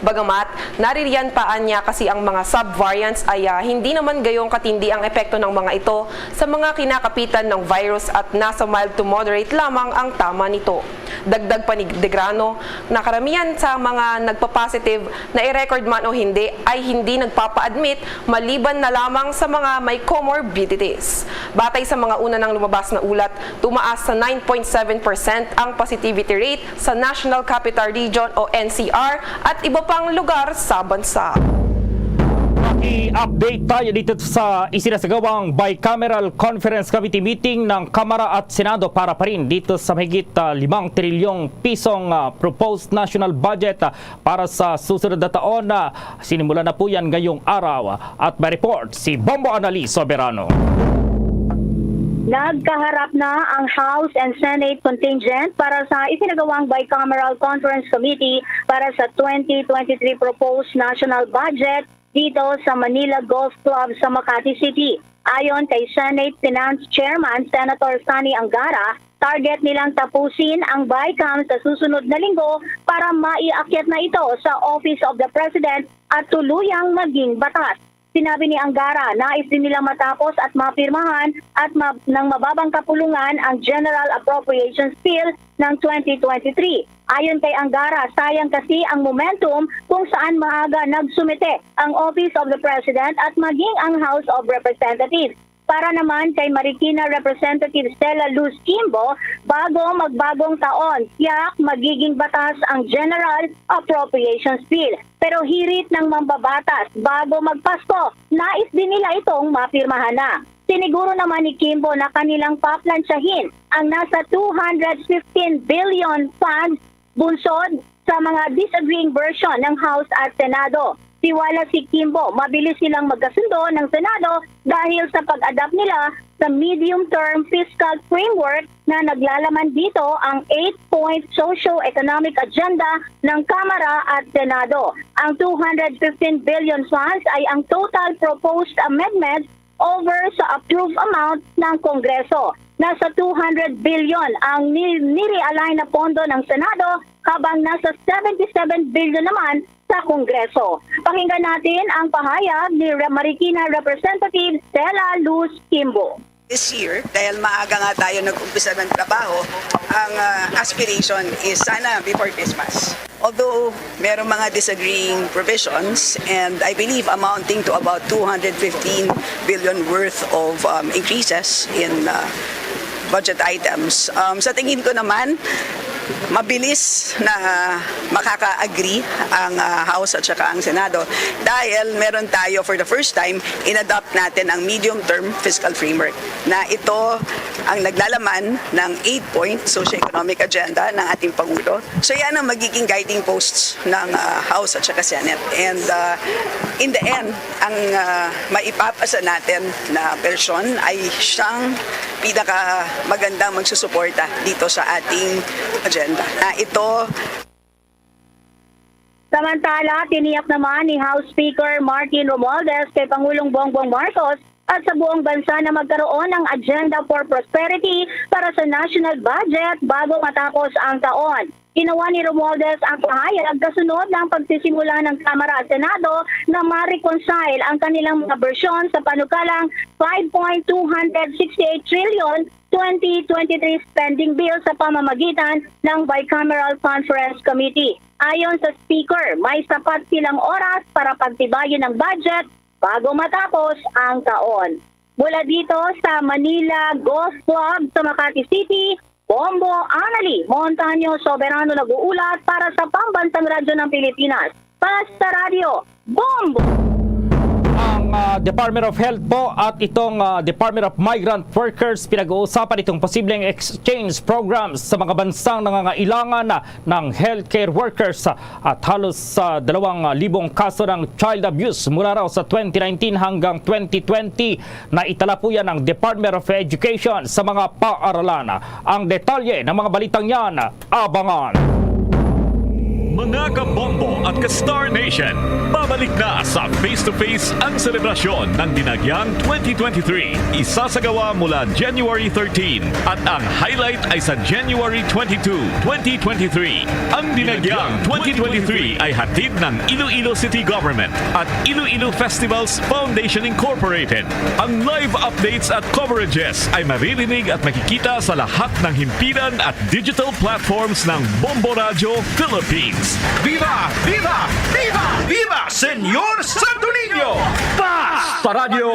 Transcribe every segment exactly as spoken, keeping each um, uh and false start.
Bagamat naririyan pa anya kasi ang mga subvariants ay, ah, hindi naman gayong katindi ang epekto ng mga ito sa mga kinakapitan ng virus at nasa mild to moderate lamang ang tama nito. Dagdag pa ni Degrano na karamihan sa mga nagpa-positive na i-record man o hindi ay hindi nagpapa-admit maliban na lamang sa mga may comorbidities. Batay sa mga una nang lumabas na ulat, tumaas sa nine point seven percent ang positivity rate sa National Capital Region o N C R at iba pang lugar sa bansa. Maki-update tayo dito sa isinasagawang bicameral conference committee meeting ng Kamara at Senado para pa rin dito sa mahigit, ah, limang trilyong pisong, ah, proposed national budget, ah, para sa susunod na taon. Ah, sinimulan na po yan ngayong araw. At may report si Bombo Annalise Soberano. Nagkaharap na ang House and Senate contingent para sa isinagawang bicameral conference committee para sa twenty twenty-three proposed national budget dito sa Manila Golf Club sa Makati City. Ayon kay Senate Finance Chairman Senator Sonny Angara, target nilang tapusin ang BICAM sa susunod na linggo para maiakyat na ito sa Office of the President at tuluyang maging batas. Sinabi ni Angara, nais din nilang matapos at mapirmahan at ma- ng mababang kapulungan ang General Appropriations Bill ng twenty twenty-three. Ayon kay Angara, sayang kasi ang momentum kung saan maaga nagsumite ang Office of the President at maging ang House of Representatives. Para naman kay Marikina Representative Stella Luz Kimbo, bago magbagong taon, tiyak magiging batas ang General Appropriations Bill. Pero hirit ng mambabatas, bago magpasko, nais din nila itong mapirmahan na. Siniguro naman ni Kimbo na kanilang paplantsahin ang nasa two hundred fifteen billion fund bunsod sa mga disagreeing version ng House at Senado. Tiwala si Kimbo, mabilis silang magkasundo ng Senado dahil sa pag-adapt nila sa medium-term fiscal framework na naglalaman dito ang eight-point socio-economic agenda ng Kamara at Senado. Ang two hundred fifteen billion funds ay ang total proposed amendments over sa approved amount ng Kongreso. Nasa two hundred billion ang ni- nire-align na pondo ng Senado, habang nasa seventy-seven billion naman sa Kongreso. Pakinggan natin ang pahayag ni Re- Marikina Representative Stella Luz Kimbo. This year, dahil maaga nga tayo nag-umpisa ng trabaho, ang, ah, aspiration is sana before Christmas. Although merong mga disagreeing provisions, and I believe amounting to about two hundred fifteen billion worth of, um, increases in, uh, budget items. Um, sa tingin ko naman, mabilis na makaka-agree ang, uh, House at saka ang Senado dahil meron tayo, for the first time, in-adopt natin ang medium-term fiscal framework na ito ang naglalaman ng eight-point socio-economic agenda ng ating Pangulo. So yan ang magiging guiding posts ng, ah, House at saka Senate. And, ah, in the end, ang, ah, maipapasa natin na bersyon ay siyang pinakamagandang magsusuporta dito sa ating agenda. Na ito Samantala, tiniyak naman ni House Speaker Martin Romualdez kay Pangulong Bongbong Marcos at sa buong bansa na magkaroon ng Agenda for Prosperity para sa national budget bago matapos ang taon. Ginawa ni Romualdez ang pahayag kasunod ng pagsisimula ng Kamara at Senado na ma-reconcile ang kanilang mga bersyon sa panukalang five point two hundred sixty-eight trillion twenty twenty-three spending bill sa pamamagitan ng Bicameral Conference Committee. Ayon sa Speaker, may sapat silang oras para pagtibayin ang budget bago matapos ang taon. Mula dito sa Manila Golf Club sa Makati City, Bombo Anali Montaño Soberano nag-uulat para sa Pambansang Radyo ng Pilipinas. Para sa Radyo, Bombo! Ang, ah, Department of Health po at itong, ah, Department of Migrant Workers pinag-uusapan itong posibleng exchange programs sa mga bansang nangangailangan, ah, ng healthcare workers, ah, at halos sa dalawang libong kaso ng child abuse mula raw sa twenty nineteen hanggang twenty twenty. Naitala po yan ng Department of Education sa mga paaralan. Ang detalye ng mga balitang yan, abangan. Mga kabombo at ka-Star Nation, babalik na sa Face to Face ang selebrasyon ng Dinagyang twenty twenty-three. Isasagawa mula January thirteen at ang highlight ay sa January twenty-two, twenty twenty-three. Ang Dinagyang twenty twenty-three ay hatid ng Iloilo City Government at Iloilo Festivals Foundation Incorporated. Ang live updates at coverages ay maririnig at makikita sa lahat ng himpilan at digital platforms ng Bombo Radyo Philippines. Viva! Viva! Viva! Viva Señor Santo Niño! Basta Radyo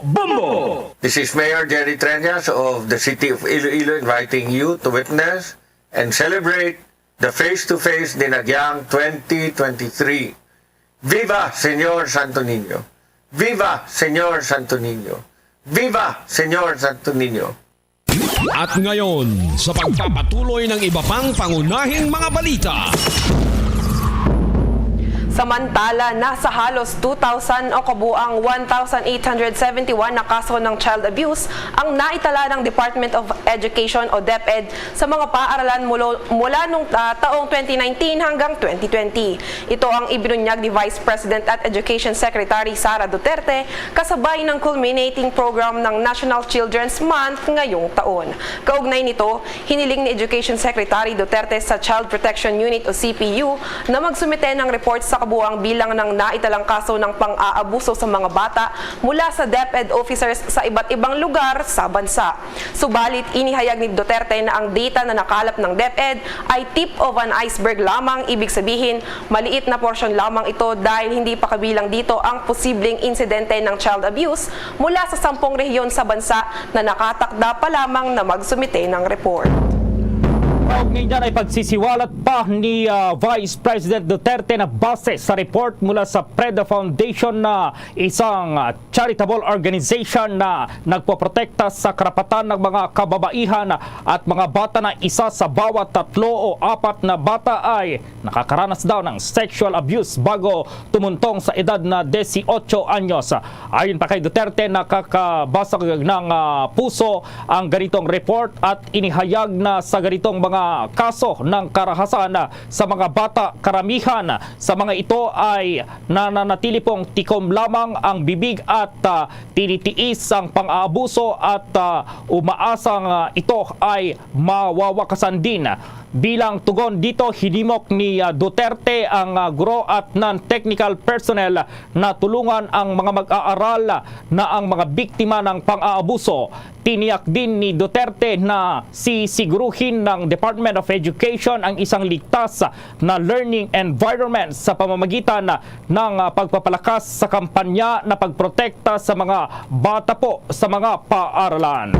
Bombo! This is Mayor Jerry Treñas of the City of Iloilo inviting you to witness and celebrate the Face to Face Dinagyang twenty twenty-three. Viva Señor Santo Niño! Viva Señor Santo Niño! Viva Señor Santo Niño! At ngayon, sa pagpapatuloy ng iba pang pangunahing mga balita. Samantala, nasa halos two thousand o kabuang one thousand eight hundred seventy-one na kaso ng child abuse ang naitala ng Department of Education o DepEd sa mga paaralan mulo-, mula nung, ah, taong twenty nineteen hanggang twenty twenty. Ito ang ibinunyag ni Vice President at Education Secretary Sara Duterte kasabay ng culminating program ng National Children's Month ngayong taon. Kaugnay nito, hiniling ni Education Secretary Duterte sa Child Protection Unit o C P U na magsumite ng report sa kabuang bilang ng naitalang kaso ng pang-aabuso sa mga bata mula sa DepEd officers sa iba't ibang lugar sa bansa. Subalit, inihayag ni Duterte na ang data na nakalap ng DepEd ay tip of an iceberg lamang, ibig sabihin, maliit na porsyon lamang ito dahil hindi pa kabilang dito ang posibleng insidente ng child abuse mula sa sampung rehiyon sa bansa na nakatakda pa lamang na magsumite ng report. Kaugnay niyan ay pagsisiwalat pa ni, ah, Vice President Duterte na base sa report mula sa PREDA Foundation na isang, ah, charitable organization na nagpoprotekta sa karapatan ng mga kababaihan at mga bata na isa sa bawat tatlo o apat na bata ay nakakaranas daw ng sexual abuse bago tumuntong sa edad na dieciocho anyos. Ayon pa kay Duterte, nakakabasag ng, ah, puso ang ganitong report at inihayag na sa ganitong mga kaso ng karahasan, ah, sa mga bata, karamihan sa mga ito ay nananatili pong tikom lamang ang bibig at, ah, tinitiis ang pang-aabuso at, ah, umaasang, ah, ito ay mawawakasan din. Bilang tugon dito, hinimok ni, ah, Duterte ang, ah, guro at non-technical personnel na tulungan ang mga mag-aaral na ang mga biktima ng pang-aabuso. Tiniyak din ni Duterte na sisiguruhin ng Department of Education ang isang ligtas na learning environment sa pamamagitan ng, ah, pagpapalakas sa kampanya na pagprotekta sa mga bata po sa mga paaralan.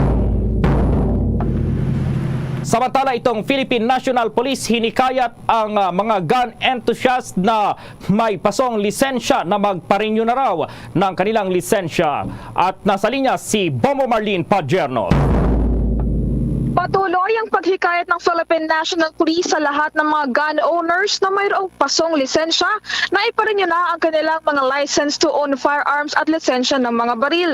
Samantala, itong Philippine National Police hinikayat ang, ah, mga gun enthusiast na may pasong lisensya na magparenew na raw ng kanilang lisensya. At nasa linya si Bombo Marlene Padierno. Patuloy ang paghikayat ng Philippine National Police sa lahat ng mga gun owners na mayroong pasong lisensya na iparenew na ang kanilang mga license to own firearms at lisensya ng mga baril.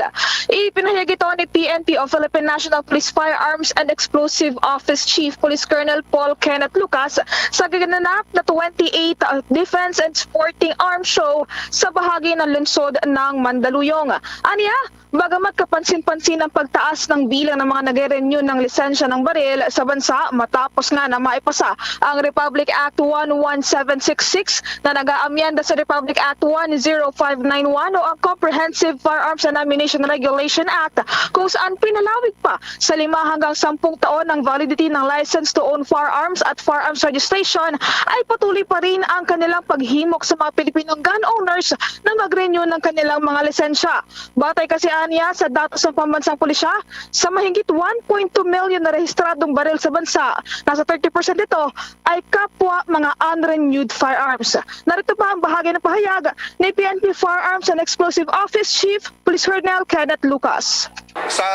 Ipinahayag ito ni P N P o Philippine National Police Firearms and Explosive Office Chief Police Colonel Paul Kenneth Lucas sa gaganap na twenty-eight Defense and Sporting Arms Show sa bahagi ng lungsod ng Mandaluyong. Anya, bagamat kapansin-pansin ang pagtaas ng bilang ng mga nagre-renew ng lisensya ng baril sa bansa matapos nga na maipasa ang Republic Act one one seven six six na nag-aamyenda sa Republic Act one zero five nine one o ang Comprehensive Firearms and Ammunition Regulation Act, kung saan pinalawig pa sa lima hanggang sampung taon ang validity ng license to own firearms at firearms registration, ay patuloy pa rin ang kanilang paghimok sa mga Pilipinong gun owners na mag-renew ng kanilang mga lisensya. Batay kasi anya sa datos ng pambansang pulisya, sa mahigit one point two million na rehistradong baril sa bansa, nasa thirty percent nito ay kapwa mga unrenewed firearms. Narito pa ang bahagi ng pahayag ni P N P Firearms and Explosive Office Chief Police Colonel Kenneth Lucas. Sa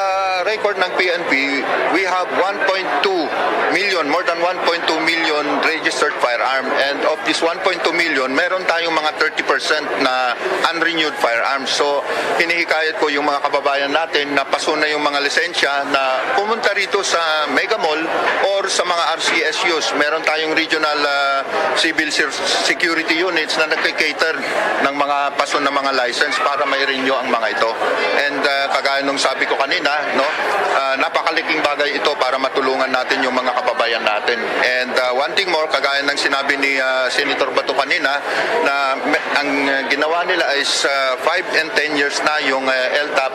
record ng P N P, we have one point two million, more than one point two million registered firearm. And of this one point two million, meron tayong mga thirty percent na unrenewed firearms. So, hinihikayat ko yung mga kababayan natin na paso na yung mga lisensya na pumunta rito sa Mega Mall or sa mga R C S Us. Meron tayong regional, ah, civil se-, security units na nagka-cater ng mga paso na mga license para ma-renew ang mga ito. And, ah, kagaya nung sabi ko kanina, no, ah, napakalaking bagay ito para matulungan natin yung mga kababayan natin. And, ah, one thing more, kagaya ng sinabi ni, ah, Senator Bato kanina, na me-, ang, ah, ginawa nila is, ah, five and ten years na yung, ah, L TAP.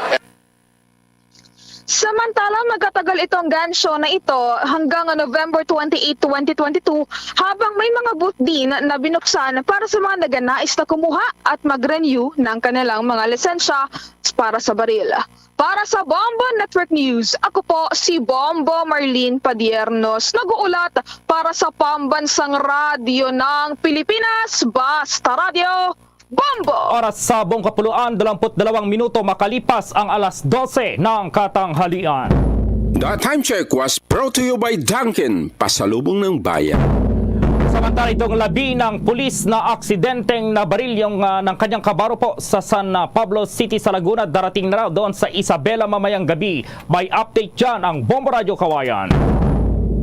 Samantala, magtatagal itong gansyo na ito hanggang November twenty-eight, twenty twenty-two, habang may mga booth din na binuksan para sa mga naganais na kumuha at mag-renew ng kanilang mga lisensya para sa baril. Para sa Bombo Network News, ako po si Bombo Marlene Padiernos, nag-uulat para sa Pambansang Radyo ng Pilipinas, Basta Radyo, Bombo! Oras sa buong kapuluan, dalawampu't dalawang minuto makalipas ang alas dose ng katanghalian. The time check was brought to you by Dunkin, pasalubong ng bayan. Samantala, itong labi ng pulis na aksidenteng nabaril yung, ah, ng kanyang kabaro po sa San Pablo City sa Laguna, darating na raw doon sa Isabela mamayang gabi. May update dyan ang Bombo Radyo Kawayan.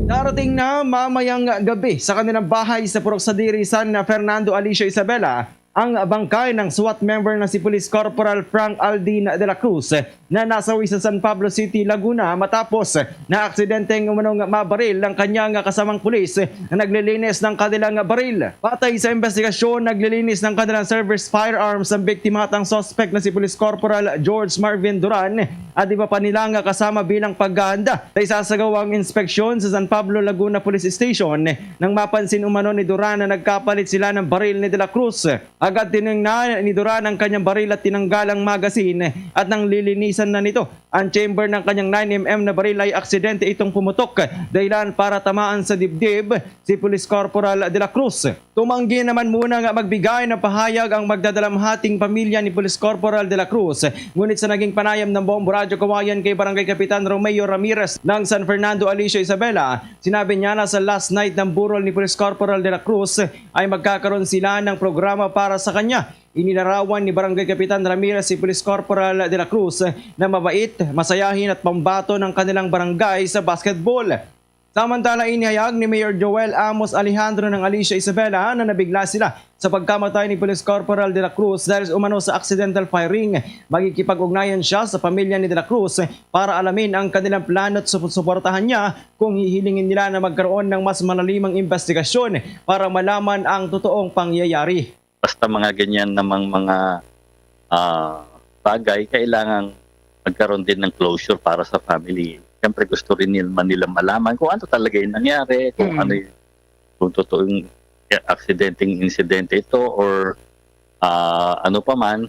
Darating na mamayang gabi sa kanilang bahay sa Purok Sadiri, San Fernando, Alicio, Isabela, ang bangkay ng SWAT member na si Police Corporal Frank Aldin de la Cruz na nasawi sa San Pablo City, Laguna, matapos na aksidenteng umanong mabaril ang kanyang kasamang pulis na naglilinis ng kanilang baril. Patay sa investigasyon, naglilinis ng kanilang service firearms ang biktima at ang suspect na si Police Corporal George Marvin Duran at iba pa nila nga kasama bilang paghahanda sa isasagawang inspeksyon sa San Pablo, Laguna Police Station nang mapansin umano ni Duran na nagkapalit sila ng baril ni De La Cruz. Agad tiningnan ni Duran ang kanyang baril at tinanggal ang magazine at nang lilinisan na nito ang chamber ng kanyang nine M M na baril ay aksidente itong pumutok, dahilan para tamaan sa dibdib si Police Corporal De La Cruz. Tumanggi naman muna nga magbigay ng pahayag ang magdadalamhating pamilya ni Police Corporal De La Cruz, ngunit sa naging panayam ng Bombo Radyo Kawayan kay Barangay Kapitan Romeo Ramirez ng San Fernando, Alicio, Isabela, sinabi niya na sa last night ng burol ni Police Corporal De La Cruz ay magkakaroon sila ng programa para sa kanya. Inilarawan ni Barangay Kapitan Ramirez si Police Corporal De La Cruz na mabait, masayahin at pambato ng kanilang barangay sa basketball. Samantala, inihayag ni Mayor Joel Amos Alejandro ng Alicia Isabela na nabigla sila sa pagkamatay ni Police Corporal De La Cruz dahil umano sa accidental firing. Magkikipag-ugnayan siya sa pamilya ni De La Cruz para alamin ang kanilang plano at susuportahan niya kung hihilingin nila na magkaroon ng mas malalimang investigasyon para malaman ang totoong pangyayari. Basta mga ganyan namang mga, ah, bagay, kailangan magkaroon din ng closure para sa family. Siyempre, gusto rin nil-, man nila malaman kung ano talaga yung nangyari, kung Mm. ano yung, kung totoong aksidenteng insidente ito or, ah, ano pa man.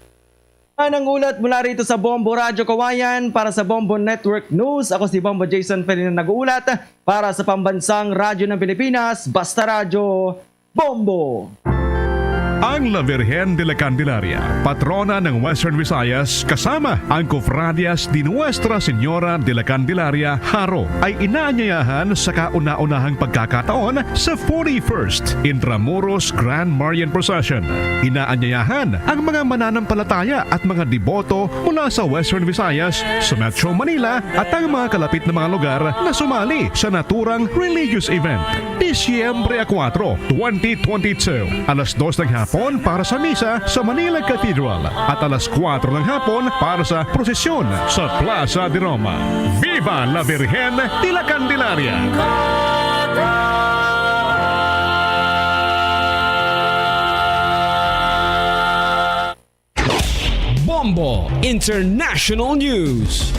Yan ang ulat mula rito sa Bombo Radyo Kawayan. Para sa Bombo Network News, ako si Bombo Jason Felina nag-uulat. Para sa Pambansang Radyo ng Pilipinas, Basta Radyo, Bombo! Ang La Virgen de la Candelaria, patrona ng Western Visayas, kasama ang Cofradias de Nuestra Señora de la Candelaria, Jaro, ay inaanyayahan sa kauna-unahang pagkakataon sa forty-first Intramuros Grand Marian Procession. Inaanyayahan ang mga mananampalataya at mga deboto mula sa Western Visayas, sa Metro Manila, at ang mga kalapit na mga lugar na sumali sa naturang religious event. Disyembre kuwatro, twenty twenty-two, alas dos ng hapon para sa misa sa Manila Cathedral at alas kuwatro ng hapon para sa prosesyon sa Plaza de Roma. Viva la Virgen de la Candelaria! Bombo International News.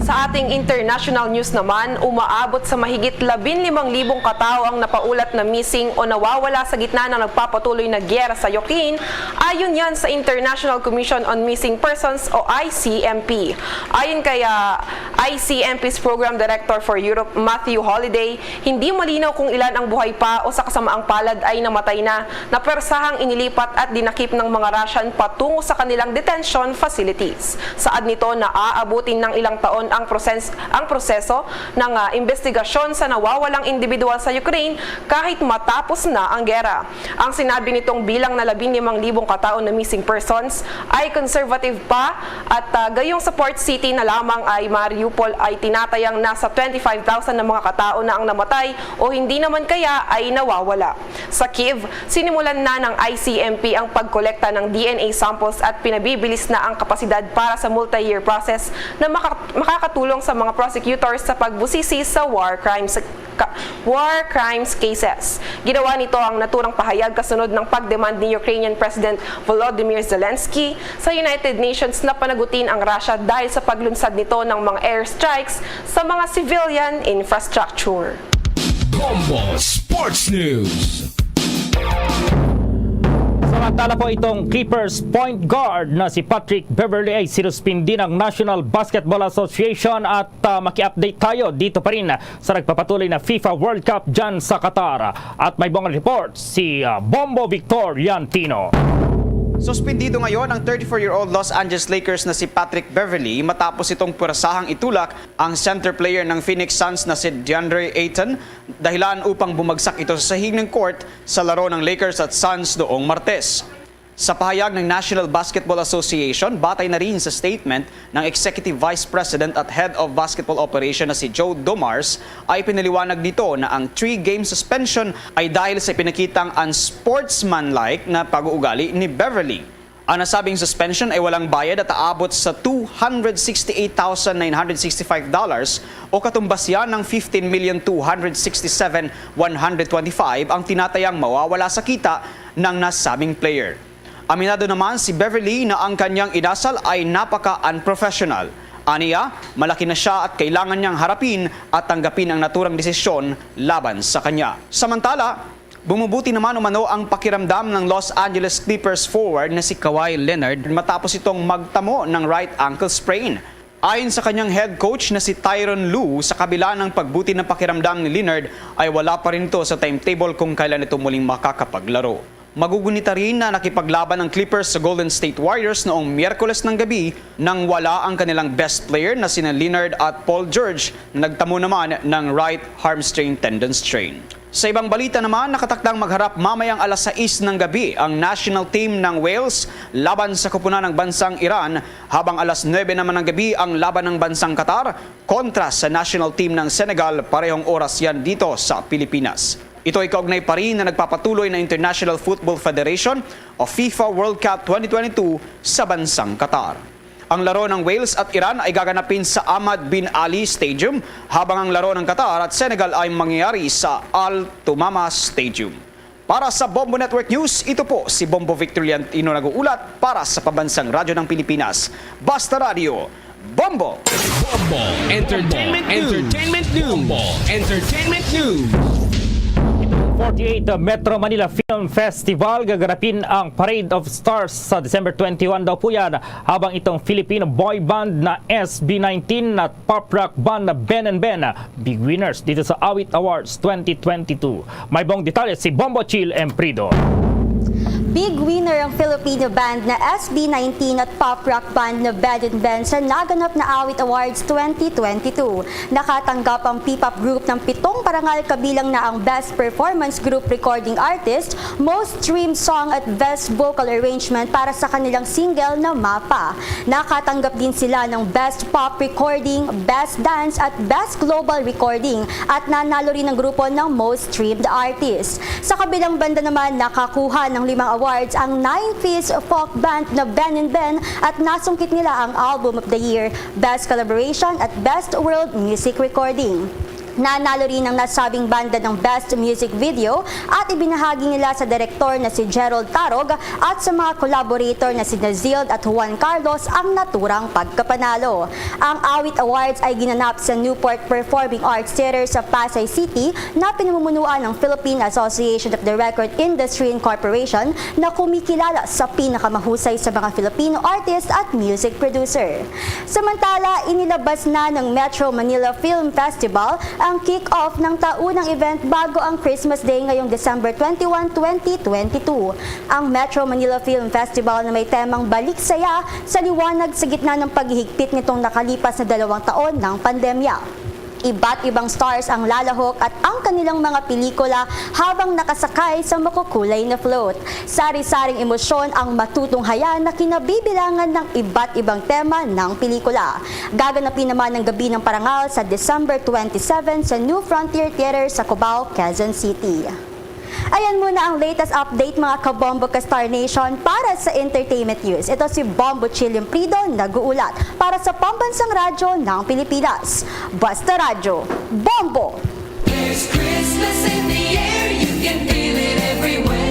Sa ating international news naman, umaabot sa mahigit labing limang libong katao ang napaulat na missing o nawawala sa gitna ng nagpapatuloy na giyera sa Ukraine, ayon yan sa International Commission on Missing Persons o I C M P. Ayon kay, ah, I C M P's Program Director for Europe, Matthew Holiday, hindi malinaw kung ilan ang buhay pa o sa kasamaang palad ay namatay na, na pwersahang inilipat at dinakip ng mga Russian patungo sa kanilang detention facilities. Saad nito, naaabutin ng ilang taon ang proses-, ang proseso ng, ah, investigasyon sa nawawalang individual sa Ukraine kahit matapos na ang gera. Ang sinabi nitong bilang na labing limang libong katao na missing persons ay conservative pa at, ah, gayong sa port city na lamang ay Mariupol ay tinatayang nasa twenty-five thousand na mga katao na ang namatay o hindi naman kaya ay nawawala. Sa Kyiv, sinimulan na ng I C M P ang pagkolekta ng D N A samples at pinabibilis na ang kapasidad para sa multi-year process na maka-, makakatulong sa mga prosecutors sa pagbusisi sa war crimes, ka-, war crimes cases. Ginawa nito ang naturang pahayag kasunod ng pagdemand ni Ukrainian President Volodymyr Zelensky sa United Nations na panagutin ang Russia dahil sa paglunsad nito ng mga airstrikes sa mga civilian infrastructure. Bombo Sports News. Samantala po, itong Clippers point guard na si Patrick Beverley ay sinuspindi ng National Basketball Association at, ah, maki-update tayo dito pa rin sa nagpapatuloy na FIFA World Cup dyan sa Qatar. At may buong report si, ah, Bombo Victor Yantino. Suspindido ngayon ang thirty-four-year-old Los Angeles Lakers na si Patrick Beverley matapos itong pwersahang itulak ang center player ng Phoenix Suns na si DeAndre Ayton, dahilan upang bumagsak ito sa sahig ng court sa laro ng Lakers at Suns noong Martes. Sa pahayag ng National Basketball Association, batay na rin sa statement ng Executive Vice President at Head of Basketball Operation na si Joe Dumars, ay pinaliwanag nito na ang three-game suspension ay dahil sa pinakitang unsportsmanlike na pag-uugali ni Beverley. Ang nasabing suspension ay walang bayad at aabot sa two hundred sixty-eight thousand nine hundred sixty-five dollars o katumbas yan ng fifteen million two hundred sixty-seven one hundred twenty-five ang tinatayang mawawala sa kita ng nasabing player. Aminado naman si Beverley na ang kanyang inasal ay napaka-unprofessional. Aniya, malaki na siya at kailangan niyang harapin at tanggapin ang naturang desisyon laban sa kanya. Samantala, bumubuti naman umano ang pakiramdam ng Los Angeles Clippers forward na si Kawhi Leonard matapos itong magtamo ng right ankle sprain. Ayon sa kanyang head coach na si Tyronn Lue, sa kabila ng pagbuti ng pakiramdam ni Leonard ay wala pa rin ito sa timetable kung kailan ito muling makakapaglaro. Magugunita rin na nakipaglaban ang Clippers sa Golden State Warriors noong Miyerkules ng gabi nang wala ang kanilang best player na sina Leonard at Paul George na nagtamo naman ng right hamstring tendon strain. Sa ibang balita naman, nakatakdang magharap mamayang alas sais ng gabi ang national team ng Wales laban sa kupunan ng bansang Iran, habang alas nuebe naman ng gabi ang laban ng bansang Qatar kontra sa national team ng Senegal, parehong oras yan dito sa Pilipinas. Ito ay kaugnay pa rin na nagpapatuloy na International Football Federation o FIFA World Cup twenty twenty-two sa bansang Qatar. Ang laro ng Wales at Iran ay gaganapin sa Ahmad bin Ali Stadium, habang ang laro ng Qatar at Senegal ay mangyayari sa Al Tumama Stadium. Para sa Bombo Network News, ito po si Bombo Victor Liantino nag-uulat para sa Pambansang Radyo ng Pilipinas. Basta Radyo, Bombo! Bombo Entertainment News. Entertainment News. Bombo Entertainment News. Forty-eight Metro Manila Film Festival, gaganapin ang Parade of Stars sa December twenty-one daw po yan, habang itong Filipino boy band na S B nineteen at pop rock band na Ben and Ben, big winners dito sa Awit Awards twenty twenty-two. May buong detalye si Bombo Chill Emprido. Big winner ang Filipino band na S B nineteen at pop rock band na Ben and Ben sa naganap na Awit Awards twenty twenty-two. Nakatanggap ang P-pop group ng pitong parangal, kabilang na ang Best Performance Group Recording Artist, Most Streamed Song at Best Vocal Arrangement para sa kanilang single na Mapa. Nakatanggap din sila ng Best Pop Recording, Best Dance at Best Global Recording, at nanalo rin ang grupo ng Most Streamed Artist. Sa kabilang banda naman, nakakuha ng limang awards ang Nine Fist Folk Band na Ben and Ben at nasungkit nila ang Album of the Year, Best Collaboration at Best World Music Recording. Nanalo rin ang nasabing banda ng Best Music Video at ibinahagi nila sa direktor na si Gerald Tarog at sa mga collaborator na sina Zild at Juan Carlos ang naturang pagkapanalo. Ang Awit Awards ay ginanap sa Newport Performing Arts Theater sa Pasay City na pinamumunuan ng Philippine Association of the Record Industry Incorporation na kumikilala sa pinakamahusay sa mga Filipino artist at music producer. Samantala, inilabas na ng Metro Manila Film Festival ang kick-off ng taunang event bago ang Christmas Day ngayong December twenty-one, twenty twenty-two. Ang Metro Manila Film Festival na may temang Balik Saya sa Liwanag sa gitna ng paghihigpit nitong nakalipas na dalawang taon ng pandemya. Iba't ibang stars ang lalahok at ang kanilang mga pelikula habang nakasakay sa makukulay na float. Sari-saring emosyon ang matutunghayan na kinabibilangan ng iba't ibang tema ng pelikula. Gaganapin naman ang Gabi ng Parangal sa December twenty-seven sa New Frontier Theater sa Cubao, Quezon City. Ayan muna ang latest update, mga kabombo ka Star Nation, para sa entertainment news. Ito si Bombo Chill Limprido, nag-uulat para sa Pambansang Radyo ng Pilipinas. Basta Radyo, Bombo! There's Christmas in the air, you can feel it everywhere.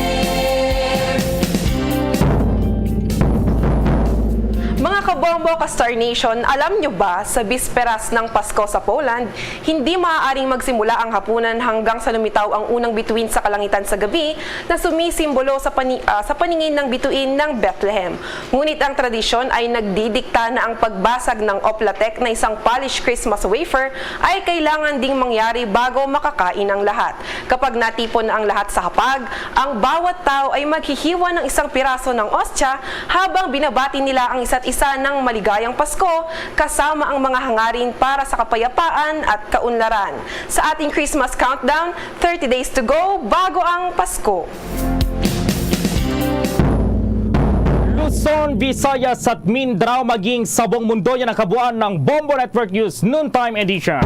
Mga kabombo ka Star Nation, alam nyo ba, sa bisperas ng Pasko sa Poland, hindi maaaring magsimula ang hapunan hanggang sa lumitaw ang unang bituin sa kalangitan sa gabi na sumisimbolo sa pani-, ah, sa paningin ng bituin ng Bethlehem. Ngunit ang tradisyon ay nagdidikta na ang pagbasag ng oplatek na isang polished Christmas wafer ay kailangan ding mangyari bago makakain ang lahat. Kapag natipon na ang lahat sa hapag, ang bawat tao ay maghihiwa ng isang piraso ng ostya habang binabati nila ang isa't isa ng maligayang Pasko kasama ang mga hangarin para sa kapayapaan at kaunlaran. Sa ating Christmas countdown, thirty days to go bago ang Pasko. Luzon, Visayas at Mindanao, maging sa buong mundo, yan ang kabuuan ng Bombo Network News Noontime Edition.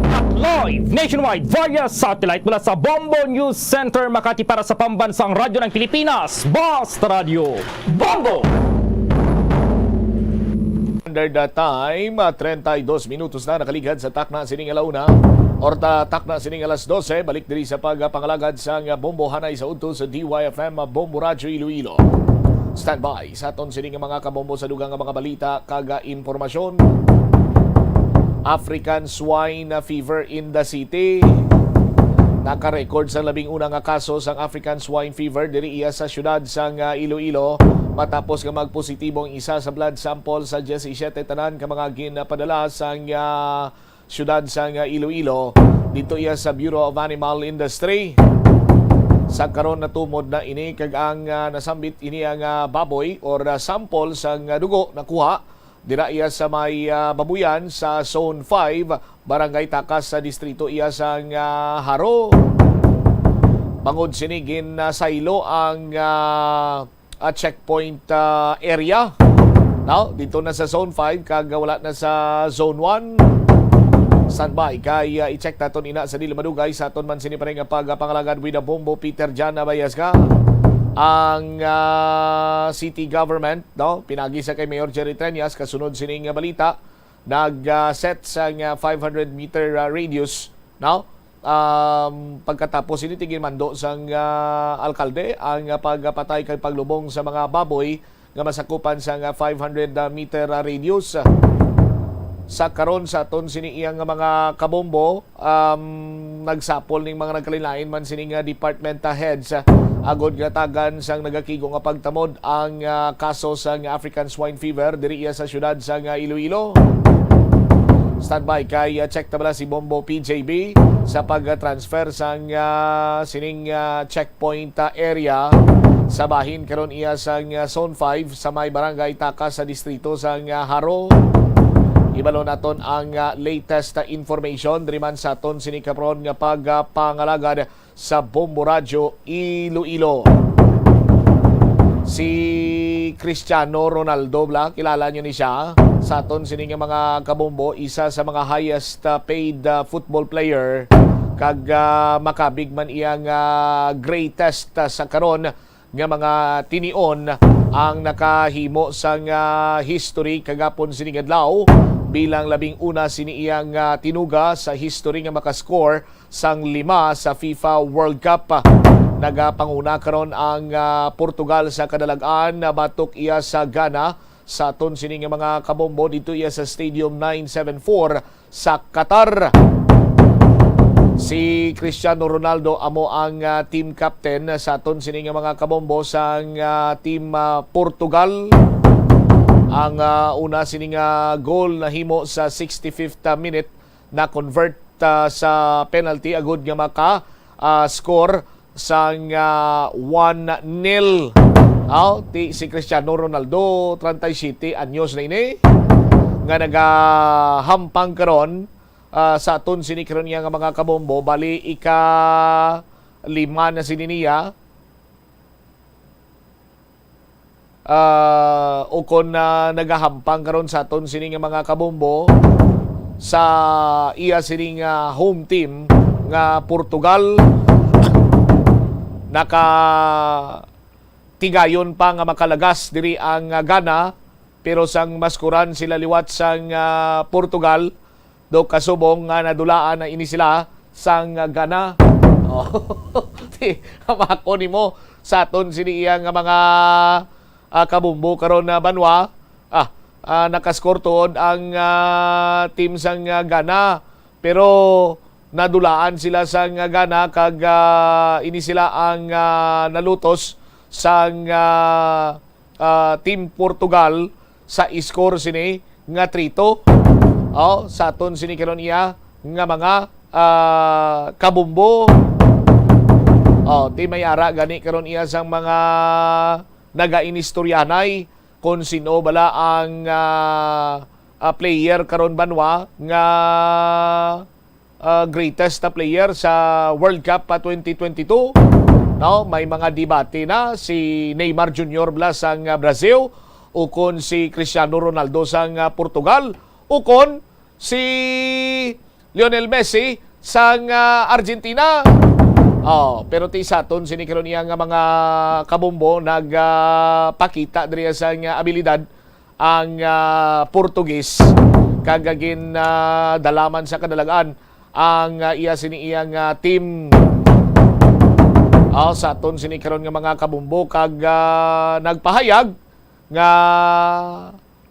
At live nationwide via satellite mula sa Bombo News Center, Makati, para sa Pambansang Radyo ng Pilipinas, Basta Radyo, Bombo! Standard, uh, time, uh, treinta y dos minutos na nakaligad sa takna sining alauna, or ta-, takna sining alas dose. Balik diri sa pagpangalagad sang, uh, Bombo Hanay sa udto sa D Y F M, uh, Bombo Radyo Iloilo. Standby sa aton sining mga kabombo sa dugang nga mga balita kag, uh, impormasyon. African swine fever in the city. Naka-record sa labing una nga kaso sang African swine fever diri iya sa siyudad sang, ah, Iloilo, matapos nga magpositibo ang isa sa blood sample sa diyesisete tanan ka mga ginpadala sang, ah, siyudad sang, ah, Iloilo didto iya sa Bureau of Animal Industry. Sa karon, natumod na ini kag ang, ah, nasambit ini ang, ah, baboy or, ah, sample sang, ah, dugo nakuha dira iya sa may, ah, babuyan sa Zone five, Barangay Takas, sa distrito iya sang, ah, Jaro. Bangod sini, ginsaylo ang, ah, ah, checkpoint, ah, area. Now, dito na sa Zone five, kag wala na sa Zone one. Standby kay, ah, i-check naton ina sa dili madugay sa aton man sini pa rin nga pagpangalagad with the Bombo Peter John Abayasga. Ang, ah, city government, no, pinagi sa kay Mayor Jerry Treñas, kasunod sining, ah, balita, nag, ah, set sang, ah, five hundred meter, ah, radius, no? Um, pagkatapos ini, tigin mando sang, ah, alkalde ang, ah, pagpatay kag paglubong sa mga baboy nga masakupan sang, ah, five hundred, ah, meter, ah, radius. Sa karon, sa aton sini iyang mga kabombo, um, nagsapol ning mga nagkalainlain man sini nga department, ah, heads, ah, agod nga tagan sang nagakigo nga pagtamod ang, ah, kaso sang African swine fever diri iya sa siyudad sang, ah, Iloilo. Standby kay, ah, check ta bala si Bombo P J B sa pag-transfer sang, ah, sining, ah, checkpoint, ah, area sa bahin karon iya sang, ah, Zone five sa may Barangay Takas sa distrito sang, ah, Jaro. Ibalo naton ang, ah, latest, ah, information diri man sa aton sini karon nga pagpangalagad sa Bombo Radyo Iloilo. Si Cristiano Ronaldo, bla, kilala nyo ni siya. Sa aton sini nga mga kabombo, isa sa mga highest, ah, paid, ah, football player, kag, ah, makabig man iyang, ah, greatest, ah, sa karon nga mga tinion ang nakahimo sang, ah, history kagapon sining adlaw. bilang labing una sini iyang, ah, tinuga sa history nga makascore sang lima sa FIFA World Cup. Nagapanguna karon ang, ah, Portugal sa kadalag-an, ah, batok iya sa Ghana. Sa aton sini nga mga kabombo, dito iya sa Stadium nine seven four sa Qatar. Si Cristiano Ronaldo amo ang, ah, team captain sa aton sini nga mga kabombo sang, ah, team, ah, Portugal. Ang, ah, una sini nga goal nahimo sa sixty-fifth minute, na-convert, ah, sa penalty agud nga maka, ah, score sang, ah, one nil. Aw, ti si Cristiano Ronaldo, treinta y siete anyos na ini, nga nagahampang karon, ah, sa aton sini karon niya nga mga kabombo, bali ika-lima na sini niya. Ah, ukon na nagahampang karon sa aton sini nga mga kabombo sa iya sini nga home team nga Portugal, naka tigayon pa nga makalagas diri ang, ah, Ghana, pero sang maskuran sila liwat sang, ah, Portugal, do kasubong nga nadulaan na ini sila sang, ah, Ghana. Oh, ti, hamako nimo sa aton sini iya nga mga, ah, kabumbo karon na banwa. Ah, ah, nakascore tuod ang, ah, team sang, ah, Ghana, pero nadulaan sila sang, ah, Ghana kag, ah, ini sila ang, ah, nalutos sang, ah, ah, Team Portugal sa score sini nga three two. Oh, sa aton sini karon iya nga mga, ah, kabumbo. Oh, ti may ara gani karon iya sang mga nagainistoryanay kung sino bala ang, ah, ah, player karon banwa nga, ah, greatest na player sa World Cup pa twenty twenty-two. No, may mga debate na si Neymar Junior bala sang, ah, Brazil, ukon si Cristiano Ronaldo sang, ah, Portugal, ukon si Lionel Messi sang, ah, Argentina. Oh, pero ti sa aton sini karon iya nga mga kabumbo nag, ah, pakita diri sang, ah, abilidad ang, ah, Portuguese, kag gin, ah, dalaman sa kadalagan ang, ah, iya sini iyang, ah, team. Oh, sa aton sini karon nga mga kabumbo kag, ah, nagpahayag nga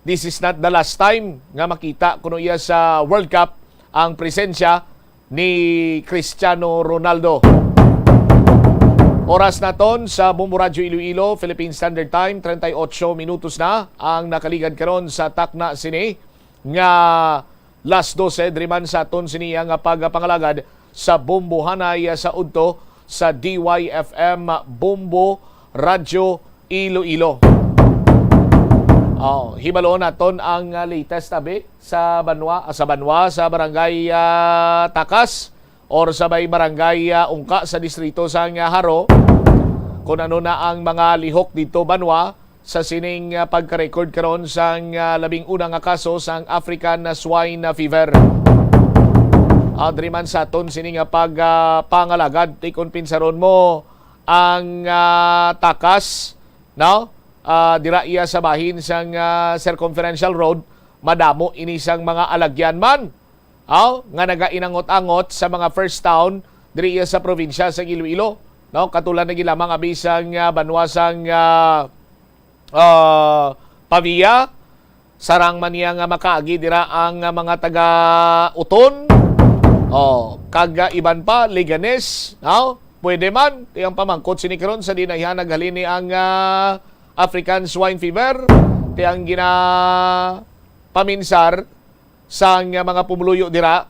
this is not the last time nga makita kuno iya sa World Cup ang presensya ni Cristiano Ronaldo. Oras naton sa Bombo Radyo Iloilo, Philippine Standard Time, treinta y ocho minutos na ang nakaligad karon sa takna sini nga las dose, diri man sa aton sini nga pagpangalagad sa Bombo Hanay sa udto sa D Y F M Bombo Radyo Iloilo. Oh, hibaloon naton ang, ah, latest, abi, sa banwa, ah, sa banwa, sa barangay, ah, Takas or sa may barangay, ah, Ungka sa distrito sang, ah, Jaro, kung ano na ang mga lihok dito banwa sa sining, ah, pagka-record karon sang, ah, labing una nga kaso sang African, ah, swine, ah, fever. Ah, diri man sa aton sini nga pag, ah, pangalagad, ti kon pinsaron mo ang, ah, Takas, no? Ah, dira iya sa bahin sang, ah, Circumferential Road, madamo ini sang mga alagyan man, aw, nga nagainangot-angot sa mga first town diri iya sa probinsya sang Iloilo, no? Katulad na gid lamang abi sang, ah, banwa sang, ah, ah, Pavia, sarang man niya nga makaagi dira ang, ah, mga taga Uton, oh, kag, ah, iban pa, Leganes, no? Pwede man, ti ang pamangkot sini karon sa diin na iya naghalin ni ang, ah, African swine fever, ti ang ginapaminsar sang, ah, mga pumuluyo dira.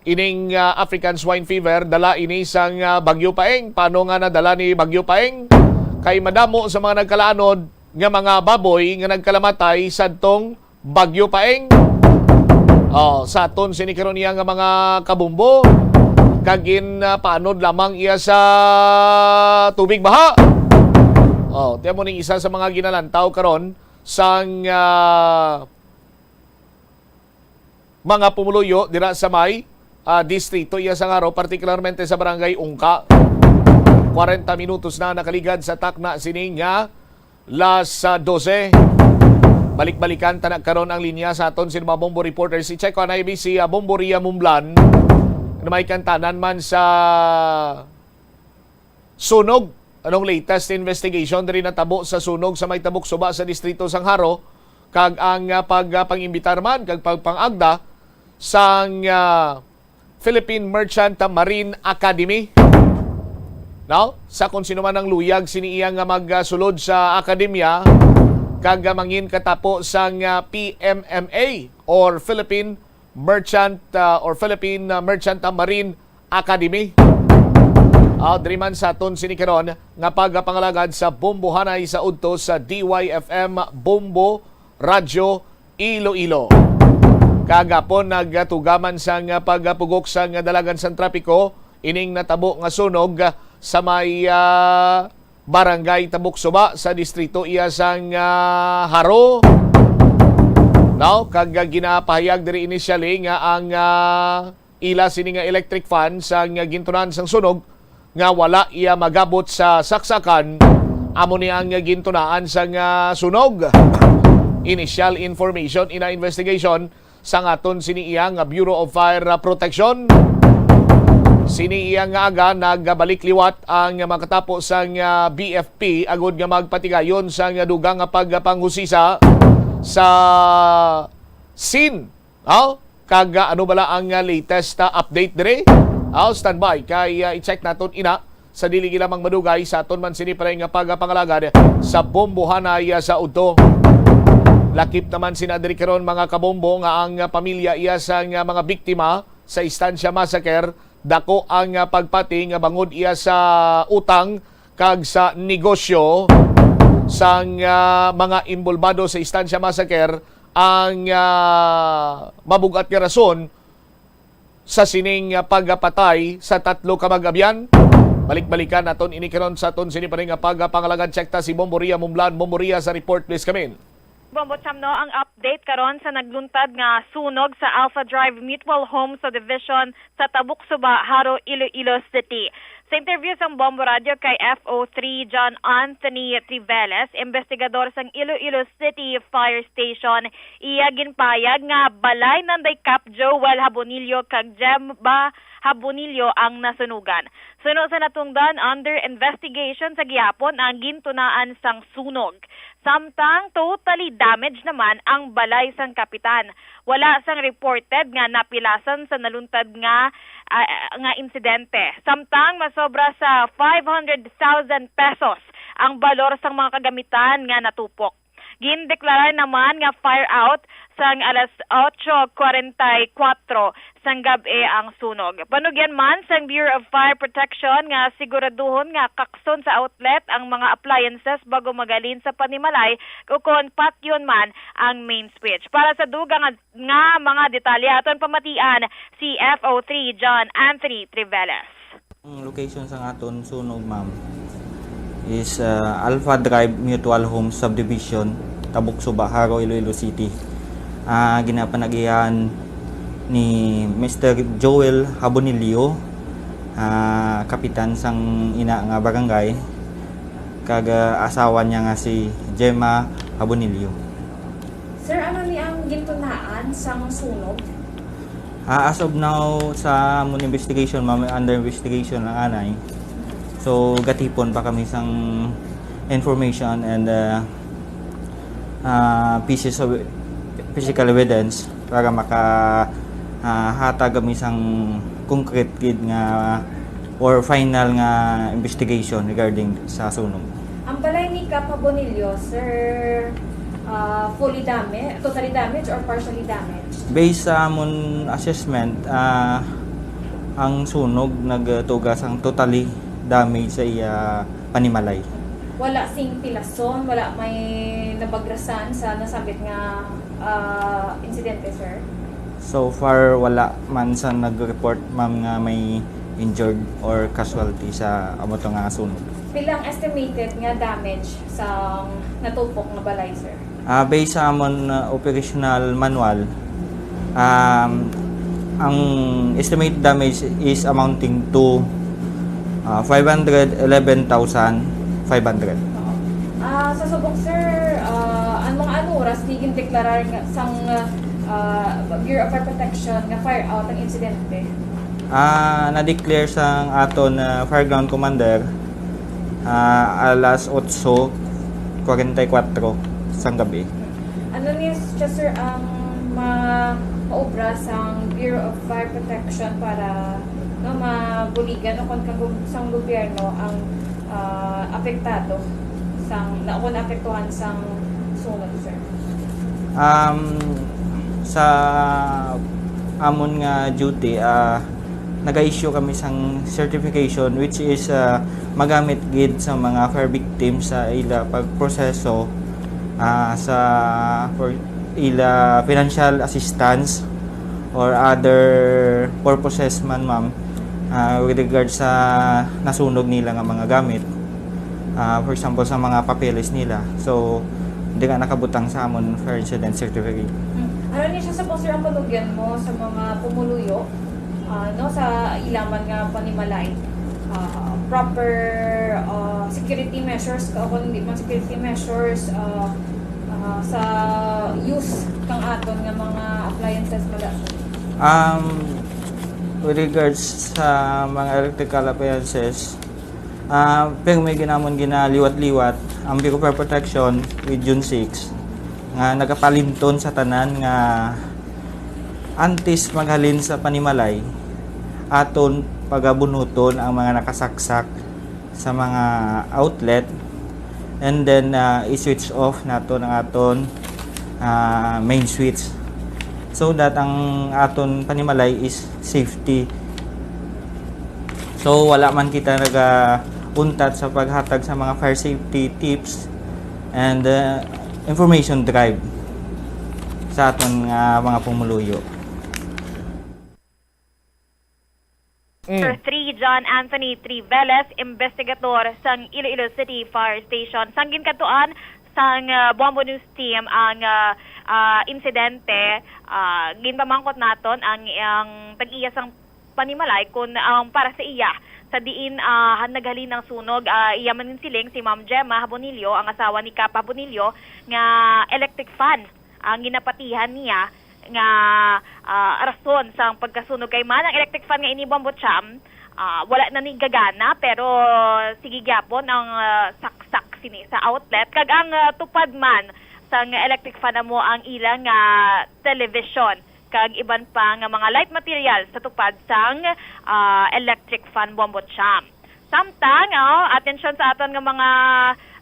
Ining, ah, African swine fever, dala ini sang, ah, Bagyo Paeng. Paano nga nadala ni Bagyo Paeng? Kay madamo sa mga nagkalaanod nga mga baboy nga nagkalamatay sadtong Bagyo Paeng. Oh, sa aton sini karon iya nga mga kabumbo, kag gin, ah, paanod lamang iya sa tubig baha. Oh, tiyan mo ning isa sa mga ginalantaw karon sang, ah, mga pumuluyo dira sa may, ah, distrito iya sa Jaro, partikularmente sa Barangay Ungka. Kwarenta minutos na nakaligad sa takna sini nga las, ah, dose. Balik-balikan ta na karon ang linya sa aton sin mga Bombo reporters. I-check ko na si, ah, Bombo Ria Mumblan, na may kantanan man sa sunog. Anong latest investigation diri natabo sa sunog sa may tabok suba sa distrito sang Jaro, kag ang, ah, pag, ah, pang-imbitar man kag pagpang-agda sang, ah, Philippine Merchant Marine Academy, no? Sa kung sino man ang luyag sini iya nga magsulod sa akademya kag mangin katapo sang, ah, P M M A or Philippine Merchant, ah, or Philippine, ah, Merchant Marine Academy. Ah, diri man sa aton sini karon nga pagapangalagad sa Bombohanay sa udto sa D Y F M Bombo Radyo Iloilo. Kagapon nagatugaman sang pagpugok sang dalagan sang trapiko ining natabo nga sunog sa may, ah, barangay Tabok Suba sa distrito iya sang, ah, Jaro. No, kag ginapahayag diri initially nga ang, ah, ila sini nga electric fan sang gintunan sang sunog nga wala iya magabot sa saksakan, amo ni ang gintunaan sang, ah, sunog. Initial information ina investigation sang aton sini iya nga Bureau of Fire Protection. Sini iya nga aga nagbalik liwat ang makatapo sang, ah, B F P agud nga magpatigayon sang dugang nga pagpanghusisa sa scene. Aw, kag, ah, ano bala ang, ah, latest, ah, update diri? Aw, standby kay, ah, i-check naton ina sa dili lamang madugay sa aton man sini pa nga pagapangalagad sa Bombohanay, ah, sa udto. Lakip naman sina diri karon, mga kabombo, nga ang, ah, pamilya iya sang, ah, mga biktima sa Estancia Massacre, dako ang, ah, pagpati nga bangod iya sa utang kag sa negosyo sang, ah, mga inbolbado sa Estancia Massacre ang, ah, mabugat nga rason sa sining, ah, pagpatay sa tatlo ka mag-abyan. Balik-balikan naton ini karon sa aton sini pa nga pagpangalagad. Check ta si Bombo Ria Mumblan. Bombo Ria sa report, please come in. Bombo Cham, no, ang update karon sa nagluntad nga sunog sa Alpha Drive Mutual Home Subdivision sa Tabok Suba, Jaro, Iloilo City. Sa interview sang Bombo Radio kay F O three John Anthony Triveles, investigador sang Iloilo City Fire Station, iya ginpahayag nga balay nanday Kap Joel Habonillo kag Gemma Habonillo ang nasunugan. Suno sa natungdan, under investigation sa gihapon ang gintunaan sang sunog. Samtang totally damaged naman ang balay sang kapitan. Wala sang reported nga napilasan sa naluntad nga, ah, nga insidente. Samtang masobra sa five hundred thousand pesos ang balor sang mga kagamitan nga natupok. Gindeklarar naman nga fire out sang alas otso cuarenta y cuatro sang gab-i ang sunog. Panugyan man sang Bureau of Fire Protection nga siguraduhon nga kakson sa outlet ang mga appliances bago magalin sa panimalay, ukon patyon man ang main switch. Para sa dugang nga, nga mga detalye, aton pamatian si F O three John Anthony Triveles. Ang location sang aton sunog, ma'am, is, ah, Alpha Drive Mutual Home Subdivision, Tabok Suba, Jaro, Iloilo City. Ah, ginapanagihan ni Mister Joel Habonillo, ah, kapitan sang ina nga barangay, kag, ah, asawa niya nga si Gemma Habonillo. Sir, ano ni ang gintunaan sang sunog? Ah, as of now, sa amon investigation, ma'am, under investigation ang anay. So, gatipon pa kami sang information and, ah, ah, pieces of physical evidence para maka, ah, hatag kami sang concrete gid nga or final nga investigation regarding sa sunog. Ang balay ni Kap Habonillo, sir, ah, fully damaged, totally damaged or partially damaged? Based sa amon assessment, ah, ang sunog nagtuga sang totally damaged sa iya panimalay. Wala sing pilason, wala may nabagrasan sa nasambit nga, ah, insidente, sir? So far, wala man sa nag-report, ma'am, nga may injured or casualty sa amo to nga sunog. Pila ang estimated nga damage sa natupok nga balay, sir? Ah, based sa amon, ah, operational manual, um, ang estimated damage is amounting to, ah, five hundred eleven thousand five hundred. Ah, sa subong, sir, ah, ang mga ano oras ni gindeklarar nga sang, ah, Bureau of Fire Protection nga fire out ang insidente? Ah, na-declare sang aton, ah, fire ground commander, ah, alas otso kwarenta y kuwatro sang gabi. Ano ni siya, sir, ang ma-, maobra sang Bureau of Fire Protection para, no, mabuligan o kon kag sang gobyerno ang, ah, apektado sang, na, o naapektuhan sang sunog, sir? Um, sa amon nga duty, ah, naga-issue kami sang certification, which is, ah, magamit gid sa mga fire victims sa ila pagproseso, ah, sa for ila financial assistance or other purposes man, ma'am, ah, with regards sa nasunog nila nga mga gamit. Ah, for example, sa mga papeles nila. So, hindi nga nakabutang sa amon fire incident certificate. Hmm. Ano ni siya sa, sir, ang panugyan mo sa mga pumuluyo, ah, no, sa ilaman nga panimalay? Ah, proper, ah, security measures ka, o kung hindi man security measures, ah, ah, sa use kang aton nga mga appliances, mga Um, with regards sa mga electrical appliances, ah, pero may ginamon ginaliwat-liwat ang Bureau of Fire Protection with June six nga nagapalimton sa tanan nga antes maghalin sa panimalay, aton pagabunuton ang mga nakasaksak sa mga outlet, and then, ah, i-switch off naton ang aton, ah, main switch, so that ang aton panimalay is safety. So, wala man kita nagauntat sa paghatag sa mga fire safety tips and, ah, information drive sa aton nga mga pumuluyo. Sir Mm. three, John Anthony Triveles, investigador sang Iloilo City Fire Station. Sang ginkadtuan sang, ah, Bombo News Team ang, ah, ah, insidente, ah, ginpamangkot naton ang, ang tag-iya sang panimalay kun, um, para sa iya sa diin, ah, naghalin ang sunog. Ah, iya man ginsiling si Ma'am Gemma Habonillo, ang asawa ni Kap Habonillo, nga electric fan ang ginapatihan niya nga, ah, rason sang pagkasunog. Kay man ang electric fan nga ini, Bombo Cham, ah, wala na ni gagana, pero sige gyapon ang, ah, saksak sini sa outlet. Kag ang, ah, tupad man sang electric fan amo ang ila nga television kag iban pa nga mga light materials sa tupad sang, ah, electric fan, Bombo Cham. Samtang, oh, atensyon sa aton nga mga,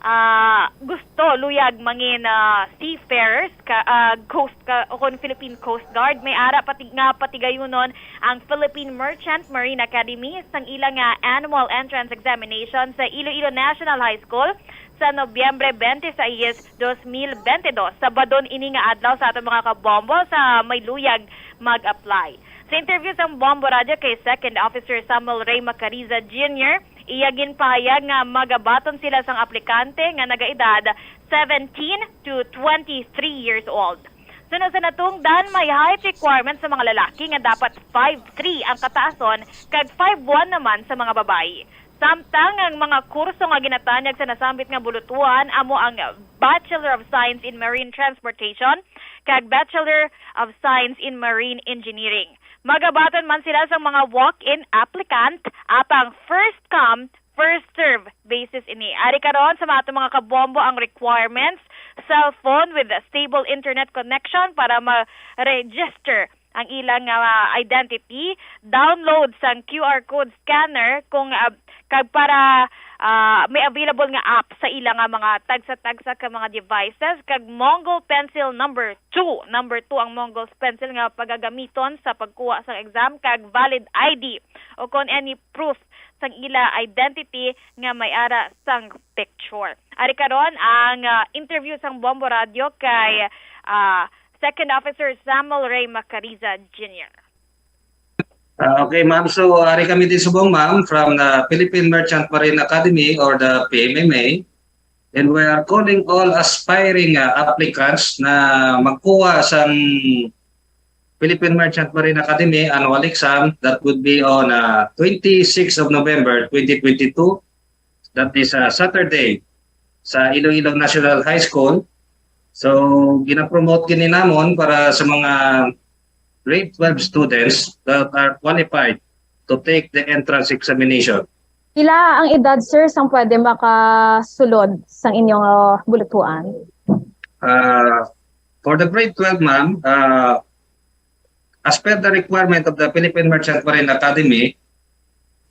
ah, gusto luyag mangin, ah, seafarers ka, ah, coast ka, o kon Philippine Coast Guard, may ara pati nga patigayunon ang Philippine Merchant Marine Academy sang ila nga annual entrance examination sa Iloilo National High School sa Nobyembre twenty-six, dos mil bente dos. Sabadon ini nga adlaw sa aton mga kabombo sa may luyag mag-apply. Sa interview sang Bombo Radio kay Second Officer Samuel Ray Macariza Junior, iya ginpahayag nga magabaton sila sang aplikante nga nagaedad seventeen to twenty-three years old. Suno sa natungdan, may height requirement sa mga lalaki nga dapat five three ang kataason kag five one naman sa mga babayi. Samtang ang mga kurso nga ginatanyag sa nasambit nga bulutuan amo ang Bachelor of Science in Marine Transportation kag Bachelor of Science in Marine Engineering. Magabaton man sila sang mga walk-in applicant, apang first come, first serve basis ini. Ari karon sa mga, ato mga kabombo ang requirements: cellphone with a stable internet connection para ma-register ang ilang, ah, identity, download sang Q R code scanner kung, ah, kag para, ah, may available nga app sa ila nga mga tagsa-tagsa ka mga devices, kag Mongol Pencil number two. Number two ang Mongol Pencil nga pagagamiton sa pagkuha sang exam, kag valid I D o kon any proof sang ila identity nga may ara sang picture. Ari karon ang, ah, interview sang Bombo Radio kay, ah, Second Officer Samuel Ray Macariza Junior. Ah, okay, ma'am. So, ari kami din subong, ma'am, from the Philippine Merchant Marine Academy or the P M M A. And we are calling all aspiring, ah, applicants na magkuha sang Philippine Merchant Marine Academy annual exam that would be on, ah, twenty-sixth of November, twenty twenty-two. That is, ah, Saturday. sa Iloilo National High School. So, ginapromote gini namon para sa mga grade twelve students that are qualified to take the entrance examination. Pila ang edad, sir, sang pwede makasulod sang inyong, uh, bulutuan? Uh, for the grade twelve, ma'am, uh, as per the requirement of the Philippine Merchant Marine Academy,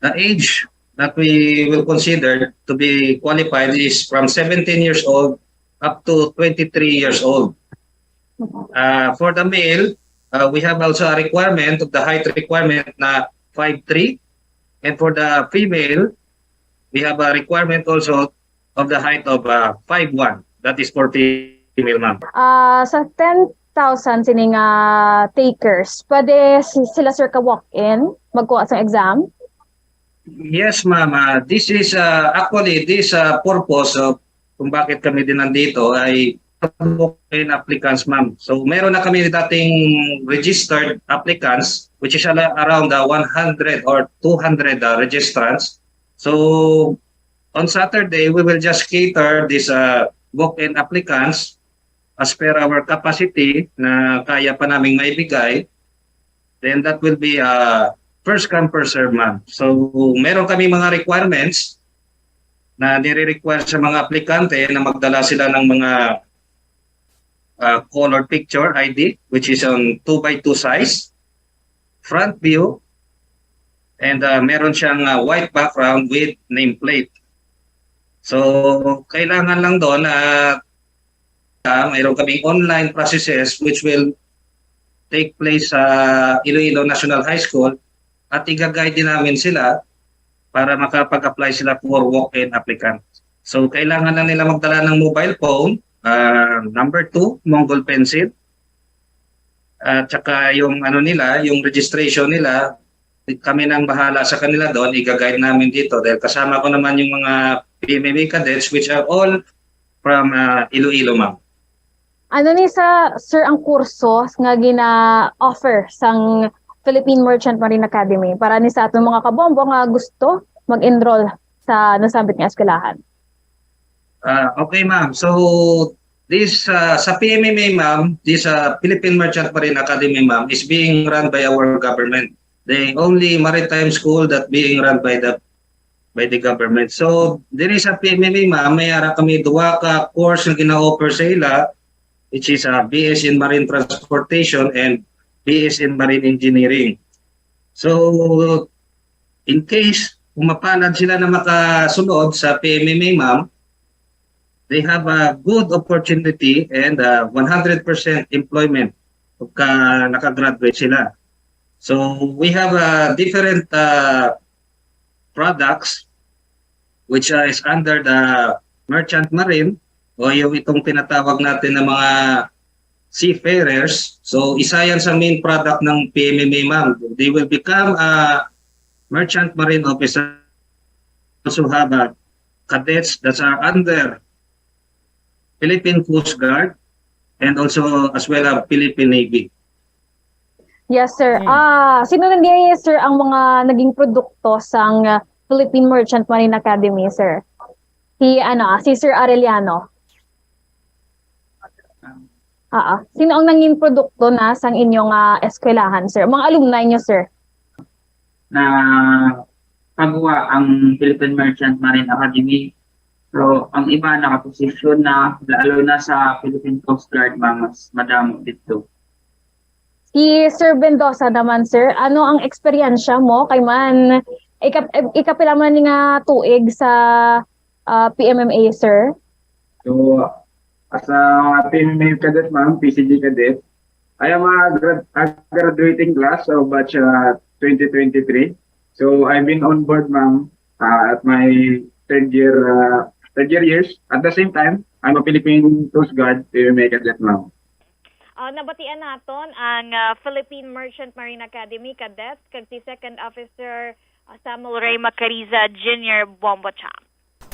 the age that we will consider to be qualified is from seventeen years old up to twenty-three years old. Uh, for the male, uh, we have also a requirement of the height requirement na five three, and for the female, we have a requirement also of the height of uh, five one. That is for female, ma'am. Ah, sa ten thousand sini nga takers, pwede si-, sila, sir, ka walk-in, magkuha sa exam? Yes, ma'am. Uh, this is uh, actually this uh, purpose of kung bakit kami din nandito ay walk-in applicants, ma'am. So, meron na kami dating registered applicants, which is ala- around uh, one hundred or two hundred uh, registrants. So, on Saturday, we will just cater these uh, walk-in applicants as per our capacity na kaya pa naming maibigay. Then that will be uh, first come, first serve, ma'am. So, meron kami mga requirements na nire-require sa mga aplikante na magdala sila ng mga uh, color picture I D, which is on two by two size, front view, and uh, meron siyang uh, white background with nameplate. So, kailangan lang doon na uh, mayroon kaming online processes which will take place sa Iloilo National High School at iga-guide din namin sila para makapag-apply sila for walk-in applicant. So, kailangan lang nila magdala ng mobile phone, uh, number two, Mongol pencil, at saka yung ano nila, yung registration nila, kami nang bahala sa kanila doon, iga-guide namin dito dahil kasama ko naman yung mga P M M A cadets which are all from uh, Iloilo, ma'am. Ano ni sa, sir, ang kurso nga gina-offer sang Philippine Merchant Marine Academy para ni sa atong mga kabombo nga gusto mag-enroll sa nasambit nga eskwelahan? Ah, okay, ma'am. So, this uh, sa P M M A, ma'am, this uh, Philippine Merchant Marine Academy, ma'am, is being run by our government. The only maritime school that being run by the by the government. So, diri sa P M M A, ma'am, may ara kami duha ka course nga gina-offer sa ila, which is uh, B S in Marine Transportation and B S in Marine Engineering. So, in case kung mapalad sila na makasulod sa P M M A, ma'am, they have a good opportunity and uh, one hundred percent employment pagka nakagraduate sila. So we have uh, different uh, products which is under the merchant marine o yung itong tinatawag natin ng mga seafarers. So isa yan sa main product ng P M M A, ma'am. They will become a merchant marine officer, also have uh, cadets that are under Philippine Coast Guard and also as well as Philippine Navy. Yes, sir. Hmm. Ah, sino na diay, sir, ang mga naging produkto sang, ah, Philippine Merchant Marine Academy, sir? Si, ano, ah, si Sir Arellano. Ah, ah. Sino ang nangin produkto na sang inyong, ah, eskwelahan, sir? Mga alumni nyo, sir? Na pagwa ang Philippine Merchant Marine Academy. So, ang iba nakaposisyon na, lalo na sa Philippine Coast Guard, mga mas madamo dito. Si Sir Mendoza naman, sir, ano ang eksperyensya mo kay man ikap-, ikapila man nga tuig sa, ah, P M M A, sir? So, as a P M M A cadet, ma'am, P C G cadet, I am a grad-, a graduating class of batch uh, twenty twenty-three. So, I've been on board, ma'am, uh, at my third year, uh, third year years. At the same time, I'm a Philippine Coast Guard P M M A cadet, ma'am. Ah, nabatian naton ang, ah, Philippine Merchant Marine Academy Cadets kag si Second Officer, ah, Samuel Ray Macariza Junior Bombo Cham.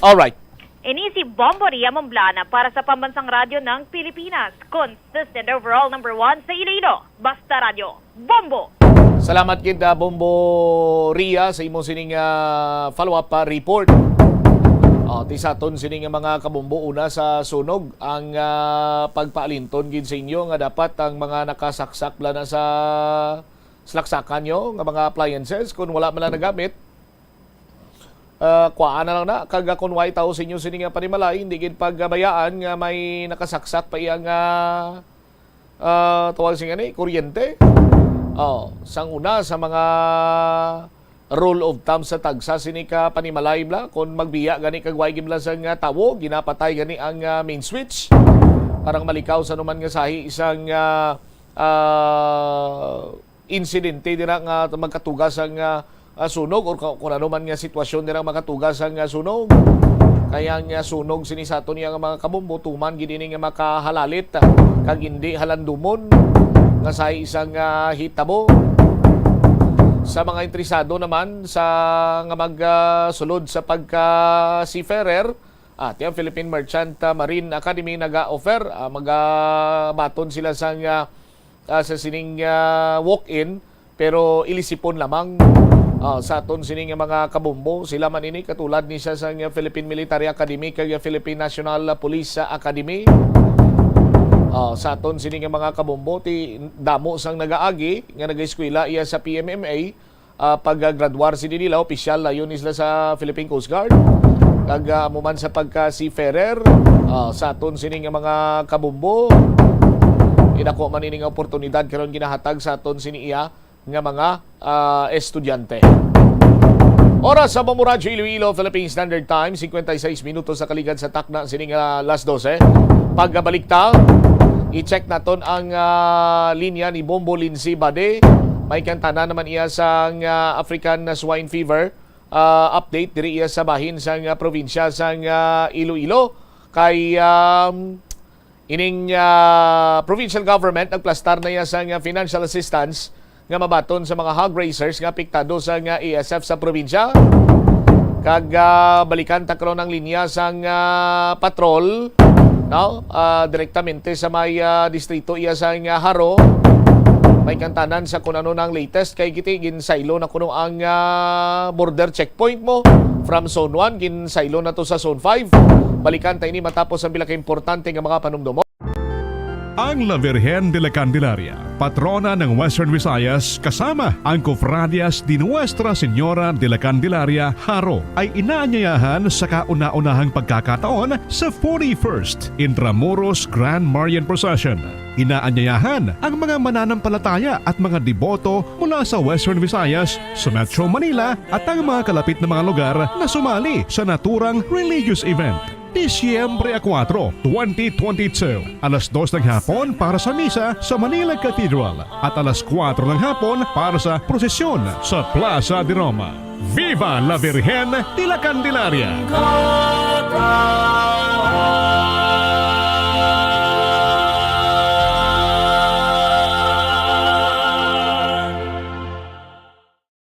All right. Ini si Bombo Ria Momblana para sa Pambansang Radyo ng Pilipinas, consistent overall number one sa Iloilo. Basta Radyo, Bombo! Salamat gid, ah, Bombo Ria, sa imo sining, ah, follow-up, ah, report. Oh, ti sa aton sini nga mga kabumbo, una sa sunog, ang, ah, pagpaalinton gid sa inyo nga dapat ang mga nakasaksak bala na sa salaksakan nyo nga mga appliances, kung wala man lang nagamit, ah, kuhaan na lang na. Kag, ah, kung way tawo sa inyo sini nga panimalay, hindi gid pagbayaan nga may nakasaksak pa iya nga, ah, tawag sini gani, kuryente. Oh, sang una sa mga rule of thumb sa tagsa sini ka panimalay bala, kung magbiya gani kag way gid bala sang, ah, tawo, ginapatay gani ang, ah, main switch para nga malikaw sa anuman nga sahi sang, ah, ah, insidente dira nga magkatuga sang, ah, ah, sunog or ka-, kung ano man nga sitwasyon dira makatuga sang, ah, sunog. Kaya nga sunog sini sa aton nga mga kabumbo, tuman gid ini nga makahalalit, ah, kag hindi halandumon nga sa isang, ah, hitabo. Sa mga interesado naman sa nga mag, ah, sulod sa pagka seafarer, ah, ti ang Philippine Merchant, ah, Marine Academy naga-offer, ah, magabaton sila sang, ah, ah, sa sining, ah, walk-in, pero ilisipon lamang, ah, sa aton sini nga mga kabumbo. Sila man ini katulad ni sa, sa Philippine Military Academy kag Philippine National Police Academy. Ah, sa aton sini nga mga kabumbo, ti damo sang nagaagi nga nagaeskwela iya sa P M M A, ah, paggraduar sini nila, opisyal layo ni sila sa Philippine Coast Guard. Kag, ah, amo man sa pagka seafarer, ah, sa aton sini nga mga kabumbo, idako man ini nga oportunidad karon ginahatag sa aton sini iya nga mga, ah, estudyante. Oras sa Bombo Radyo Iloilo, Philippine Standard Time, cincuenta y seis minutos sa kaligad sa takna sini nga las doce. Pagkabalik ta, i-check naton ang, ah, linya ni Bombo Lindsay Bade. May kantana naman iya sang, ah, African Swine Fever, ah, update diri iya sa bahin sang, ah, probinsya sang, ah, Iloilo. Kay, um, ining, ah, provincial government nagplastar na iya sang, ah, financial assistance nga mabaton sa mga hog raisers nga apektado sang, ah, A S F sa probinsya. Kag, ah, balikan ta karon ang linya sang, ah, patrol, no? Ah, direktamente sa may, ah, distrito iya sang, ah, Jaro. May kantanan sa kung ano nang latest kay giti ginsaylo na kuno ang, ah, border checkpoint mo from zone one, ginsaylo na to sa zone five. Balikan ta ini matapos ang pila ka importante nga mga panumdom. Ang La Virgen de la Candelaria, patrona ng Western Visayas, kasama ang Cofradias de Nuestra Señora de la Candelaria, Jaro, ay inaanyayahan sa kauna-unahang pagkakataon sa forty-first Intramuros Grand Marian Procession. Inaanyayahan ang mga mananampalataya at mga deboto mula sa Western Visayas, sa Metro Manila, at ang mga kalapit na mga lugar na sumali sa naturang religious event. Disyembre a kuwatro, twenty twenty-two, alas dos ng hapon para sa misa sa Manila Cathedral at alas kuwatro ng hapon para sa prosesyon sa Plaza de Roma. Viva la Virgen de la Candelaria!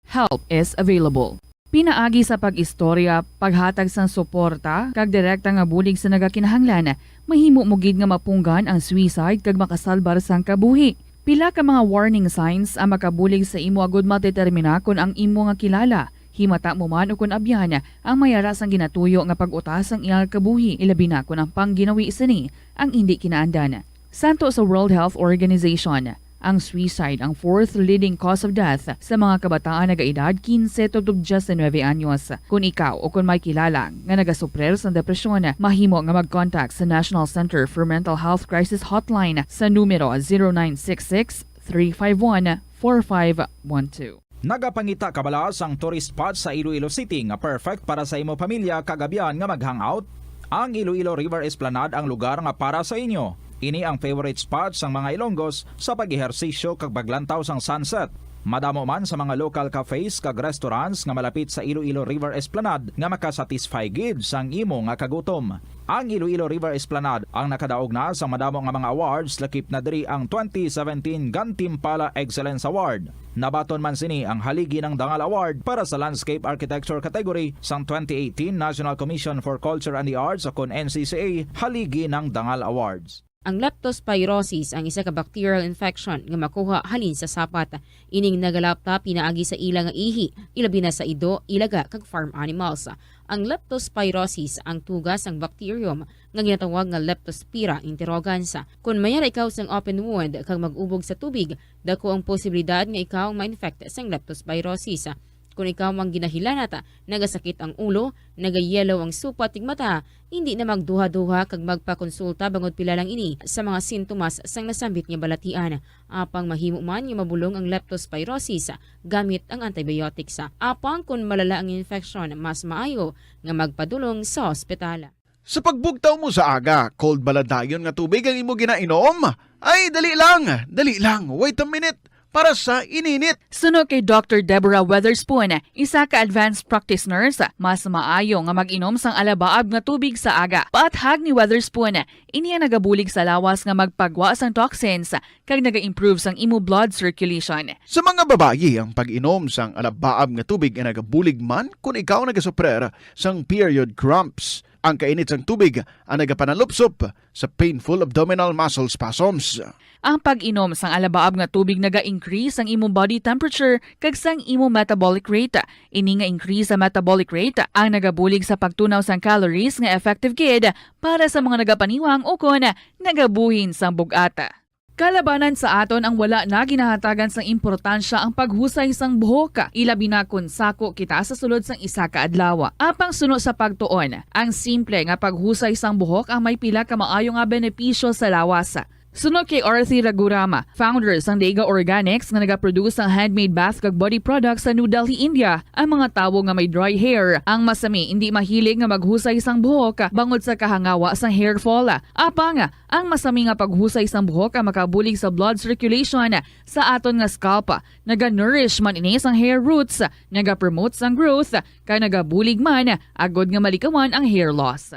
Help is available. Pinaagi sa pag-istorya, paghatag sang suporta, kag direkta nga bulig sa nagakinahanglan, mahimo mo gid nga mapunggan ang suicide kag makasalbar sang kabuhi. Pila ka mga warning signs ang makabulig sa imo agud madetermina kon ang imo nga kilala, himata mo man o kon abyan, ang may ara sang ginatuyo nga pag-utas sang iyang kabuhi, ilabi na kon ang pangginawi sini ang indi kinaandan. Santo sa World Health Organization, ang suicide ang fourth leading cause of death sa mga kabataan nagaedad quince tubtob diecinuebe anyos. Kon ikaw o kon may kilala nga nagasuprir sang depresyon, mahimo nga mag-contact sa National Center for Mental Health Crisis Hotline sa numero zero nine six six, three five one, four five one two. Nagapangita ka bala sang tourist spot sa Iloilo City nga perfect para sa imo pamilya kag abyan nga mag-hangout? Ang Iloilo River Esplanade ang lugar nga para sa inyo. Ini ang favorite spot sang mga Ilonggos sa pag-ehersisyo kag paglantaw sang sunset. Madamo man sa mga local cafes kag restaurants nga malapit sa Iloilo River Esplanade nga makasatisfy gid sang imo nga kagutom. Ang Iloilo River Esplanade ang nakadaog na sa madamo nga mga awards, lakip na diri ang twenty seventeen Gantimpala Excellence Award. Nabaton man sini ang Haligi ng Dangal Award para sa Landscape Architecture category sang twenty eighteen National Commission for Culture and the Arts, o kon N C C A Haligi ng Dangal Awards. Ang leptospirosis ang isa ka bacterial infection nga makuha halin sa sapat. Ining nagalapta pinaagi sa ila nga ihi, ilabi na sa ido, ilaga, kag farm animals. Ang leptospirosis ang tuga sang bacterium nga ginatawag nga Leptospira interrogans. Kon mayara ikaw sang open wound kag mag-ubog sa tubig, dako ang posibilidad nga ikaw ma-infect sang leptospirosis. Kon ikaw ang ginahilanat, nagasakit ang ulo, nagayellow ang supat ning mata, hindi na magduha-duha kag magpakonsulta bangod pila lang ini sa mga sintomas sang nasambit nga balatian. Apang mahimo man nga mabulong ang leptospirosis gamit ang antibiotics. Apang kon malala ang infection, mas maayo nga magpadulong sa ospital. Sa pagbugtaw mo sa aga, cold bala dayon nga tubig ang imo ginainom? Ay, dali lang, dali lang, wait a minute, para sa ininit. Suno kay Doctor Deborah Weatherspoon, isa ka advanced practice nurse, mas maayo nga mag-inom sang alabaab nga tubig sa aga. Paathag ni Weatherspoon, ini ang nagabulig sa lawas nga magpagwa sang toxins kag naga-improve sang imo blood circulation. Sa mga babayi, ang pag-inom sang alabaab nga tubig ay nagabulig man kon ikaw nagasuprer sang period cramps. Ang kainit sang tubig ang nagapanalupsop sa painful abdominal muscle spasms. Ang pag-inom sang alabaab nga tubig naga-increase ang imong body temperature kag sang imong metabolic rate. Ini nga increase sa metabolic rate ang nagabulig sa pagtunaw sang calories nga effective gid para sa mga nagapaniwang ukon nagabuhin sang bug-at. Kalabanan sa aton ang wala na ginahatagan sang importansya ang paghusay sang buhok, ilabi na kon sako kita sa sulod sang isa ka adlaw. Apang suno sa pagtuon, ang simple nga paghusay sang buhok ang may pila ka maayo nga benepisyo sa lawas. Suno kay Arthi Ragurama, founder sang Dega Organics nga nagaproduce sang handmade bath kag body products sa New Delhi, India, ang mga tawo nga may dry hair ang masami indi mahilig nga maghusay sang buhok bangod sa kahangawa sang hair fall. Apang ang masami nga paghusay sang buhok ang makabulig sa blood circulation sa aton nga scalp. Naga-nourish man ini sang hair roots, nagapromote sang growth, kag nagabulig man agod nga malikawan ang hair loss.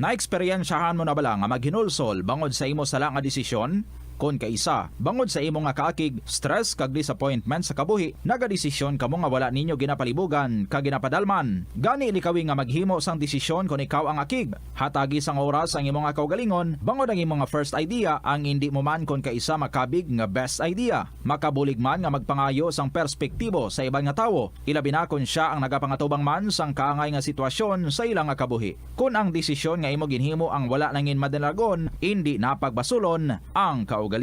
Naeksperyensyahan mo na bala nga maghinulsol bangod sa imo sala nga desisyon? Kon kaisa, bangod sa imo nga kaakig, stress kag disappointment sa kabuhi, nagadesisyon kamo nga wala ninyo ginapalibugan kag ginapadalman. Gani, likawi nga maghimo sang desisyon kon ikaw ang akig. Hatagi sang oras ang imo nga kaugalingon bangod ang imo nga first idea ang indi mo man kon kaisa makabig nga best idea. Makabulig man nga magpangayo sang perspektibo sa iban nga tawo, ilabi na kon sia ang nagapangatubang man sang kaangay nga sitwasyon sa ila nga kabuhi. Kon ang desisyon nga imo ginhimo ang wala nangin madalagon, indi na pagbasulon ang kaugalingon.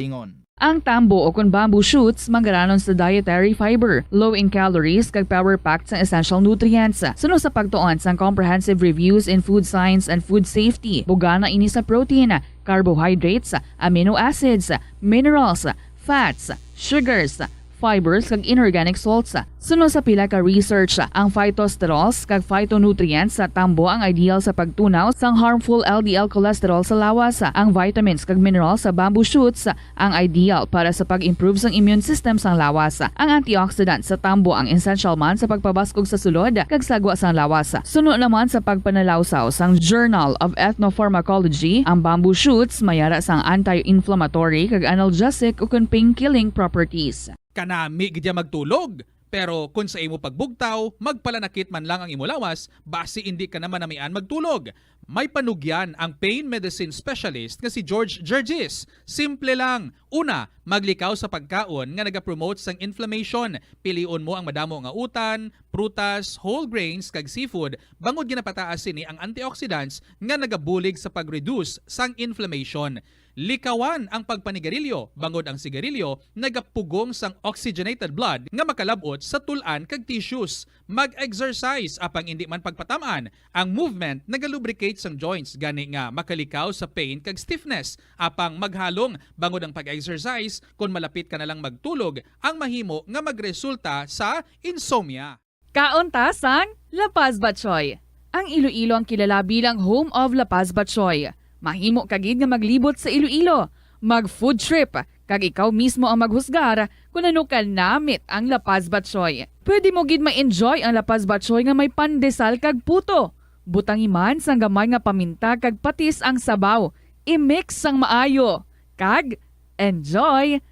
Ang tambo o kon bamboo shoots manggaranon sa dietary fiber, low in calories kag power-packed sang essential nutrients. Suno sa pagtuon sang Comprehensive Reviews in Food Science and Food Safety, bugana ini sa protein, carbohydrates, amino acids, minerals, fats, sugars, fibers kag inorganic salts. Suno sa pila ka research, ang phytosterols kag phytonutrients sa tambo ang ideal sa pagtunaw sang harmful L D L cholesterol sa lawas. Ang vitamins kag minerals sa bamboo shoots ang ideal para sa pag-improve sang immune system sang lawas. Ang antioxidant sa tambo ang essential man sa pagpabaskog sa sulod kag sagwa sang lawas. Suno naman sa pagpanalawsaw sang Journal of Ethnopharmacology, ang bamboo shoots mayara sang anti-inflammatory kag analgesic ukon pain-killing properties. Kanami gid ya magtulog, pero kon sa imo pagbugtaw, magpalanakit man lang ang imo lawas, basi indi ka na manamian magtulog. May panugyan ang pain medicine specialist nga si George Gergis. Simple lang. Una, maglikaw sa pagkaon nga nagapromote sang inflammation. Pilion mo ang madamo nga utan, prutas, whole grains, kag seafood, bangod ginapataas sini ang antioxidants nga nagabulig sa pag-reduce sang inflammation. Likawan ang pagpanigarilyo, bangod ang sigarilyo nagapugong sang oxygenated blood nga makalab-ot sa tul-an kag tissues. Mag-exercise, apang indi man pagpatam-an. Ang movement nagalubricate sang joints, gani nga makalikaw sa pain kag stiffness. Apang maghalong, bangod ang pag-exercise, kon malapit ka na lang magtulog, ang mahimo nga magresulta sa insomnia. Kaon ta sang La Paz Batchoy. Ang Iloilo ang kilala bilang home of La Paz Batchoy. Mahimo ka gid nga maglibot sa Iloilo, mag-food trip, kag ikaw mismo ang maghusgar kon ano kanamit ang La Paz Batchoy. Pwede mo gid ma-enjoy ang La Paz Batchoy nga may pandesal kag puto. Butangi man sang gamay nga paminta kag patis ang sabaw. I-mix sang maayo, kag enjoy!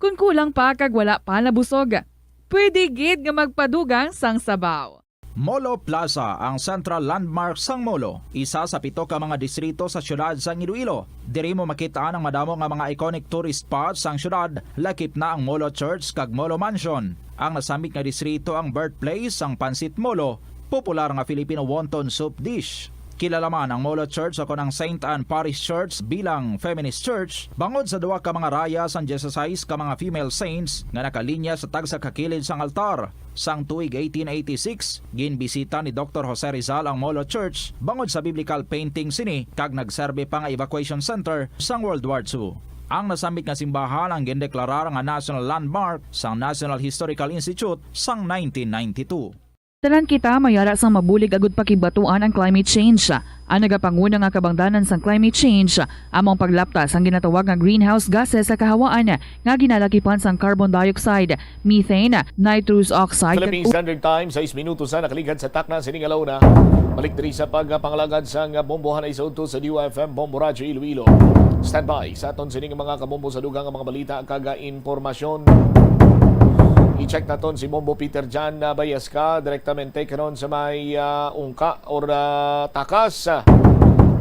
Kon kulang pa kag wala pa nabusog, pwede gid nga magpadugang sang sabaw. Molo Plaza, ang central landmark sang Molo, isa sa pito ka mga distrito sa siyudad sang Iloilo. Diri mo makit-an ang madamo nga mga iconic tourist spots sang siyudad, lakip na ang Molo Church kag Molo Mansion. Ang nasambit nga distrito ang birthplace sang Pancit Molo, popular nga Filipino wonton soup dish. Kilala man ang Molo Church o kon ang Saint Anne Parish Church bilang feminist church bangod sa duha ka mga raya sang dieciséis ka mga female saints nga nakalinya sa tagsa ka kilid sang altar. Sang tuig eighteen eighty-six, ginbisita ni Doktor Jose Rizal ang Molo Church bangod sa biblical painting sini kag nagserbi pa nga evacuation center sang World War Two. Ang nasambit nga simbahan ang gindeklarar nga National Landmark sang National Historical Institute sang nineteen ninety-two. Tanan kita may ara sang mabulig agud pakibatuan ang climate change. Ang nagapanguna nga kabangdanan sang climate change amo ang paglapta sang ginatawag nga greenhouse gases sa kahawaan nga ginalakipan sang carbon dioxide, methane, nitrous oxide, kag Philippine Standard Time, sais minutos na nakaligad sa takna sining alauna. Balik diri sa pagpangalagad sang bombohan ay sa udto sa D U F M Bombo Radyo Iloilo. Standby sa aton sining mga kabombo sa dugang nga mga balita kag impormasyon. I-check naton si Bombo Peter Jan, ah, Bayasca, direktamente karon sa may, ah, Ungka or, ah, Takas, ah,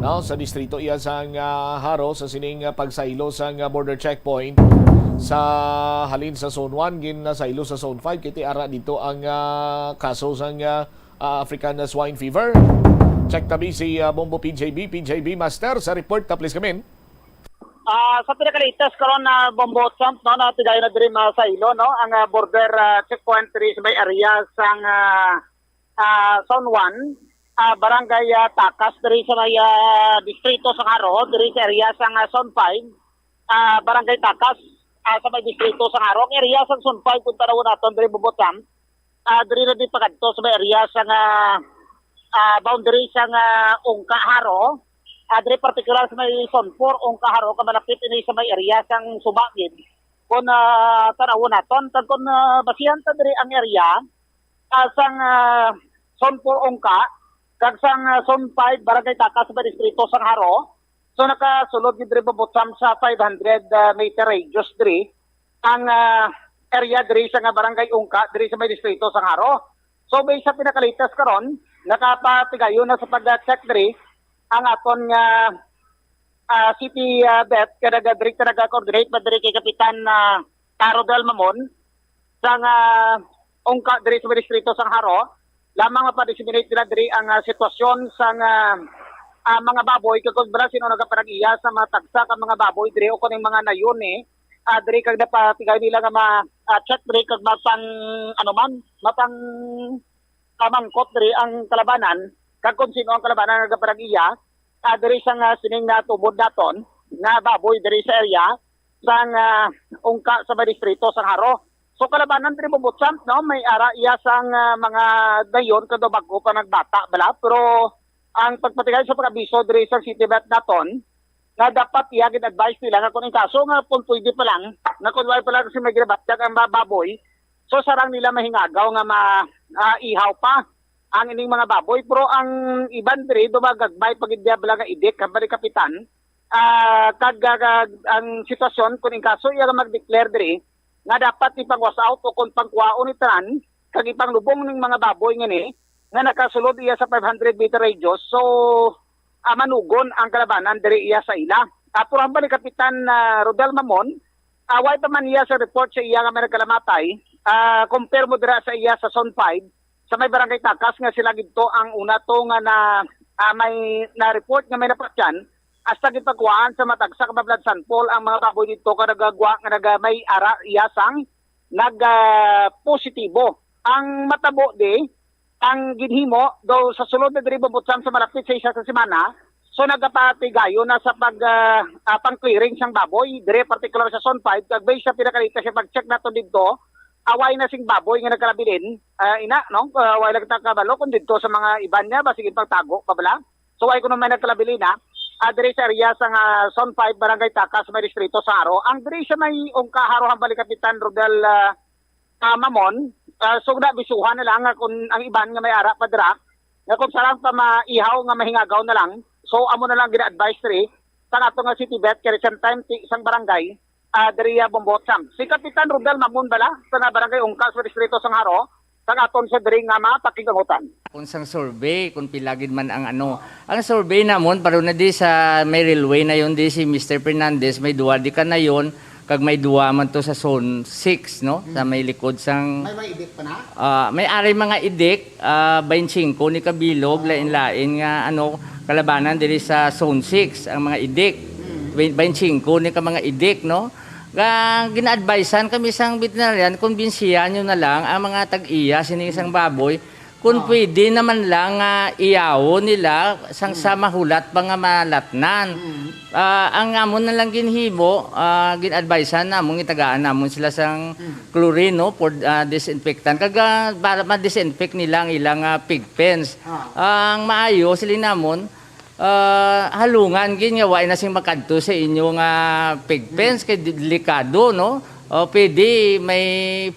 no, sa distrito iya sang, ah, Jaro sa sining, ah, pagsaylo sang, ah, border checkpoint sa halin sa Zone one, ginasaylo sa Zone five, kay ti ara dito ang, ah, kaso sang, ah, ah, African Swine Fever. Check tabi si, ah, Bombo P J B. P J B Master sa report, ta please come in. Ah, sa pinakalitas karon na Bombo Champ, no, na tigayon na diri masaylo, no, ang, ah, border, ah, checkpoint diri sa may area sang, ah, ah, Zone one, ah, barangay, ah, Takas diri sa may, ah, distrito sang Jaro, diri sa area sang, ah, Zone five, ah, barangay Takas, ah, sa may distrito sang Jaro. Ang area sang Zone five, kung tanawon naton diri, Bombo Champ, ah, diri na di pagadto sa may area sang, ah, ah, boundary sang, ah, Ungka Jaro. Ah, diri particular sa may Zone four, Ungka Jaro, ka malapit ini sa may area sang Subagid. Kung, ah, tanawon naton, kag kung, ah, basihan ta diri ang area, ah, sang, ah, Zone four Ungka, kag sang, ah, Zone five, Barangay Takas sa may distrito sang Jaro. So, nakasulod gid diri, Bombo Champ, sa five hundred, ah, meter radius diri ang, ah, area diri sa nga Barangay Ungka, diri sa may distrito sang Jaro. So, based sa pinakalitas karon, nakapatigayon na sa pag-check diri ang aton nga, ah, city, ah, vet, kay naga-, diri ka naga-coordinate pa diri kay Kapitan, ah, Rodel Mamon, sang, ah, Ungka diri sa distrito sang Jaro. Lamang mapa-disseminate nila diri ang, ah, sitwasyon sang, ah, ah, mga baboy, kag kung bala sino nagapanag-iya sa mga tagsa ka mga baboy diri o kuning mga nayon ni, ah, diri kag napatigay nila nga ma-, ah, check diri kag mapang, ano man, mapang pamangkot diri ang kalabanan, kag kung sino ang kalabanan nga nagapanag-iya, ah, diri sa nga sining natubod naton nga baboy diri sa area sang, ah, Ungka sa may distrito sang Jaro. So, kalabanan diri, Bombo Champ, no, may ara iya sang, ah, mga dayon kag bag-o pa nagbata bala, pero ang pagpatigay sa pag-abiso diri sa city vet naton, nga dapat iya gid advice nila nga kung in kaso nga kung pwede pa lang, nga kung wala pa lang si may ginabatyag ang ba-, baboy, so sarang nila mahingagaw nga ma-, ah, ihaw pa ang ining mga baboy. Pero ang iban diri, dumagagmay pa gid diya bala nga idik, hambal ni Kapitan. Ah, kag, ah, kag ang sitwasyon, kung in kaso iya nga mag-declare diri, nga dapat ipang-wash out o kung pangkuhaon ni tanan, kag ipanglubong ning mga baboy nga ni, nga nakasulod iya sa five hundred meter radius. So, ah, manugon ang kalabanan diri iya sa ila. Ah, pero hambal ni Kapitan, ah, Rodel Mamon, ah, way pa man iya sa report sa iya nga may nagkalamatay, ah, compare mo dira sa iya sa Zone five, sa may Barangay Takas nga sila gidto ang una to nga na, ah, may na-report nga may napatyan, hasta gipagkuhaan sa matagsa ka blood sample ang mga baboy didto ka nagagwa nga naga-, may ara iya sang nag, ah, positibo. Ang matabo di, ang ginhimo daw sa sulod na diri, Bombo Champ, sa malapit sa isa sa semana, so nagapatigayon na sa pag, ah, ah, pang-clearing sang baboy, diri particular sa Zone five, kag based sa pinakalitas sa pag-check nato didto, away na sing baboy nga nagkalabilin, ah, ina, no? Ah, away lang ta kabalo kung didto sa mga iban niya, ba, sige pagtago pa bala. So, ay kuno may nagkalabilin na, ah, diri sa area sa nga Zone five, Barangay Takas, may distrito sa Jaro. Ang diri sa may Ungka, Jaro, hambal ni Kapitan Rodel, ah, ah, Mamon, ah, so, nabisuhan na lang nga kung ang iban nga may ara pa dira, nga kung sarang pa maihaw nga mahingagaw na lang. So, amo na lang gina-advise diri sa ato nga city vet, kay recent time, ti, isang barangay, ah, diri, ah, Bombo Champ. Si Kapitan Rodel Mamon bala, sa nga barangay Ungka, sa distrito sang Jaro, sang aton sa diri nga mga pakigamutan. Kung sang survey, kung pila gid man ang ano. Ang survey namon, pero na di sa may railway na yun, di si Mister Fernandez, may duwa di ka na yun, kag may duwa man to sa Zone six, no? Sa may likod sang May, may idik pa na? Ah, may ari mga idik, ah, baynte singko ni kabilog, lain-lain nga, ano, kalabanan diri sa Zone six, ang mga idik. Bayn-, baynte singko ni ka mga idik, no? Ga, gina-advisean kami sang veterinarian, kumbinsihan nyo na lang ang mga tag-iya sini sang baboy, kung pwede naman lang nga iyawon nila sang sa mahulat pa nga malatnan. Ah, ang amon na lang ginhimo, ah, gin-advisean namon, gitagaan namon sila sang chlorine, no, for, ah, disinfectant. Kag, ah, para ma-disinfect nila ang ilang, ah, pig pens. Ang maayo, siling namon, ah, halungan gid nga wa na sing makadto sa inyo nga pig pens kay di-, delikado, no? O pwede may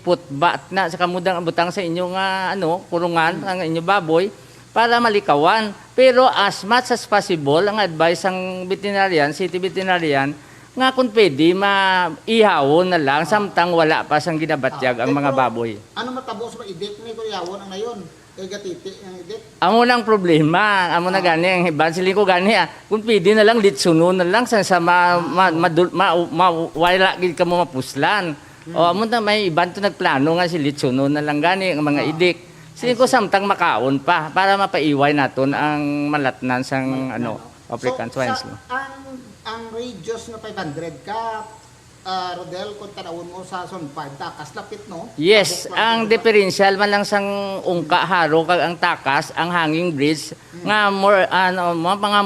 putbat na sa kamudang butang sa inyo nga, ano, kurungan ang inyo baboy para malikawan. Pero as much as possible, ang advice sang veterinarian, city veterinarian, nga kung pwede, maihawon na lang samtang wala pa sang ginabatyag ang mga baboy. Ano matabo sa mga idik ni Kuya Won ang nayon? Kay gatiti ang idik. Amo nang problema, amo na gani ang iban. Siling ko gani, ah, kung pwede na lang, litsunon na lang sa, sa ma-, ma-, madul-, ma-, ma-, wala gid kamo mapuslan. O, amo na, may iban to nagplano nga si litsunon na lang gani ang mga idik. Siling ko samtang makaon pa para mapaiway naton ang malatnan sang, ano, African swine flu. So, sa, ang, ang radius nga five hundred ka, ah, Rodel, kung tanawon mo sa Zone five, takas lapit, no? Yes, ang differential man lang sang Ungka Haro kag ang takas, ang hanging bridge, nga more, ano, mga, mga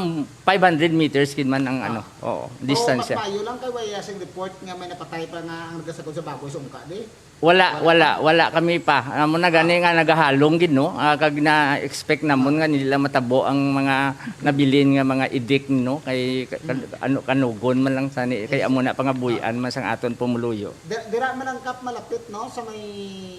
five hundred meters gid man ang, ano, oo, distansya. Pero mas maayo lang kay wala sing report nga may napatay pa nga ang nagasakod sa baboy sa Ungka, di? Wala, wala, wala kami pa. Amo na gani nga nagahalong gid, no? Ah, kag na-expect namon nga nila matabo ang mga nabilin nga mga idik, no? Kay ka-, ka-, ano, kanugon man lang sani, kay amo na pangabuy-an man sang aton pumuluyo. Di-, dira man ang Kap malapit, no, sa may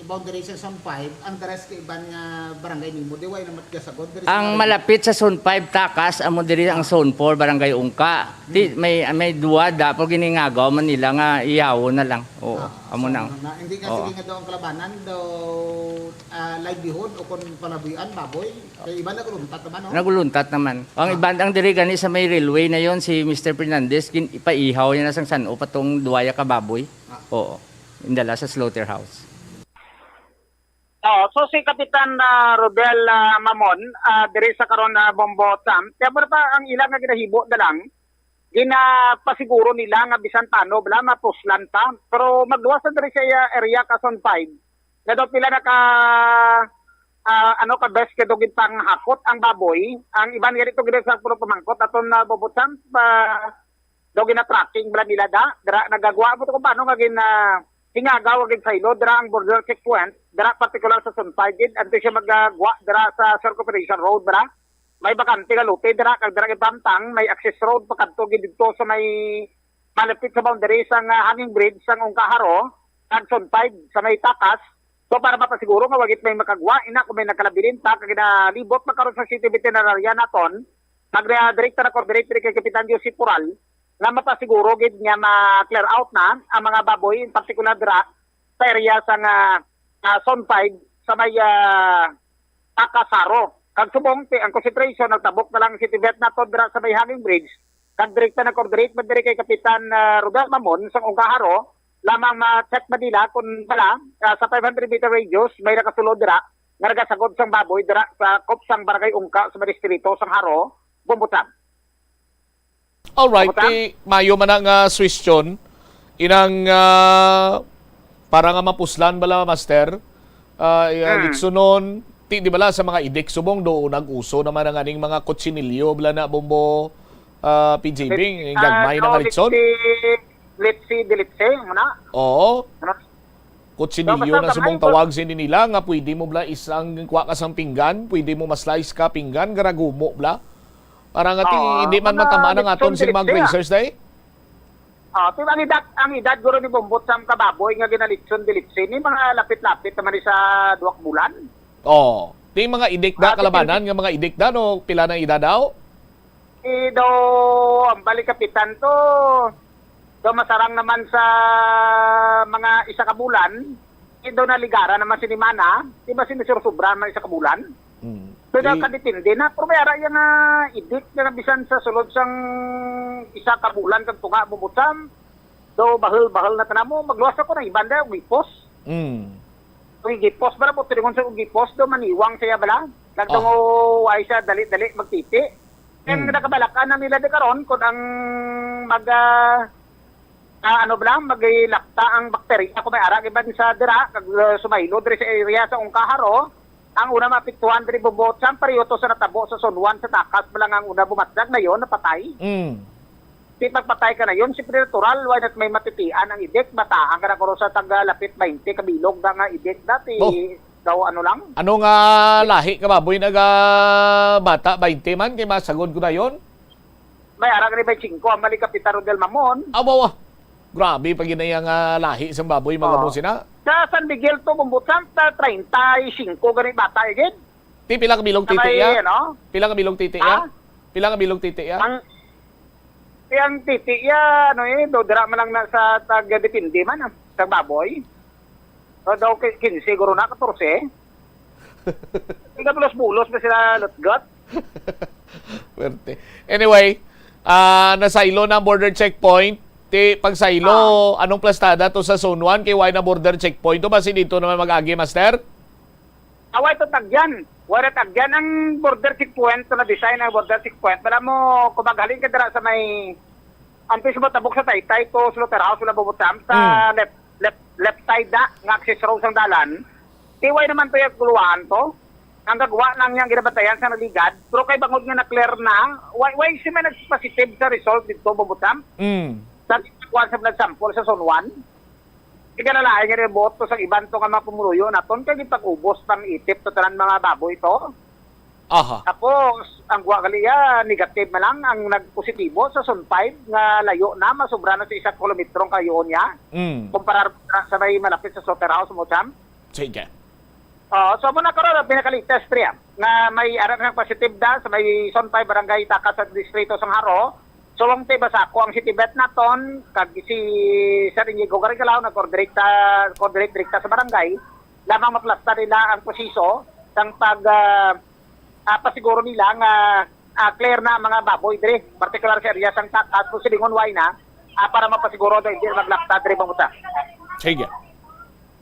boundary sa Zone five, ang the rest kay iban nga barangay nimo, di way na matgasagod diri sa Ang barangay. Malapit sa Zone five, takas, amo diri ang Zone four, Barangay Ungka. Di, may, may duwa da, pero giningagaw man nila nga iyawon na lang. Oo, amo na. Hindi nga, sige nga daw ang kalabanan, daw, ah, livelihood o kung palabuyan, baboy. Kay iban naguluntat naman, no? Naguluntat naman. Ang iban, ang diri gani sa may railway na yon, si Mister Fernandez, gin-, ipaihaw niya na sang san-o pa tong duwaya ka baboy. Oo, indala sa slaughterhouse. Oh, so si Kapitan, ah, Rodel, ah, Mamon, ah, diri sa karon na Bombo Sam, kaya pa ang ilang nga ginahibo na lang, ginapasiguro nila nga bisan paano, bala, mapuslan pa. Pero magluwas na diri sa iya area ka Zone five, na daw pila na ka, ah, ano, ka best kay daw ginpanghakot ang baboy. Ang iban gani to gid sa puro pamangkot aton na Bombo Sam, pa, daw gina-tracking bala nila da, dira nagagwa mo to kung paano nga gin, ah, hingagaw ang gin saylo, dira ang border checkpoint, dira particular sa Zone five gid, antes siya magagwa dira sa circumferential road, dira. May bakante nga lote dira, kag dira gid pamtang, may access road pakadto gid didto sa may malapit sa boundary sang, ah, hanging bridge sang Ungka Haro, kag Zone five sa may takas. So, para mapasiguro nga wagit may makagwa, ina kung may nagkalabilin pa, kag ginalibot man karon sa city veterinarian naton, nagdirekta na coordinate diri kay Kapitan Joseph Pural, nga mapasiguro gid nga ma-clear out na ang mga baboy, in particular dira sa area sa nga, ah, Zone five sa may, ah, Takasaro. Kag subong, ti-, ang concentration, nagtabok na lang ang city vet nato dira sa may hanging bridge. Kag direkta na coordinate man diri kay Kapitan, ah, Rodel Mamon sa Ungkaharo, lamang ma-check man nila kung bala, ah, sa five hundred meter radius, may nakasulod dira, nga nagasagod sang baboy dira sa Kupsang Barangay Ungka sa may distrito sang Jaro, Bombo Sam. Alright, Kamutan? Ti, mayo man na nga suwestyon. Inang, ah, para nga mapuslan bala, master, ah, i-, ah, Hmm. litsunon, ti, di bala sa mga idik subong do, nag-uso naman ang aning mga kutsinilyo, bala na, Bombo, ah, P J B, Lit-, yung gagmay ah, na nga oh, litson? Litsi, litsi, dilitsi, muna. Oo. Ano? Kutsinilyo So, basta na subong kamay, tawag sini nila nga pwede mo bala isang kuha ka sang pinggan, pwede mo ma-slice ka pinggan, garagumo bala. Para nga ti, Oo, hindi man mga matamaan ang aton litson, sing mga dilitsi, ah. Grazers, day? Ah, pero ang edad, ang edad guro ni Bombot sa mga kababoy nga ginalitson, dilitsi, ni mga lapit-lapit naman ni sa duwak bulan. Oo. Ti mga idik da, Ah, kalabanan depende. Nga mga idik da, no? Pila na edad daw? Eh, daw, ang balik kapitan to, daw masarang naman sa mga isa ka bulan, Daw naligaran naman sini, mana, di ba, sini, sir, sobra man isa ka bulan? Mm. So, daw kadepende na, pero may ara iya nga edict nga bisan sa sulod sang isa ka bulan kag tunga, Bombo Sam, daw bahal-bahal na tanan mo, magluwas ako ng iban daw, gipos. Mm. Kung gipos, bala, buto dingon sa gipos, daw maniwang siya, bala. Nagtungo, ay siya, dali-dali, magtiti. Ang Mm. nakabalakan na nila di karon, kung ang mag, ah, ah, ano ba lang, maglapta ang bakterya, kung may ara, iban sa dira, kag, ah, sumaylo diri sa area sa Ungkaharo, ang una maapektuhan diri, Bombo Sam, pareho to sa natabo sa San Juan sa takas, bala nga ang una bumatlag, na yon, napatay. Mm. Di pagpatay ka na yon, siyempre natural, why not may matitian ang idik, bataan ka na kuro sa taga lapit twenty kabilog na nga idik dati, Oh. daw ano lang. Ano nga lahi ka baboy nagabata, twenty man, kay masagod ko na yon? May ara ni twenty-five, ang balik Kapitan Rodel Mamon. Abaw, ah. Grabe pa gid na iya nga lahi sang baboy, mga Oh. Bombo Sam, na. Sa San Miguel to, Bombo Sam, ta treinta y cinco gani bata, eh, gid. Ti, pila ka bilog Sa titi may, iya? ano? Pila ka bilog titi Ha? iya? Pila ka bilog titi iya? Ang, ang titi iya, ano, eh, do, dira man lang na sa tag-, depende man, ah, sa baboy. O, daw, ki-, quince, siguro na, catorce. Ikabulos-bulos na sila, lutgot. Pwerte. Anyway, ah, nasaylo na ang border checkpoint. Ti, pagsaylo, Ah. anong plastada to sa Zone one? Kay wala na border checkpoint. To ba si dito naman mag-agi, master? Away to tagyan. Wala tagyan ang border checkpoint, to na-design ang border checkpoint. Wala mo, kung maghalin ka dira sa may, ang mismo tabok sa Taytay to, slaughterhouse, wala Bombo Sam, sa Hmm. left, left, left side da, nga access road sang dalan. Tiway naman to yung kuluan to. Ang gagawa lang niyang ginabantayan sa naligad, pero kay bangod nga na-clear na, why, why si may nagpositive sa result dito, Bombo Sam? Mm. Sa kuwan sa blood sample sa Zone one? Ikalalain nga ni boto sa iban to nga mga pumuruyo naton kay gipag-ubos pang itip to tanan mga baboy to. Aha. Tapos, ang wa gali iya, negative man lang ang nagpositibo sa Zone five nga layo na, masubra na sa isa kilometro ang kayoon niya. Mm. Kumpara sa may malapit sa slaughterhouse mo, Cham. Sige. Oh, so muna karon ang pinaka-latest, Priya, nga may ara nga positive da sa may Zone five Barangay Takas sa Distrito sang Jaro. Sulong ti basa ko ang city vet naton, kag si Sir Inigo Garigalaw nag-coordinate sa, coordinate direkta sa barangay. Lamang maplasta nila ang proseso sang pag, ah, ah, pasiguro nila nga, ah, clear na ang mga baboy diri, particular sa area sang Takas, kung silingon way na, ah, para mapasiguro na hindi na maglapta diri, Bombo Sam. Sige.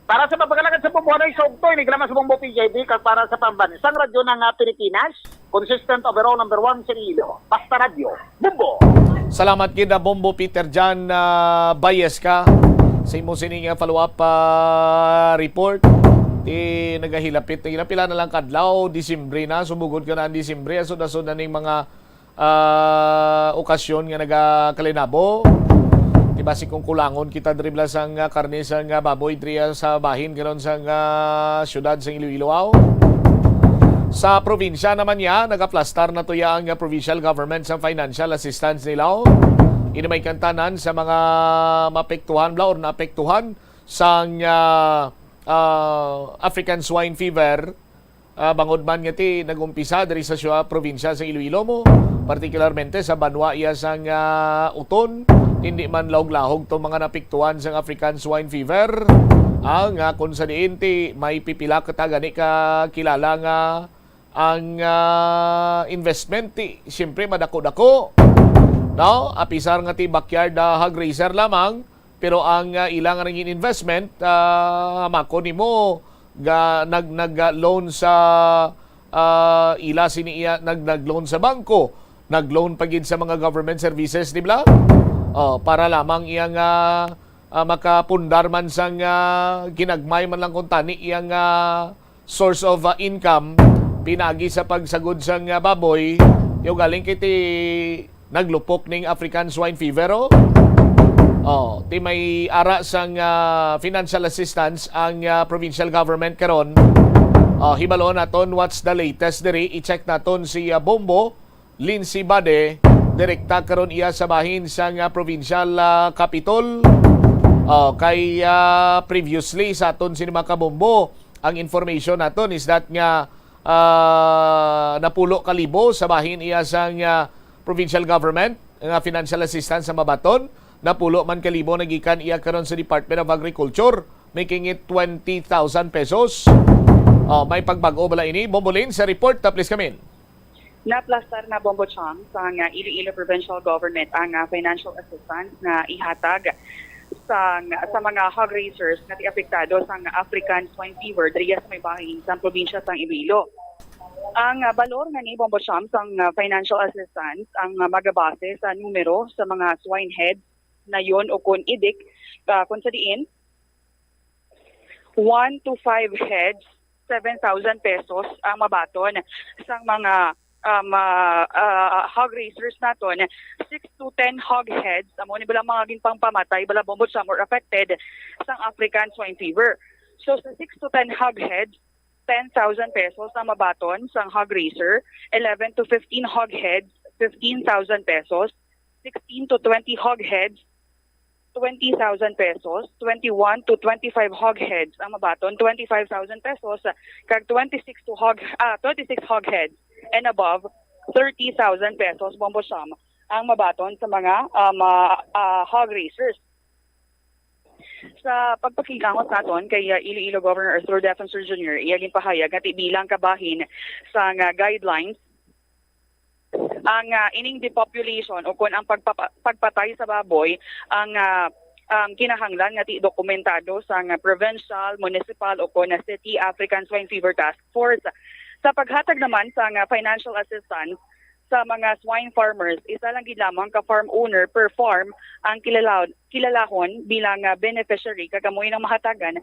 Para sa pagpagalagad sa Bombo, ano, isog to, ini lamang sa Bombo P J D, kag para sa pambansang radyo ng, ah, Pilipinas, consistent overall number one sa Iloilo. Basta Radyo, Bombo! Salamat gid na Bombo Peter Jan, ah, Bayes ka sa imo sining, ah, follow-up, ah, report. Ti nagahilapit na gina, pila na lang kadlaw, Disyembre na, sumugod ka na ang Disyembre, asod-asod na ning mga ah, okasyon nga nagakalinabo. Di ba, si kung kulangon kita diri bala sang, ah, karne sang, ah, baboy diri, ah, sa bahin karon sang, ah, siyudad sang Iloilo, aw? Sa probinsya naman niya, nagaplastar na to ya ang, ah, provincial government sang financial assistance nila, aw? Ini may kantanan sa mga maapektuhan bala or naapektuhan sang, ah, ah, African Swine Fever. Ah, bangod man nga ti nag-umpisa diri sa syu-, probinsya sa Iloilo mo, partikularmente sa banwa iya sang, ah, Oton, hindi man lahog-lahog to mga napiktuhan sang African Swine Fever. Ang, ah, kung sa diin ti may pipila ka ta gani ka kilala nga ang, ah, investment ti siyempre madako-dako, no? Apisar nga ti backyard, ah, hog raiser lamang, pero ang, ah, ila nga nangin investment, ah, hamakon nimo ga-, nag-, nag-, ah, loan sa, ah, ila sini iya, nag-, nag-loan sa bangko, nag-loan pa gid sa mga government services, di ba? Oh, para lamang iya nga, ah, makapundar man sang, ah, ginagmay man lang kung tani iya nga source of, ah, income, pinagi sa pagsagod sang, ah, baboy, yung galing kay ti naglupok ning African Swine Fever, oh. Oh, ti may ara sang, ah, financial assistance ang, ah, provincial government karon. Oh, hibalon naton what's the latest diri. I-check naton si, ah, Bombo Lindsay Bade, direkta karon iya sa bahin sang, ah, provincial, ah, capitol. Oh, kay, ah, previously sa aton sini mga kabombo, ang information naton is that nga, ah, napulo ka libo sa bahin iya sang, ah, provincial government nga financial assistance sa mabaton. Napulo man ka libo nagikan iya karon sa Department of Agriculture. Making it twenty thousand pesos. Oh, may pagbag-o bala ini? Bombolin, sa report, ta, please, kamin. Naplastar na, Bombo Cham, sang Iloilo Provincial Government ang, ah, financial assistance na ihatag sang, sa mga hog raisers nga ti-, apektado sang African Swine Fever diriya sa may bahin sang probinsya sang Iloilo. Ang, ah, balor nga ni, Bombo Cham, sang, ah, financial assistance ang, ah, magabase sa numero sa mga swine head, nayon o kon idik, ah, kung sa diin one to five heads, seven thousand pesos ang mabaton sang mga, um, ah, ah, hog raisers naton. Six to ten hog heads, amo ni bala mga ginpangpamatay bala, Bombo Cham, or affected sang African Swine Fever. So, sa six to ten hog heads, ten thousand pesos ang mabaton sang hog raiser, eleven to fifteen hog heads, fifteen thousand pesos, sixteen to twenty hog heads, twenty thousand pesos, twenty-one to twenty-five hog heads ang mabaton, twenty-five thousand pesos, kag twenty-six to hog, ah, twenty-six hog heads and above, thirty thousand pesos, Bombo Cham, ang mabaton sa mga, ah, ma-, ah, hog raisers. Sa pagpakiglangot naton kay, ah, Iloilo Governor Arthur Defensor Junior, iya ginpahayag nga ti bilang kabahin sang, ah, guidelines ang, ah, ining depopulation o kon ang pagpapa-, pagpatay sa baboy ang, ah, ang kinahanglan nga ti dokumentado sang provincial, municipal o kon city African Swine Fever Task Force. Sa paghatag naman sang, ah, financial assistance sa mga swine farmers, isa lang gid lamang ka farm owner per farm ang kilala-, kilalahon bilang, ah, beneficiary kag amo ang mahatagan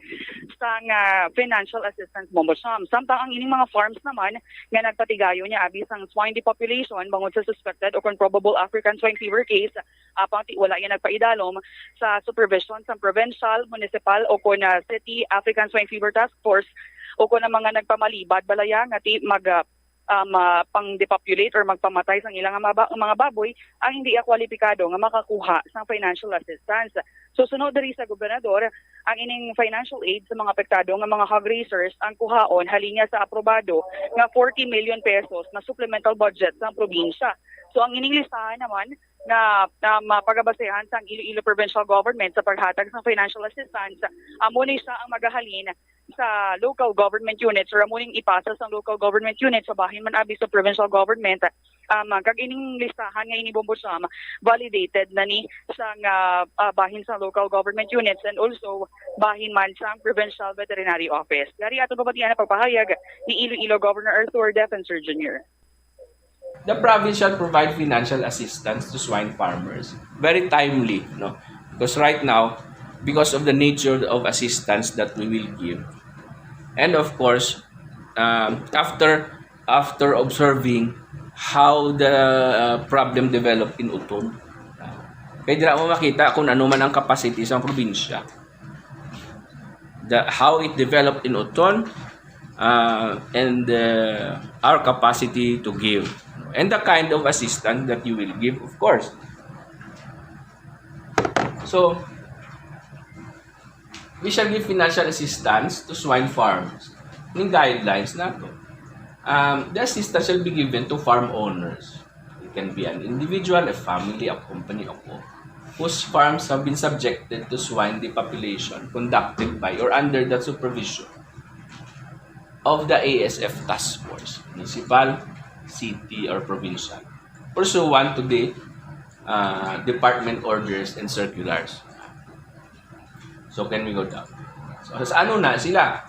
sang, ah, financial assistance, Bombo Cham. Samtang ang ining mga farms naman nga nagpatigayon niya abi sang swine depopulation bangod sa suspected o kon probable African Swine Fever case, apang ti wala iya nagpaidalom sa supervision sang provincial, municipal o kon, ah, city African Swine Fever Task Force o kon ang mga nagpamalibad balaya nga ti mag, ah, um, ah, pang-depopulate or magpamatay sang ilang mga ba-, mga baboy ang hindi iya kwalipikado nga makakuha sang financial assistance. So, sunod diri sa gobernador, ang ining financial aid sa mga apektado nga mga hog raisers ang kuhaon halin niya sa aprobado nga forty million pesos na supplemental budget sang probinsya. So, ang ining listahan naman nga, um, pagabasehan sang Iloilo Provincial Government sa paghatag sang financial assistance, amo ni siya ang magahalin sa local government units or amo ning ipasa sang local government units sa bahin man abi sa provincial government. Um, kag ining listahan nga ini, Bombo Cham, validated na ni sang, ah, ah, bahin sang local government units and also bahin man sang provincial veterinary office. Yari aton pabatian ang pagpahayag ni Iloilo Governor Arthur Defensor Junior. The province shall provide financial assistance to swine farmers. Very timely, no? Because right now, because of the nature of assistance that we will give, and of course, um, after, after observing how the, uh, problem developed in Oton, uh, kay dira mo makita kung ano man ang capacity sa probinsya, the, how it developed in Oton, uh, and, uh, our capacity to give, and the kind of assistance that you will give, of course. So, we shall give financial assistance to swine farms. Ning guidelines na to. Um, the assistance shall be given to farm owners. It can be an individual, a family, a company, a co-op, whose farms have been subjected to swine depopulation conducted by or under the supervision of the A S F task force, municipal, city, or provincial, pursuant to the, uh, department orders and circulars. So, can we go down? So, sa ano na sila?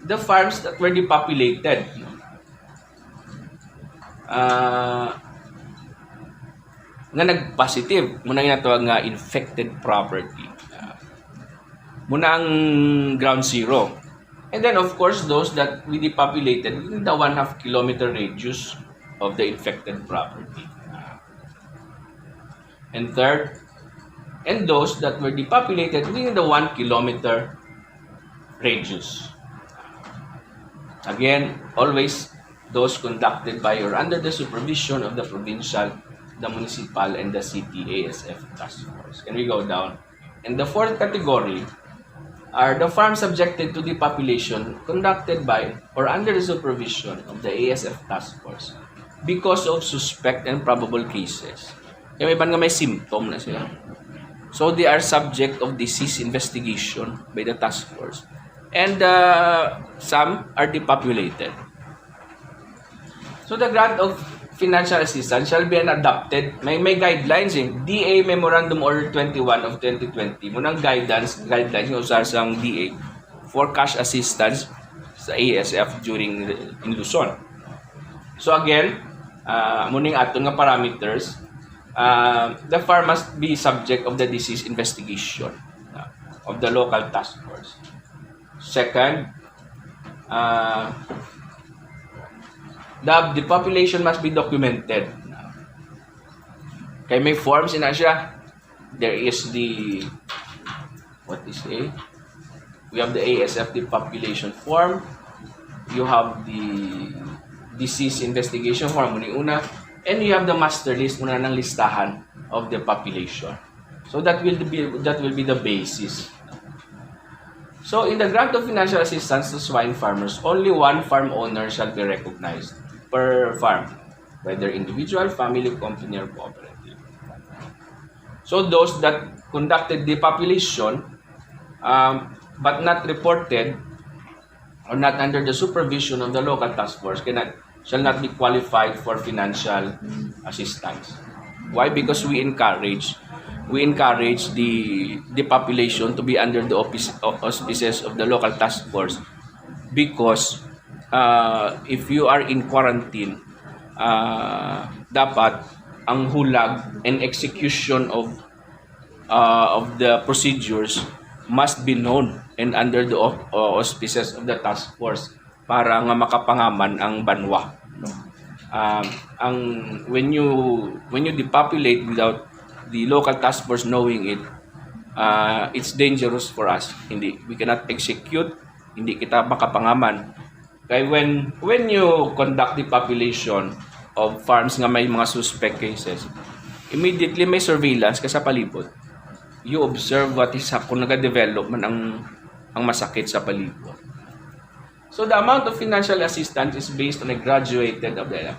The farms that were depopulated, no? Ah, nga nag-positive, muna yung natawag nga infected property. Ah, muna ang ground zero. And then, of course, those that we depopulated within the one half kilometer radius of the infected property. Ah, and third, and those that were depopulated within the one kilometer radius. Again, always those conducted by or under the supervision of the provincial, the municipal, and the city A S F task force. Can we go down? And the fourth category are the farms subjected to depopulation conducted by or under the supervision of the A S F task force because of suspect and probable cases. Kaya may iban nga may symptom na sila. So they are subject of disease investigation by the task force. And uh, some are depopulated. So the grant of financial assistance shall be an adopted, may, may guidelines eh. D A Memorandum Order twenty-one of twenty twenty. Mao nang guidance, guidelines nga usar sang D A for cash assistance sa A S F during in Luzon. So again, uh, mao ning aton nga parameters. Uh, the farm must be subject of the disease investigation uh, of the local task force. Second, uh, the, the population must be documented. Kay may forms ina siya. There is the, what is A? We have the A S F depopulation form. You have the disease investigation form, mao ni una. And you have the master list, mao na ang listahan of the population. So that will be, that will be the basis. So in the grant of financial assistance to swine farmers, only one farm owner shall be recognized per farm, whether individual, family, company, or cooperative. So those that conducted depopulation um, but not reported or not under the supervision of the local task force cannot, shall not be qualified for financial assistance. Why? Because we encourage, we encourage the, the population to be under the office, auspices of the local task force because uh, if you are in quarantine, uh, dapat ang hulag and execution of uh, of the procedures must be known and under the au- uh, auspices of the task force para nga makapangaman ang banwa, no? Um, ang when you, when you depopulate without the local task force knowing it, uh, it's dangerous for us. Hindi, we cannot execute, hindi kita makapangaman. Kay when, when you conduct the population of farms nga may mga suspect cases, immediately may surveillance ka sa palibot. You observe what is hap-, kung nagadevelop man ang, ang masakit sa palibot. So the amount of financial assistance is based on a graduated of the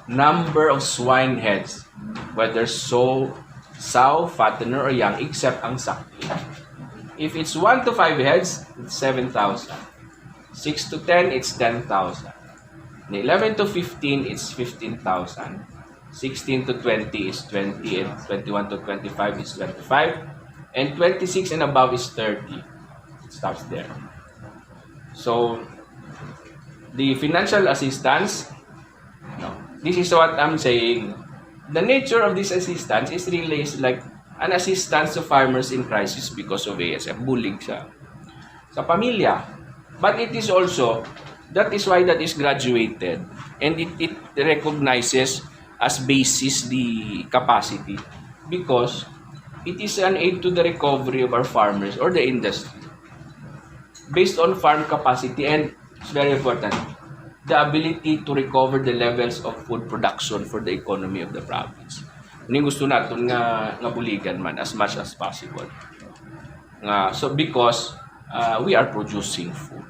number of swine heads, whether so sow, fattener, or young, except ang sakli. If it's one to five heads, it's seven thousand. Six to ten, it's ten thousand. And eleven to fifteen, it's fifteen thousand. Sixteen to twenty is twenty, and twenty-one to twenty-five is twenty-five. And twenty-six and above is thirty. It stops there. So, the financial assistance, no, this is what I'm saying. The nature of this assistance is really is like an assistance to farmers in crisis because of A S F, bulig sa, sa pamilya. But it is also, that is why that is graduated, and it, it recognizes as basis the capacity because it is an aid to the recovery of our farmers or the industry. Based on farm capacity and, it's very important, the ability to recover the levels of food production for the economy of the province. Ning gusto naton nga, nga buligan man as much as possible. Nga, so because uh, we are producing food.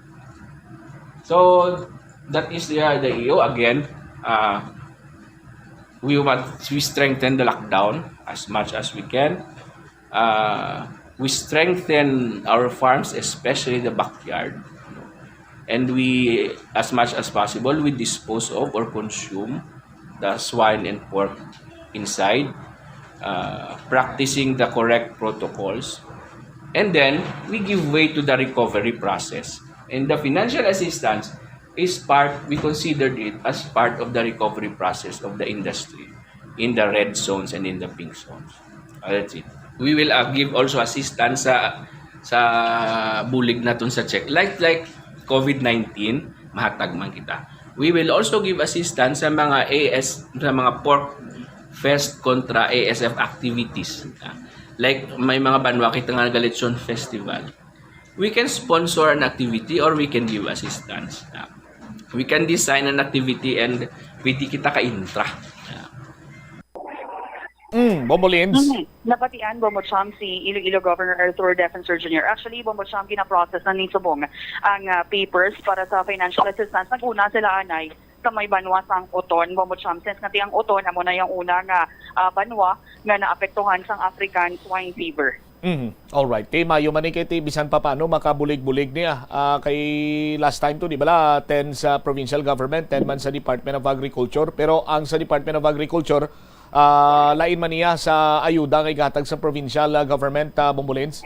So that is the, the E O again. Uh, we want, we strengthen the lockdown as much as we can. Uh, we strengthen our farms, especially the backyard, and we, as much as possible, we dispose of or consume the swine and pork inside, uh, practicing the correct protocols, and then we give way to the recovery process. And the financial assistance is part, we considered it as part of the recovery process of the industry in the red zones and in the pink zones. Uh, that's it. We will uh, give also assistance sa sa bulig naton sa check. Like, like COVID nineteen, mahatag man kita. We will also give assistance sa mga A S, sa mga pork fest kontra A S F activities. Like, may mga banwa kita nga nag-Lechon Festival. We can sponsor an activity or we can give assistance. We can design an activity and pwede kita ka-intra. Mm, Bombo Lins. Mhm. Nabatian, Bombo Cham, si Iloilo Governor Arthur Defensor Junior Actually, Bombo Cham, ginaprocess na ni subong ang ah, papers para sa financial assistance. Nag-una sila anay sa may banwa sang Oton, Bombo Cham, since nga ti ang Oton amo na yung una nga, ah, banwa nga naapektuhan sang African swine fever. Mhm. Alright. Kay mayo man ni kay ti bisan pa paano makabulig-bulig niya. Ah, kay last time to, di bala, ten sa provincial government, ten man sa Department of Agriculture. Pero ang sa Department of Agriculture, ah, lain man niya sa ayuda nga igatag sa provincial, ah, government, ah, Bombo Lens?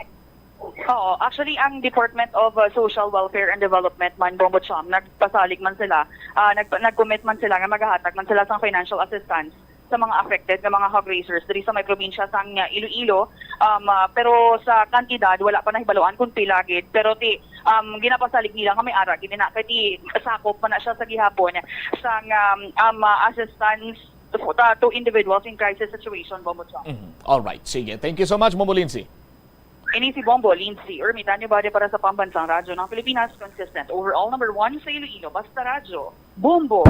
Oo. Actually, ang Department of, ah, Social Welfare and Development man, Bombo Cham, nagpasalig man sila, ah, nagpa-, nag-commit man sila nga magahatag man sila sang financial assistance sa mga affected nga mga hog raisers diri sa may probinsya sang, ah, Iloilo. Um, ah, pero sa kantidad, wala pa nahibaluan kung pila gid. Pero ti, um, ginapasalig nila nga may ara gid na kay ti sakop man na siya sa gihapon sang, um, um, ah, assistance to, to individuals in crisis situation, Bombo Cham. Mhm. Alright. Sige. Thank you so much, Bombo Lindsay. Ini si Bombo Lindsay Ermitanio Bade para sa Pambansang Radyo ng Pilipinas, consistent overall number one sa Iloilo. Basta Radyo, Bombo!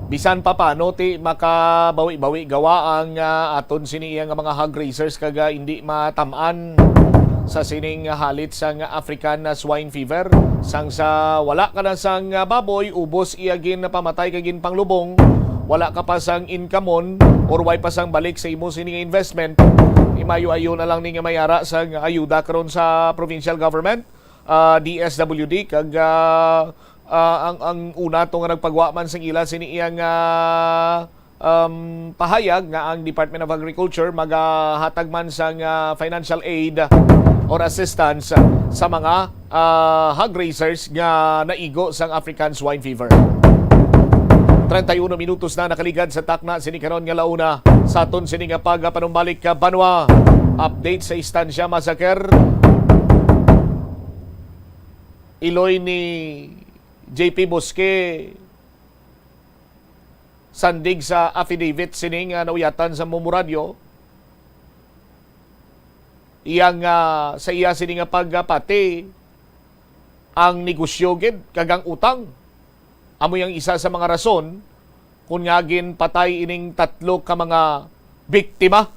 Bisan pa paano, ti makabawi-bawi gawa ang, ah, aton sini iya nga mga hog raisers kag, ah, hindi matam-an sa sining halit sang African, ah, swine fever. Sang sa wala ka na sang, ah, baboy, ubos iya ginpamatay kag ginpanglubong, wala ka pa sang income-on, or way pa sang balik sa imo sini nga investment, imayo-ayo na lang ni nga may ara sang ayuda karon sa provincial government, ah, D S W D, kag, ah, ah, ang, ang una to nga nagpagwa man sang ila sini iyang, ah, um, pahayag nga ang Department of Agriculture magahatag man sang, ah, financial aid or assistance sa mga, ah, hog raisers nga naigo sang African swine fever. Treinta y uno minutos na nakaligad sa takna sini karon nga launa. Sa aton sini nga pagpanumbalik ka banwa, update sa Estancia Massacre. Iloy ni J P Bosque, sandig sa affidavit sini nga nauyatan sa Bombo Radyo, iya nga, sa iya sini nga pagpati, ang negosyo gid kag ang utang amo yang isa sa mga rason kon nga ginpatay ining tatlo ka mga biktima.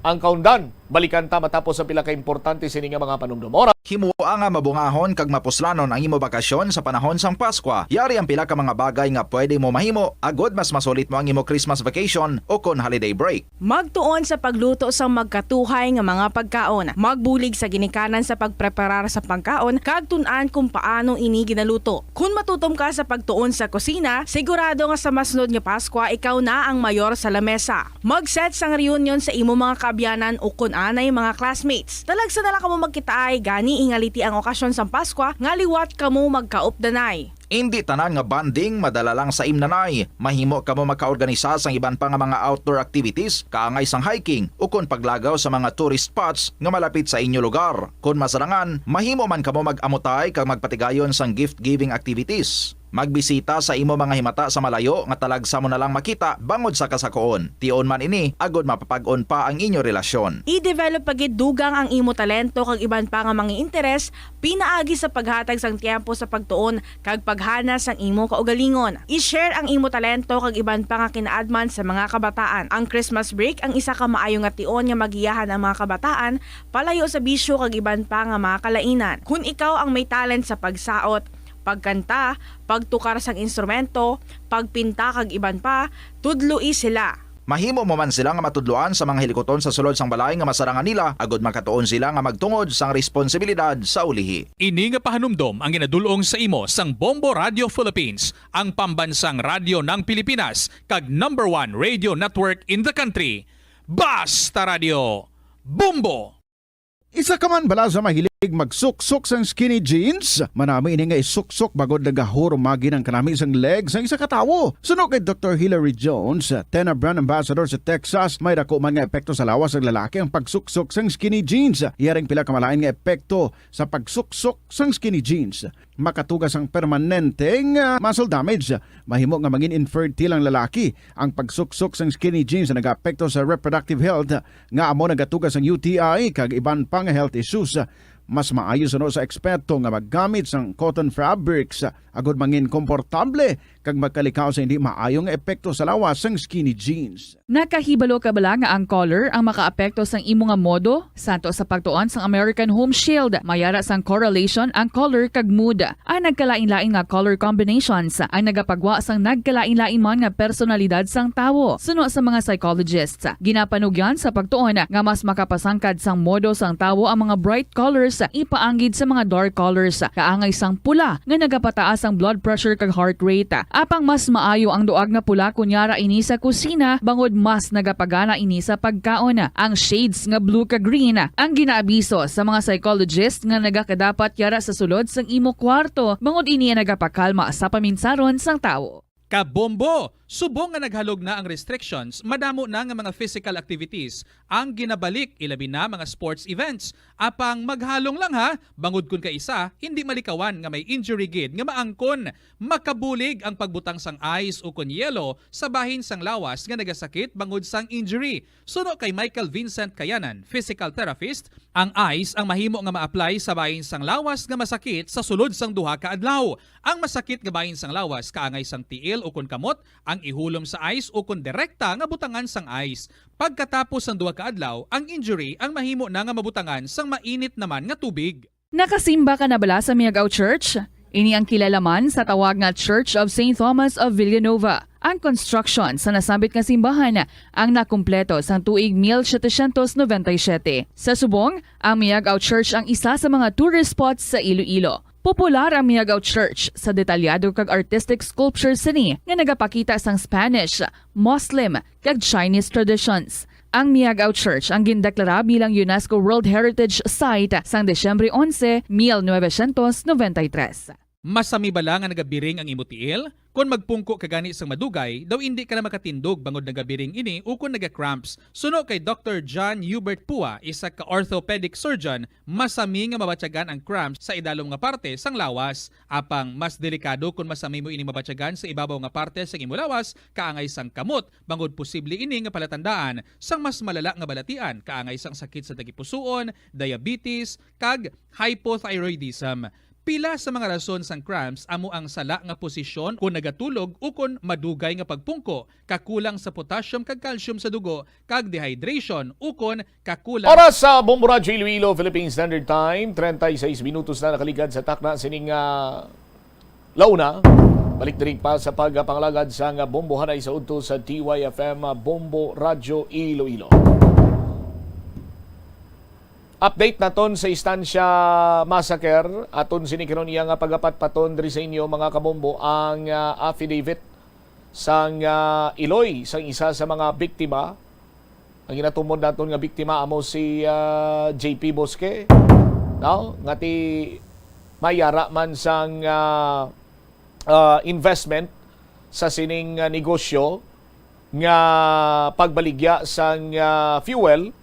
Ang kaundan, balikan ta matapos ang pila ka importante sini nga mga panumdom. Oras. Himoa nga mabungahon kag mapuslanon ang imo bakasyon sa panahon sang Paskwa. Yari ang pila ka mga bagay nga pwede mo mahimo agod mas masulit mo ang imo Christmas vacation o kon holiday break. Magtuon sa pagluto sang magkatuhay nga mga pagkaon. Magbulig sa ginikanan sa pagpreparar sa pagkaon kag tun-an kung paano ini ginaluto. Kon matutom ka sa pagtuon sa kusina, sigurado nga sa masunod nga Paskwa ikaw na ang mayor sa lamesa. Mag-set sang reunion sa imo mga kaabyanan ukon anay mga classmates. Talagsa na lang kamo magkitaay, gani ingaliti ang okasyon sang Paskwa nga liwat kamo magkaupdanay. Indi tanan nga bonding madala lang sa imnanay. Mahimo kamo makaorganisa sang iban pa nga mga outdoor activities, kaangay sang hiking, ukon paglagaw sa mga tourist spots nga malapit sa inyo lugar. Kon masarangan, mahimo man kamo mag-amutay kag magpatigayon sang gift-giving activities. Magbisita sa imo mga himata sa malayo nga talagsa mo na lang makita bangod sa kasakoon. Tion man ini agod mapapag-on pa ang inyo relasyon. I-develop pa gid dugang ang imo talento kag iban pa nga mga interes pinaagi sa paghatag sang tiyempo sa pagtuon kag paghana sang imo kaugalingon. I-share ang imo talento kag iban pa nga kinaadman sa mga kabataan. Ang Christmas break ang isa ka maayo nga tion nga magiyahan ang mga kabataan palayo sa bisyo kag iban pa nga mga kalainan. Kon ikaw ang may talent sa pagsaot, pagkanta, pagtukar sang instrumento, pagpinta kag iban pa, tudloi sila. Mahimo mo man sila nga matudloan sa mga hilikuton sa sulod sang balay nga masarangan nila, agod makatuon sila nga magtungod sang responsibilidad sa ulihi. Ini nga pahanumdom ang ginadul-ong sa imo sang Bombo Radio Philippines, ang pambansang radyo ng Pilipinas, kag number one radio network in the country. Basta Radio, Bombo! Isa ka man bala sa mahilig magsuksok sang skinny jeans? Manami ini nga isuksok bangod nagahurumagi ang kanami sang leg sang isa ka tawo. Suno kay Doktor Hilary Jones, Tena brand ambassador sa Texas, may dako man nga epekto sa lawas sang lalaki ang pagsuksok sang skinny jeans. Yari ang pila ka malain nga epekto sa pagsuksok sang skinny jeans. Makatuga sang permanenteng, ah, muscle damage. Mahimo nga mangin infertile ang lalaki. Ang pagsuksok sang skinny jeans nagaapekto sa reproductive health, nga amo nagatuga sang U T I kag iban pa nga health issues. Mas maayo suno sa eksperto nga maggamit sang cotton fabrics agod mangin komportable kag magkalikaw sa hindi maayo nga epekto sa lawas sang skinny jeans. Nakahibalo ka bala nga ang color ang makaapekto sang imo nga modo? Santo sa pagtuon sang American Home Shield, may ara sang correlation ang color kag mood. Ang nagkalain-lain nga color combinations ang nagapagwa sang nagkalain-lain man nga personalidad sang tawo. Suno sa mga psychologists, ginapanugyan sa pagtuon nga mas makapasangkad sang modo sang tawo ang mga bright colors ipaanggid sa mga dark colors, kaangay sang pula nga nagapataas ang blood pressure kag heart rate. Apang mas maayo ang duag nga pula kon yara ini sa kusina, bangod mas nagapagana ini sa pagkaon. Ang shades nga blue kag green ang ginaabiso sa mga psychologist nga nagakadapat yara sa sulod sang imo kwarto, bangod ini ang nagapakalma sa paminsaron sang tawo. Kabombo! Subong nga naghalog na ang restrictions, madamo na nga mga physical activities ang ginabalik, ilabi na mga sports events. Apang maghalong lang ha, bangod kun kaisa, hindi malikawan nga may injury gid nga maangkon. Makabulig ang pagbutang sang ice ukon yelo sa bahin sang lawas nga nagasakit bangod sang injury. Suno kay Michael Vincent Kayanan, physical therapist, ang ice ang mahimo nga ma-apply sa bahin sang lawas nga masakit sa sulod sang duha ka adlaw. Ang masakit nga bahin sang lawas kaangay sang tiil ukon kamot ang ihulom sa ice ukon direkta nga butangan sang ice. Pagkatapos sang duha ka adlaw, ang injury ang mahimo na nga mabutangan sang mainit naman nga tubig. Nakasimba ka na bala sa Miag-ao Church? Ini ang kilala man sa tawag nga Church of Saint Thomas of Villanueva. Ang construction sa nasambit nga simbahan ang nakumpleto sang tuig mil setecientos noventa y siete. Sa subong, ang Miag-ao Church ang isa sa mga tourist spots sa Iloilo. Popular ang Miag-ao Church sa detalyado kag artistic sculptures sini nga nagapakita sang Spanish, Muslim, kag Chinese traditions. Ang Miag-ao Church ang gindeklara bilang UNESCO World Heritage Site sang Disyembre onse, mil novecientos noventa y tres. Masami bala nga nagabiring ang imo tiil? Kon magpungko ka gani sang madugay, daw indi ka na makatindog bangod nagabiring ini ukon naga-cramps. Suno kay Doktor John Hubert Pua, isa ka orthopedic surgeon, masami nga mabatyagan ang cramps sa idalom nga parte sang lawas. Apang mas delikado kon masami mo ini mabatyagan sa ibabaw nga parte sang imo lawas, kaangay sang kamot, bangod posible ini nga palatandaan sang mas malala nga balatian, kaangay sang sakit sa tagipusoon, diabetes, kag hypothyroidism. Pila sa mga rason sang cramps amo ang sala nga posisyon kon nagatulog ukon madugay nga pagpungko, kakulang sa potassium kag calcium sa dugo, kag dehydration ukon kakulang. Oras sa Bombo Radyo Iloilo, Philippine Standard Time, treinta y seis minutos na nakaligad sa takna sining, ah, launa. Balik diri pa sa pagpangalagad sang bombohanay sa udto sa D Y F M, ah, Bombo Radyo Iloilo. Update naton sa Estancia Massacre. Aton sini karon iya nga pagapatpaton diri sa inyo, mga kabombo, ang, ah, affidavit sang, ah, iloy sang isa sa mga biktima. Ang ginatumod naton nga biktima amo si, ah, J P Bosque, no? Nga ti may ara man sang, ah, ah, investment sa sining, ah, negosyo nga pagbaligya sang, ah, fuel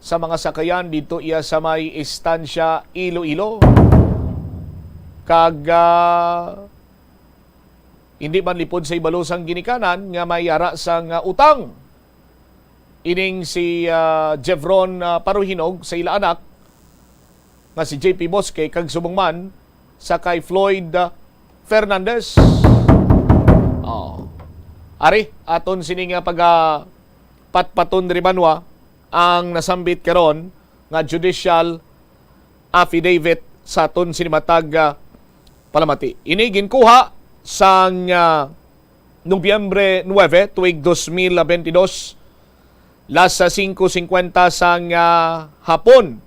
sa mga sakayan didto iya sa may Estancia, Iloilo. Kag, ah, hindi man lipod sa ibalo sang ginikanan nga may ara sang, ah, utang. Ining si, ah, Jevron, ah, Paruhinog sa ila anak nga si J P Bosque kag subong man sa kay Floyd, ah, Fernandez. Oh. Ari, aton sini nga pagapatpaton diri banwa ang nasambit karon nga judicial affidavit sa aton sini matag, ah, palamati. Ini ginkuha sang, ah, Nobyembre nuebe, tuig dos mil bentidós, las singko singkwenta sang, ah, hapon.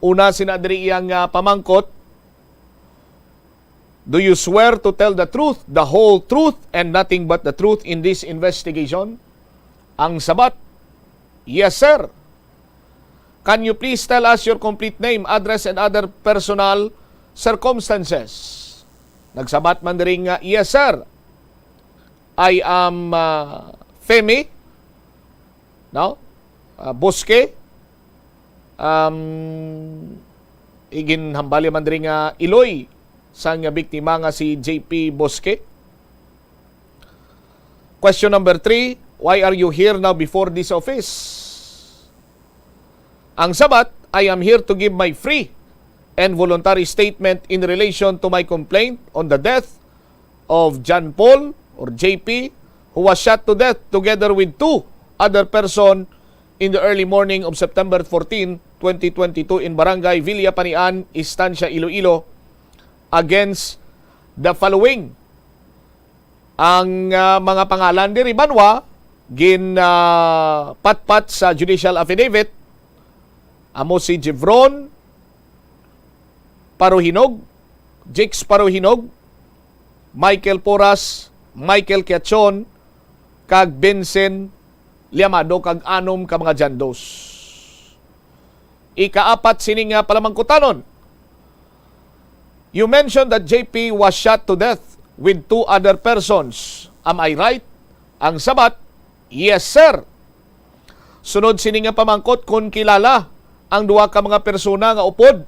Una sina diri iyang, ah, pamangkot, "Do you swear to tell the truth, the whole truth, and nothing but the truth in this investigation?" Ang sabat, "Yes, sir." "Can you please tell us your complete name, address, and other personal circumstances?" Nagsabat man diri nga, "Yes, sir. I am, ah, Femi," no? Ah, Bosque. Um, iginhambali man diri nga iloy sang biktima nga si J P Bosque. Question number three, "Why are you here now before this office?" Ang sabat, "I am here to give my free and voluntary statement in relation to my complaint on the death of John Paul, or J P, who was shot to death together with two other person in the early morning of September fourteen, twenty twenty-two, in Barangay Villa Panian, Estancia, Iloilo, against the following. Ang, ah, mga pangalan diri, banwa, gin, ah, patpat sa judicial affidavit, amo si Jevron Paruhinog, Jix Paruhinog, Michael Poras, Michael Quiachon, kag Vincent Liamado, kag anom ka mga John Does. Ikaapat sini nga palamangkutanon. You mentioned that J P was shot to death with two other persons. Am I right? Ang sabat, yes, sir. Sunod sini nga pamangkot, kung kilala ang duha ka mga persona nga upod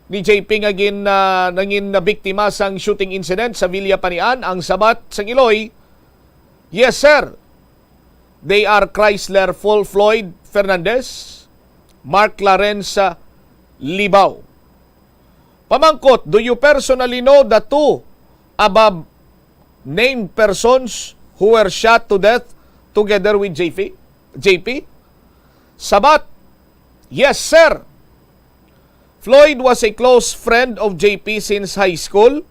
ni J P nga gin, ah, nangin nabiktima sang shooting incident sa Villa Panian, ang sabat sang iloy, yes, sir. They are Chrysler Full Floyd Fernandez, Mark Clarence, ah, Libao. Pamangkot, do you personally know the two above named persons who were shot to death together with J P? J P? Sabat, yes, sir. Floyd was a close friend of J P since high school.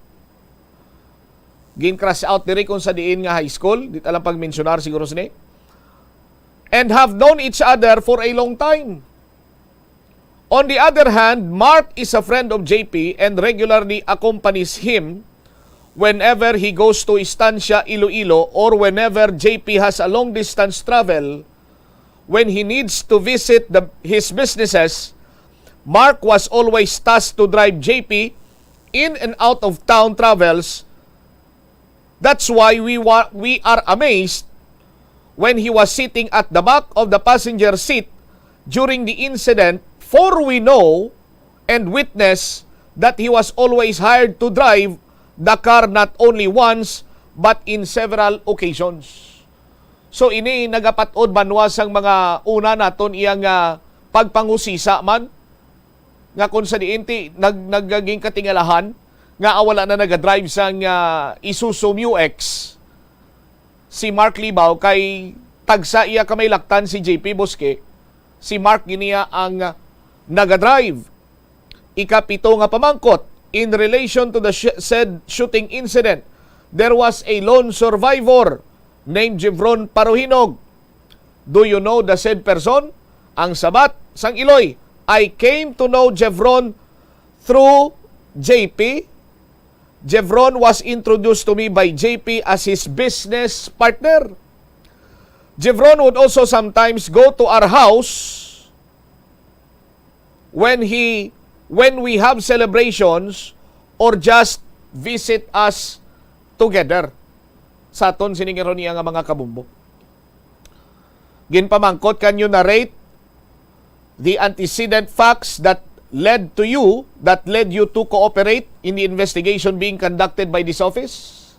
Gin-cross out diri kung sa diin nga high school. Di ta lang pagmensyonar siguro sini. And have known each other for a long time. On the other hand, Mark is a friend of J P and regularly accompanies him whenever he goes to Estancia, Iloilo, or whenever J P has a long-distance travel when he needs to visit the, his businesses. Mark was always tasked to drive J P in and out of town travels. That's why we wa-, we are amazed when he was sitting at the back of the passenger seat during the incident, for we know and witness that he was always hired to drive the car not only once but in several occasions. So, ini nagapat-od, banwa, sang mga una naton iyang, ah, pagpangusisa man nga kung sa diin ti nag-, nagaging katingalahan nga wala na nagadrive sang, ah, Isuzu Mu X si Mark Libao, kay tagsa iya ka may laktan si J P Bosque, si Mark gid niya ang, ah, nagadrive. Ikapito nga pamangkot, in relation to the sh-, said shooting incident, there was a lone survivor named Jevron Paruhinog. Do you know the said person? Ang sabat sang iloy, I came to know Jevron through J P. Jevron was introduced to me by J P as his business partner. Jevron would also sometimes go to our house when he, when we have celebrations or just visit us together. Sa aton sini karon niya nga mga kabumbo. Ginpamangkot, can you narrate the antecedent facts that led to you, that led you to cooperate in the investigation being conducted by this office?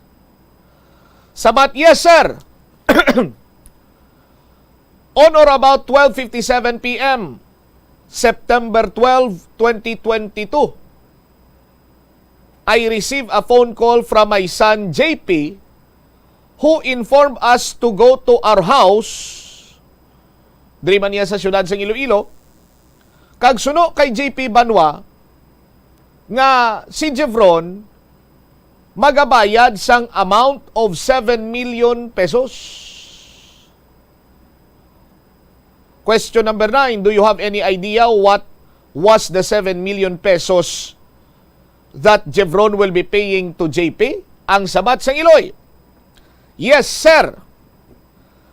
Sabat, yes, sir. On or about twelve fifty-seven P M, September twelve, twenty twenty-two, I received a phone call from my son, J P, who informed us to go to our house, diri man niya sa siyudad sang Iloilo, kag suno kay J P Banwa nga si Jevron magabayad sang amount of seven million pesos. Question number nine, do you have any idea what was the seven million pesos that Jevron will be paying to J P? Ang sabat sang iloy, yes, sir.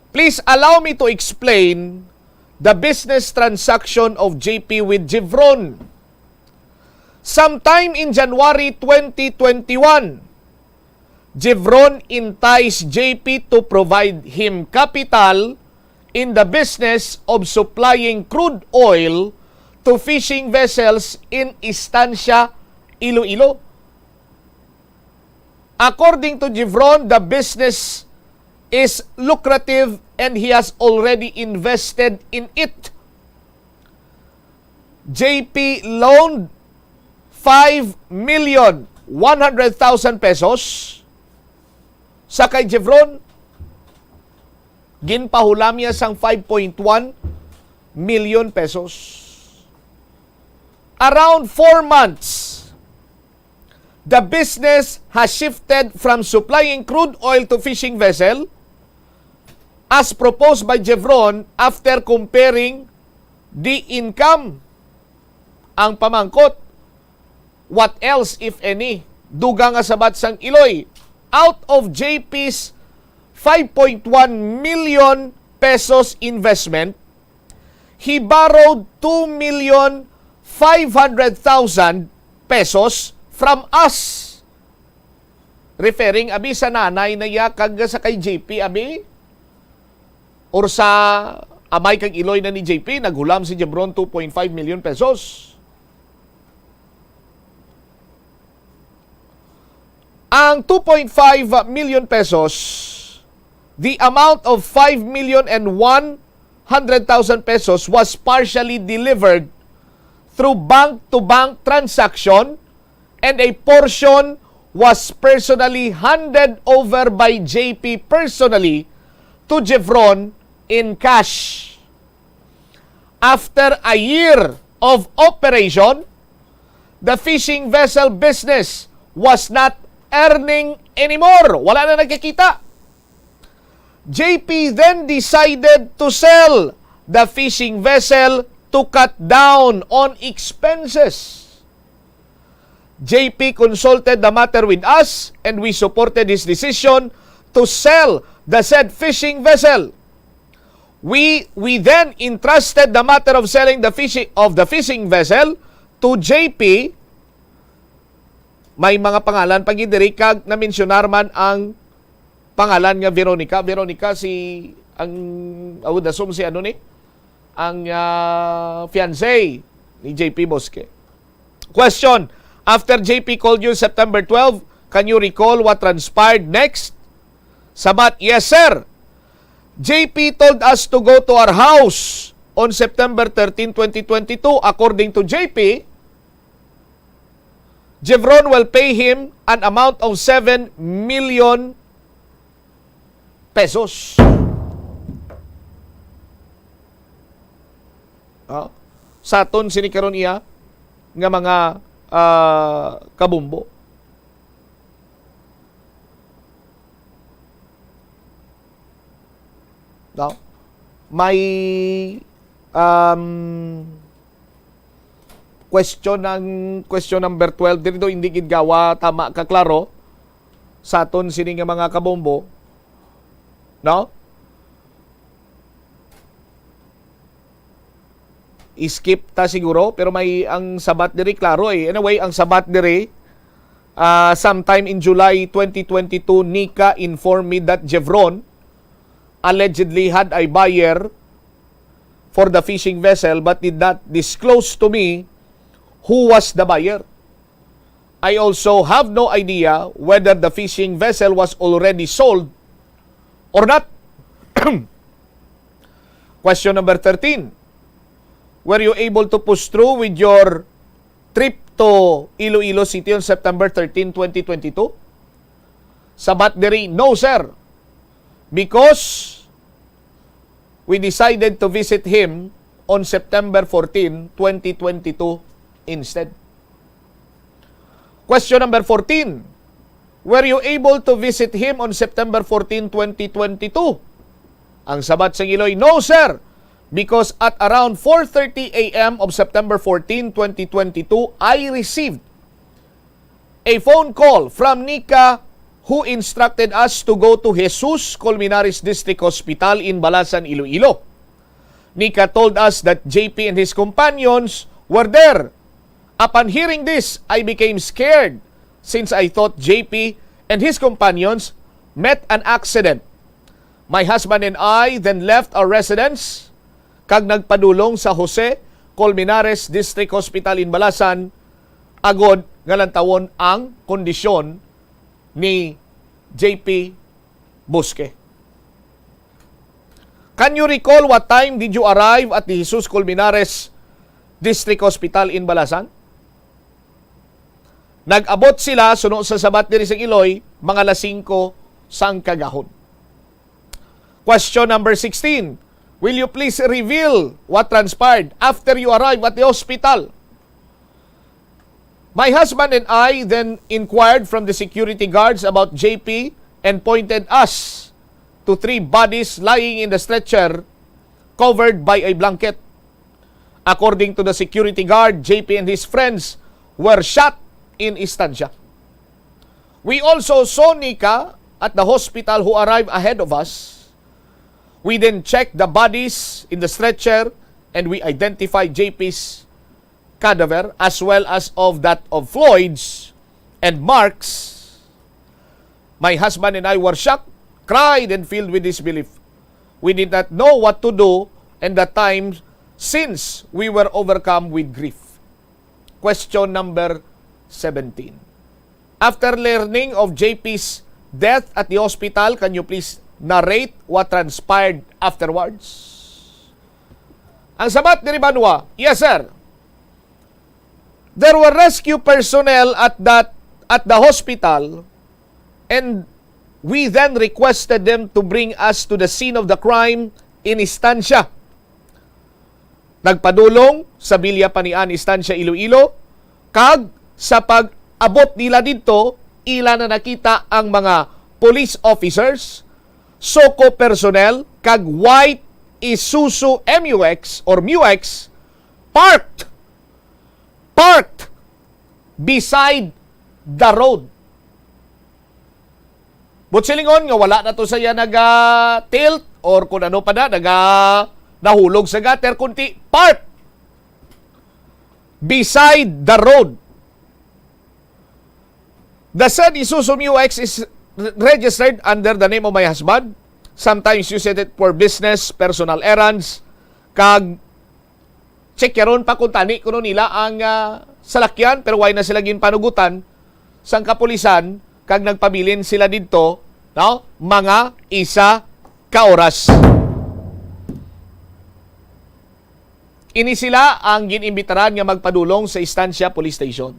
Please allow me to explain the business transaction of J P with Jevron. Sometime in January twenty twenty-one, Jevron enticed J P to provide him capital in the business of supplying crude oil to fishing vessels in Estancia, Iloilo. According to Jevron, the business is lucrative and he has already invested in it. J P loaned five million one hundred thousand pesos Sa kay Jevron, ginpahulam niya sang five point one million pesos. Around four months, the business has shifted from supplying crude oil to fishing vessel as proposed by Jevron after comparing the income. Ang pamangkot, what else, if any? Dugang nga sabat sang Iloy, out of J P's five point one million pesos investment, he borrowed two million five hundred thousand pesos from us. Referring abi sa nanay na iya kag sa kay J P abi? Or sa amay kag iloy na ni J P, naghulam si Jevron two point five million pesos. Ang two point five million pesos, the amount of five million and one hundred thousand pesos was partially delivered through bank-to-bank transaction, and a portion was personally handed over by J P personally to Jevron in cash. After a year of operation, the fishing vessel business was not earning anymore. Wala na nagkikita. J P then decided to sell the fishing vessel to cut down on expenses. J P consulted the matter with us, and we supported his decision to sell the said fishing vessel. We, we then entrusted the matter of selling the fishing, of the fishing vessel to J P. May mga pangalan pa gid diri, kag na-mensionar man ang pangalan nga Veronica. Veronica, si, ang, I would assume si ano ni? Ang, ah, fiancé ni J P Bosque. Question, after J P called you September twelve, can you recall what transpired next? Sabat, yes, sir. J P told us to go to our house on September thirteen, twenty twenty-two. According to J P, Jevron will pay him an amount of seven million pesos. Ah, sa aton sini karon iya nga mga, ah, kabombo. No? May, um, question ang, question number twelve. Diri daw hindi gid gawa tama ka klaro sa aton sini nga mga kabombo. No? I-skip ta siguro, pero may, ang sabat diri klaro eh. Anyway, ang sabat diri, ah, sometime in July twenty twenty-two, Nika informed me that Jevron allegedly had a buyer for the fishing vessel but did not disclose to me who was the buyer. I also have no idea whether the fishing vessel was already sold or not. Question number thirteen. Were you able to push through with your trip to Iloilo City on September thirteen, twenty twenty-two? Sabat diri, no, sir. Because we decided to visit him on September fourteen, twenty twenty-two instead. Question number fourteen. Were you able to visit him on September fourteen, twenty twenty-two? Ang sabat sang iloy, no, sir, because at around four thirty a m of September fourteen, twenty twenty-two, I received a phone call from Nika, who instructed us to go to Jesus Colmenares District Hospital in Balasan, Iloilo. Nika told us that J P and his companions were there. Upon hearing this, I became scared since I thought J P and his companions met an accident. My husband and I then left our residence kag nagpadulong sa Jose Colmenares District Hospital in Balasan agod nga lantawon ang kondisyon ni J P Bosque. Can you recall what time did you arrive at the Jesus Colmenares District Hospital in Balasan? Nag-abot sila, suno sa sabat diri sa Iloy, mga alas singko sang kagahon. Question number sixteen. Will you please reveal what transpired after you arrived at the hospital? My husband and I then inquired from the security guards about J P and pointed us to three bodies lying in the stretcher covered by a blanket. According to the security guard, J P and his friends were shot in Estancia. We also saw Nika at the hospital, who arrived ahead of us. We then checked the bodies in the stretcher and we identified J P's cadaver as well as of that of Floyd's and Mark's. My husband and I were shocked, cried, and filled with disbelief. We did not know what to do in that time since we were overcome with grief. Question number seventeen. After learning of J P's death at the hospital, can you please narrate what transpired afterwards? Ang sabat diri, banwa, yes, sir. There were rescue personnel at that, at the hospital, and we then requested them to bring us to the scene of the crime in Estancia. Nagpadulong sa Villa Panian, Estancia, Iloilo, kag sa pag-abot nila didto, ila na nakita ang mga police officers, SOCO personnel, kag white Isuzu M U X or MUX parked, parked beside the road. But silingon nga wala na to sa iya naga-tilt or kung ano pa na, naga-, nahulog sa gutter, kundi park beside the road. The said Isuzu MUX is re-, registered under the name of my husband. Sometimes use it for business, personal errands, kag check yaron pa kung tani kuno nila ang, ah, salakyan, pero wala na sila ginpanugutan sang kapulisan kag nagpabilin sila didto, no? Mga isa ka oras. Ini sila ang gin-imbitaran nga magpadulong sa Estancia Police Station.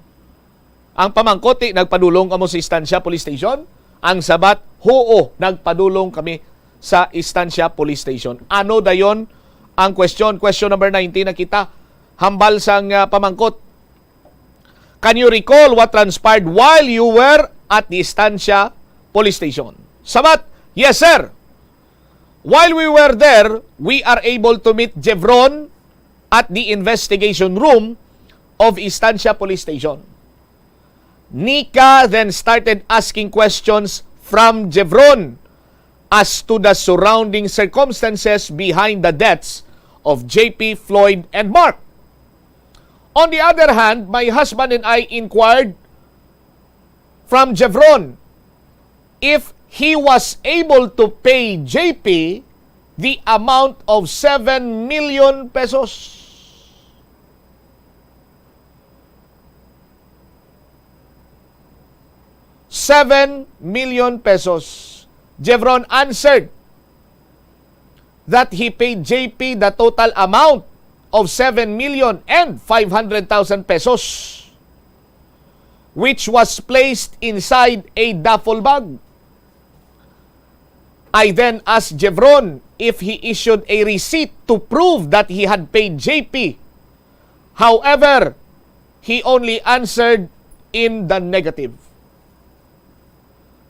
Ang pamangkot, ti, nagpadulong kamo sa Estancia Police Station? Ang sabat, huo, nagpadulong kami sa Estancia Police Station. Ano dayon ang question? Question number nineteen na kita. Hambal sang, ah, pamangkot. Can you recall what transpired while you were at the Estancia Police Station? Sabat, yes, sir. While we were there, we are able to meet Jevron at the investigation room of Estancia Police Station. Nika then started asking questions from Jevron as to the surrounding circumstances behind the deaths of J P, Floyd, and Mark. On the other hand, my husband and I inquired from Jevron if he was able to pay J P the amount of seven million pesos. Seven million pesos. Jevron answered that he paid J P the total amount of seven million and five hundred thousand pesos, which was placed inside a duffel bag. I then asked Jevron if he issued a receipt to prove that he had paid J P. However, he only answered in the negative.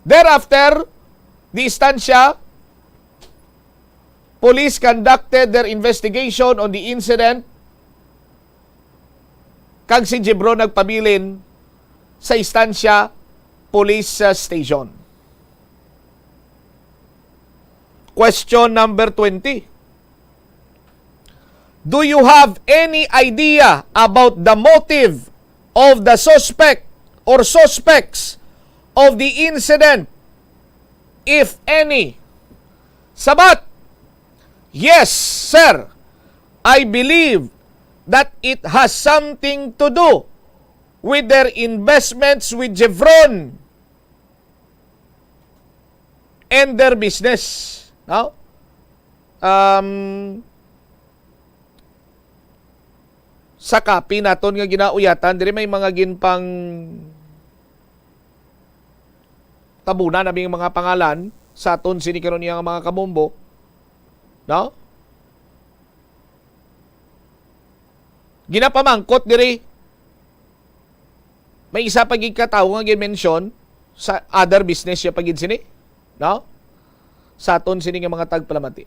Thereafter, the Estancia police conducted their investigation on the incident, kag si Jevron nagpabilin sa Estancia Police, uh, Station. Question number twenty. Do you have any idea about the motive of the suspect or suspects of the incident, if any? Sabat, yes, sir. I believe that it has something to do with their investments with Jevron and their business. No? Um, sa kapi naton nga ginauyatan, diri may mga ginpang tabunan na bing mga pangalan sa aton sini karon iya nga mga kabombo, no? Ginapamangkot diri, may isa pa gid ka tawo nga gin-mention sa other business siya pa gid sini, no? Sa aton sini nga mga tagpalamati.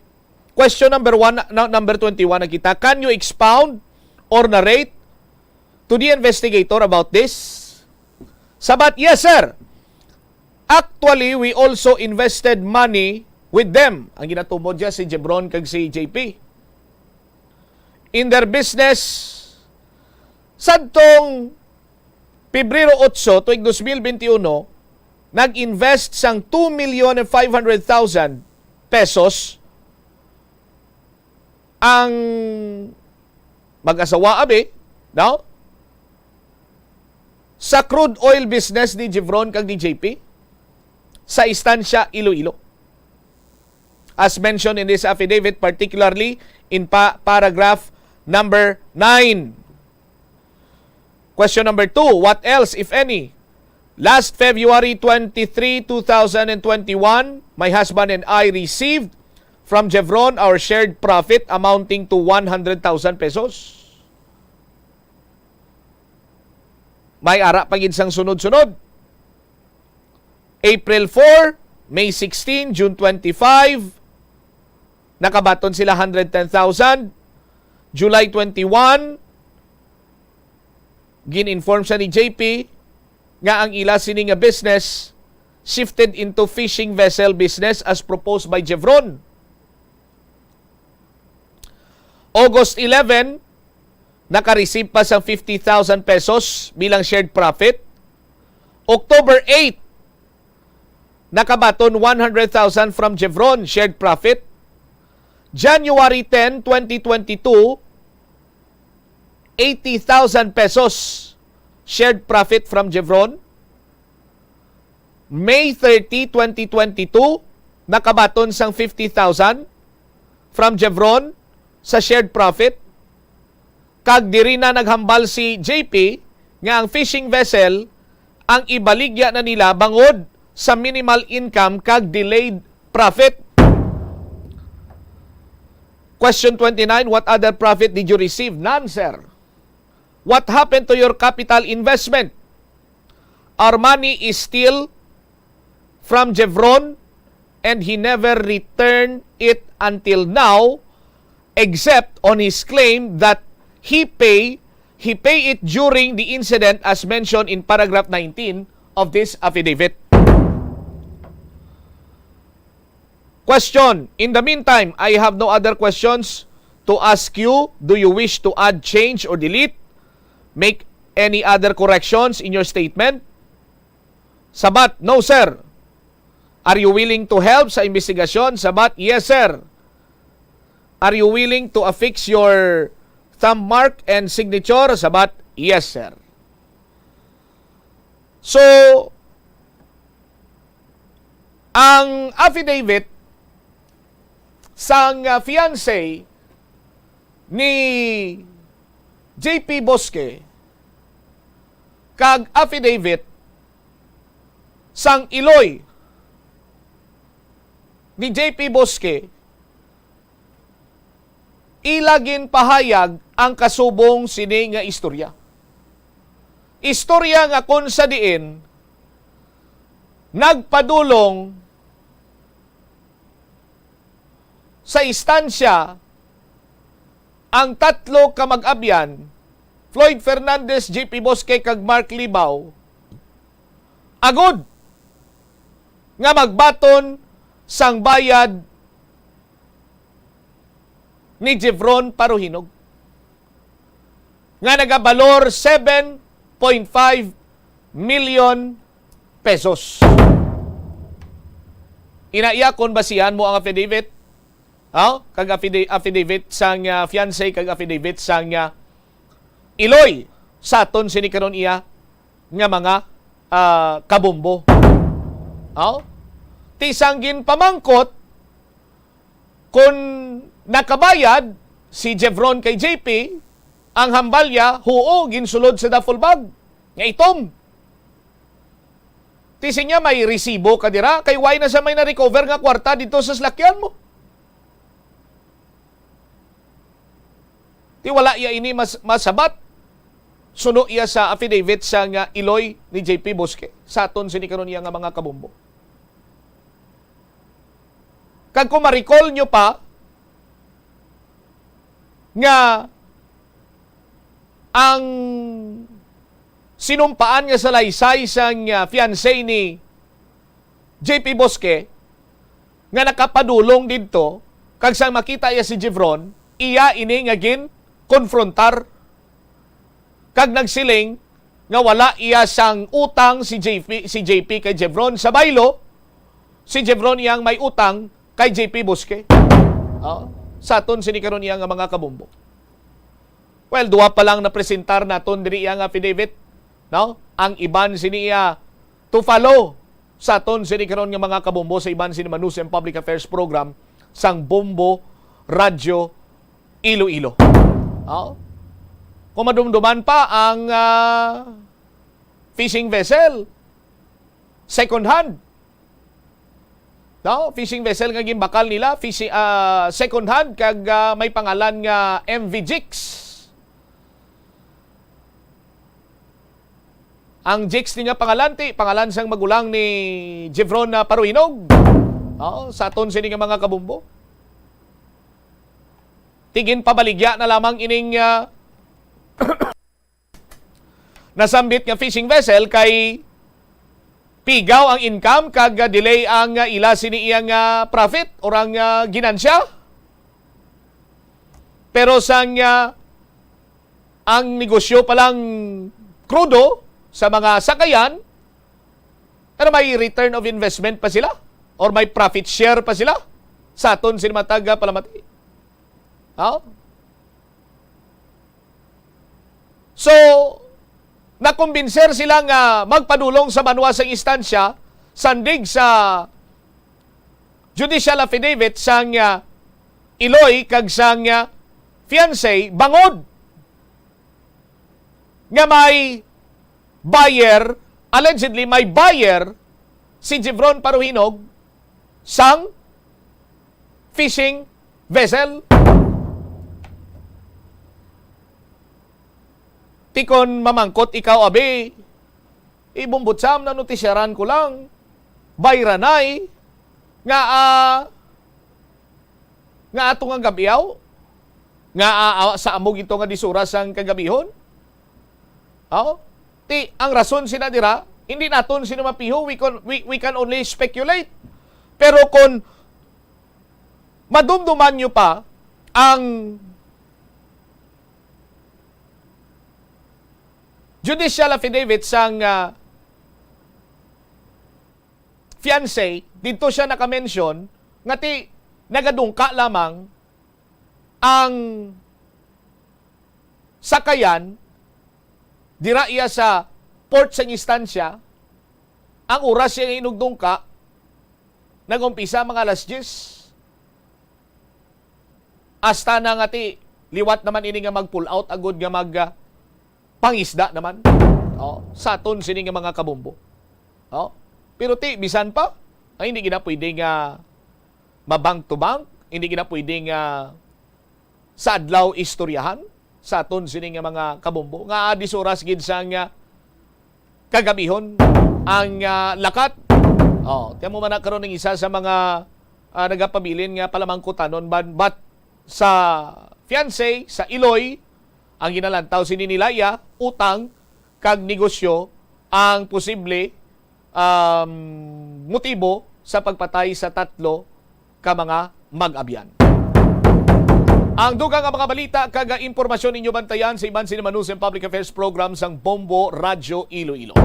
Question number one, na, number twenty-one na kita. Can you expound or narrate to the investigator about this? Sabat, "Yes, sir. Actually, we also invested money with them." Ang ginatumod niya si Jevron kag si J P. "In their business." Sadtong Pebrero otso, tuig dos mil benti uno, nag-invest sang two million and five hundred thousand pesos ang mag-asawa, abi, no? Sa crude oil business ni Jevron kag ni J P sa Estancia, Iloilo. As mentioned in this affidavit, particularly in pa-, paragraph number nine. Question number two, what else, if any? Last February twenty-three, two thousand and twenty-one, my husband and I received from Jevron our shared profit amounting to one hundred thousand pesos. May ara pa gid sang sunod-sunod. April four, May sixteen, June twenty-five, nakabaton sila hundred ten thousand. July twenty-one, gin-inform siya ni J P nga ang ila sini nga business shifted into fishing vessel business as proposed by Jevron. August eleven, naka-receive pa sang fifty thousand pesos bilang shared profit. October eight, nakabaton one hundred thousand from Jevron, shared profit. January ten, twenty twenty-two, eighty thousand pesos shared profit from Jevron. May thirty, twenty twenty-two, nakabaton sang fifty thousand from Jevron sa shared profit. Kag diri na naghambal si J P nga ang fishing vessel ang ibaligya na nila bangod sa minimal income kag delayed profit. Question twenty-nine, what other profit did you receive? None, sir. What happened to your capital investment? Our money is still from Jevron and he never returned it until now, except on his claim that he pay he pay it during the incident as mentioned in paragraph nineteen of this affidavit. Question. In the meantime, I have no other questions to ask you. Do you wish to add, change, or delete? Make any other corrections in your statement? Sabat, no, sir. Are you willing to help sa investigasyon? Sabat, yes, sir. Are you willing to affix your thumb mark and signature? Sabat, yes, sir. So, ang affidavit sang, ah, fiancé ni J P Bosque kag affidavit sang iloy ni J P Bosque, ila ginpahayag ang kasubong sini nga istorya. Istorya nga kon sa diin nagpadulong sa Estancia ang tatlo ka mag-abyan, Floyd Fernandez, J P Bosque, kag Mark Libao, agod nga magbaton sang bayad ni Jevron Paruhinog nga nagabalor seven point five million pesos. Ina iya, kon basihan mo ang affidavit, ha? Kag affida-, affidavit sang, ah, fiancé kag affidavit sang, ah, iloy sa aton sini karon iya nga mga, ah, kabombo. Ha? Ti sang ginpamangkot kon nakabayad si Jevron kay J P, ang hambal niya, huo, ginsulod sa duffel bag nga itom. Ti siya, may resibo ka dira, kay wala na sa may na-recover nga kwarta dito sa salakyan mo. Ti wala iya ini mas-, masabat. Suno iya sa affidavit sa nga iloy ni J P Bosque. Sa aton sini karon iya nga mga kabombo. Kag kung ma-recall nyo pa, nga ang sinumpaan nga salaysay sang, ah, fiancé ni J P Bosque nga nakapadulong didto, kag sang makita iya si Jevron, iya ini nga gin-konfrontar kag nagsiling nga wala iya sang utang si J P, si J P kay Jevron. Sa baylo, si Jevron iyang may utang kay J P Bosque. Oh, sa aton sini karon iya nga mga kabombo. Well, duha pa lang napresentar naton diri iya nga affidavit, no? Ang iban sini iya to follow sa aton sini karon nga mga kabombo sa iban sini Manusem Public Affairs Program sang Bombo Radyo Iloilo. Oh? Kung madumduman pa ang, ah, fishing vessel, second hand. No? Fishing vessel nga ginbakal nila, fishing, ah, second hand, kag, ah, may pangalan nga M V Jigs. Ang Jigs ni nga pangalan, ti, pangalan sang magulang ni Jevron, ah, Paruhinog. Oo, sa aton sini nga mga kabombo. Ti ginpabaligya na lamang ining, ah, nasambit nga fishing vessel kay pigaw ang income kag, ah, delay ang, ah, ila sini iya nga profit or ang, ah, ginansya. Pero sang, ah, ang negosyo pa lang krudo sa mga sakayan, pero may return of investment pa sila or may profit share pa sila sa aton sini matag, ah, palamati. Ha? So, nakumbinser sila nga magpadulong sa banwa sang instansya, sandig sa judicial affidavit sang, ah, iloy kag sang, ah, fiancé, bangod nga may buyer, allegedly may buyer si Jevron Paruhinog sang fishing vessel. Ti kon mamangkot ikaw, abi, ibumbutsam na notisyaran ko lang. Bayranay, nga, ah, nga ato nga gabiaw, nga, ah, ah, sa amo gito nga disuras ang kagabihon. Oh? Ti, ang rason sina dira, hindi naton sino mapiho, we can, we, we can only speculate. Pero kung madumduman nyo pa ang judicial affidavit sang, ah, fiancé, didto siya naka-mention nga ti nagadungka lamang ang sakayan dira iya sa port sang instansya. Ang oras siya nga inugdungka, nag-umpisa mga alas diyes. Hasta na nga ti, liwat naman ini nga mag-pull out agud nga mag, ah, pangisda naman. Oh, sa aton sini nga mga kabombo. Oh, pero ti, bisan pa, ay hindi gina pwede nga ma-bank to bank, hindi gina pwede nga sa adlaw istoryahan sa aton sini nga mga kabombo nga adis oras gid sang, ah, kagabihon ang, ah, lakat. Oh, tiyan mo man na karon ang isa sa mga, ah, nagapabilin nga palamangkutanon, but, but sa fiancé, sa iloy, ang ginalantaw sini nila iya utang kag negosyo ang posible, um, motibo sa pagpatay sa tatlo ka mga mag-abyan. Ang dugang nga mga balita kag impormasyon ninyo bantayan sa iban sini Manusem Public Affairs Program sang Bombo Radyo Iloilo.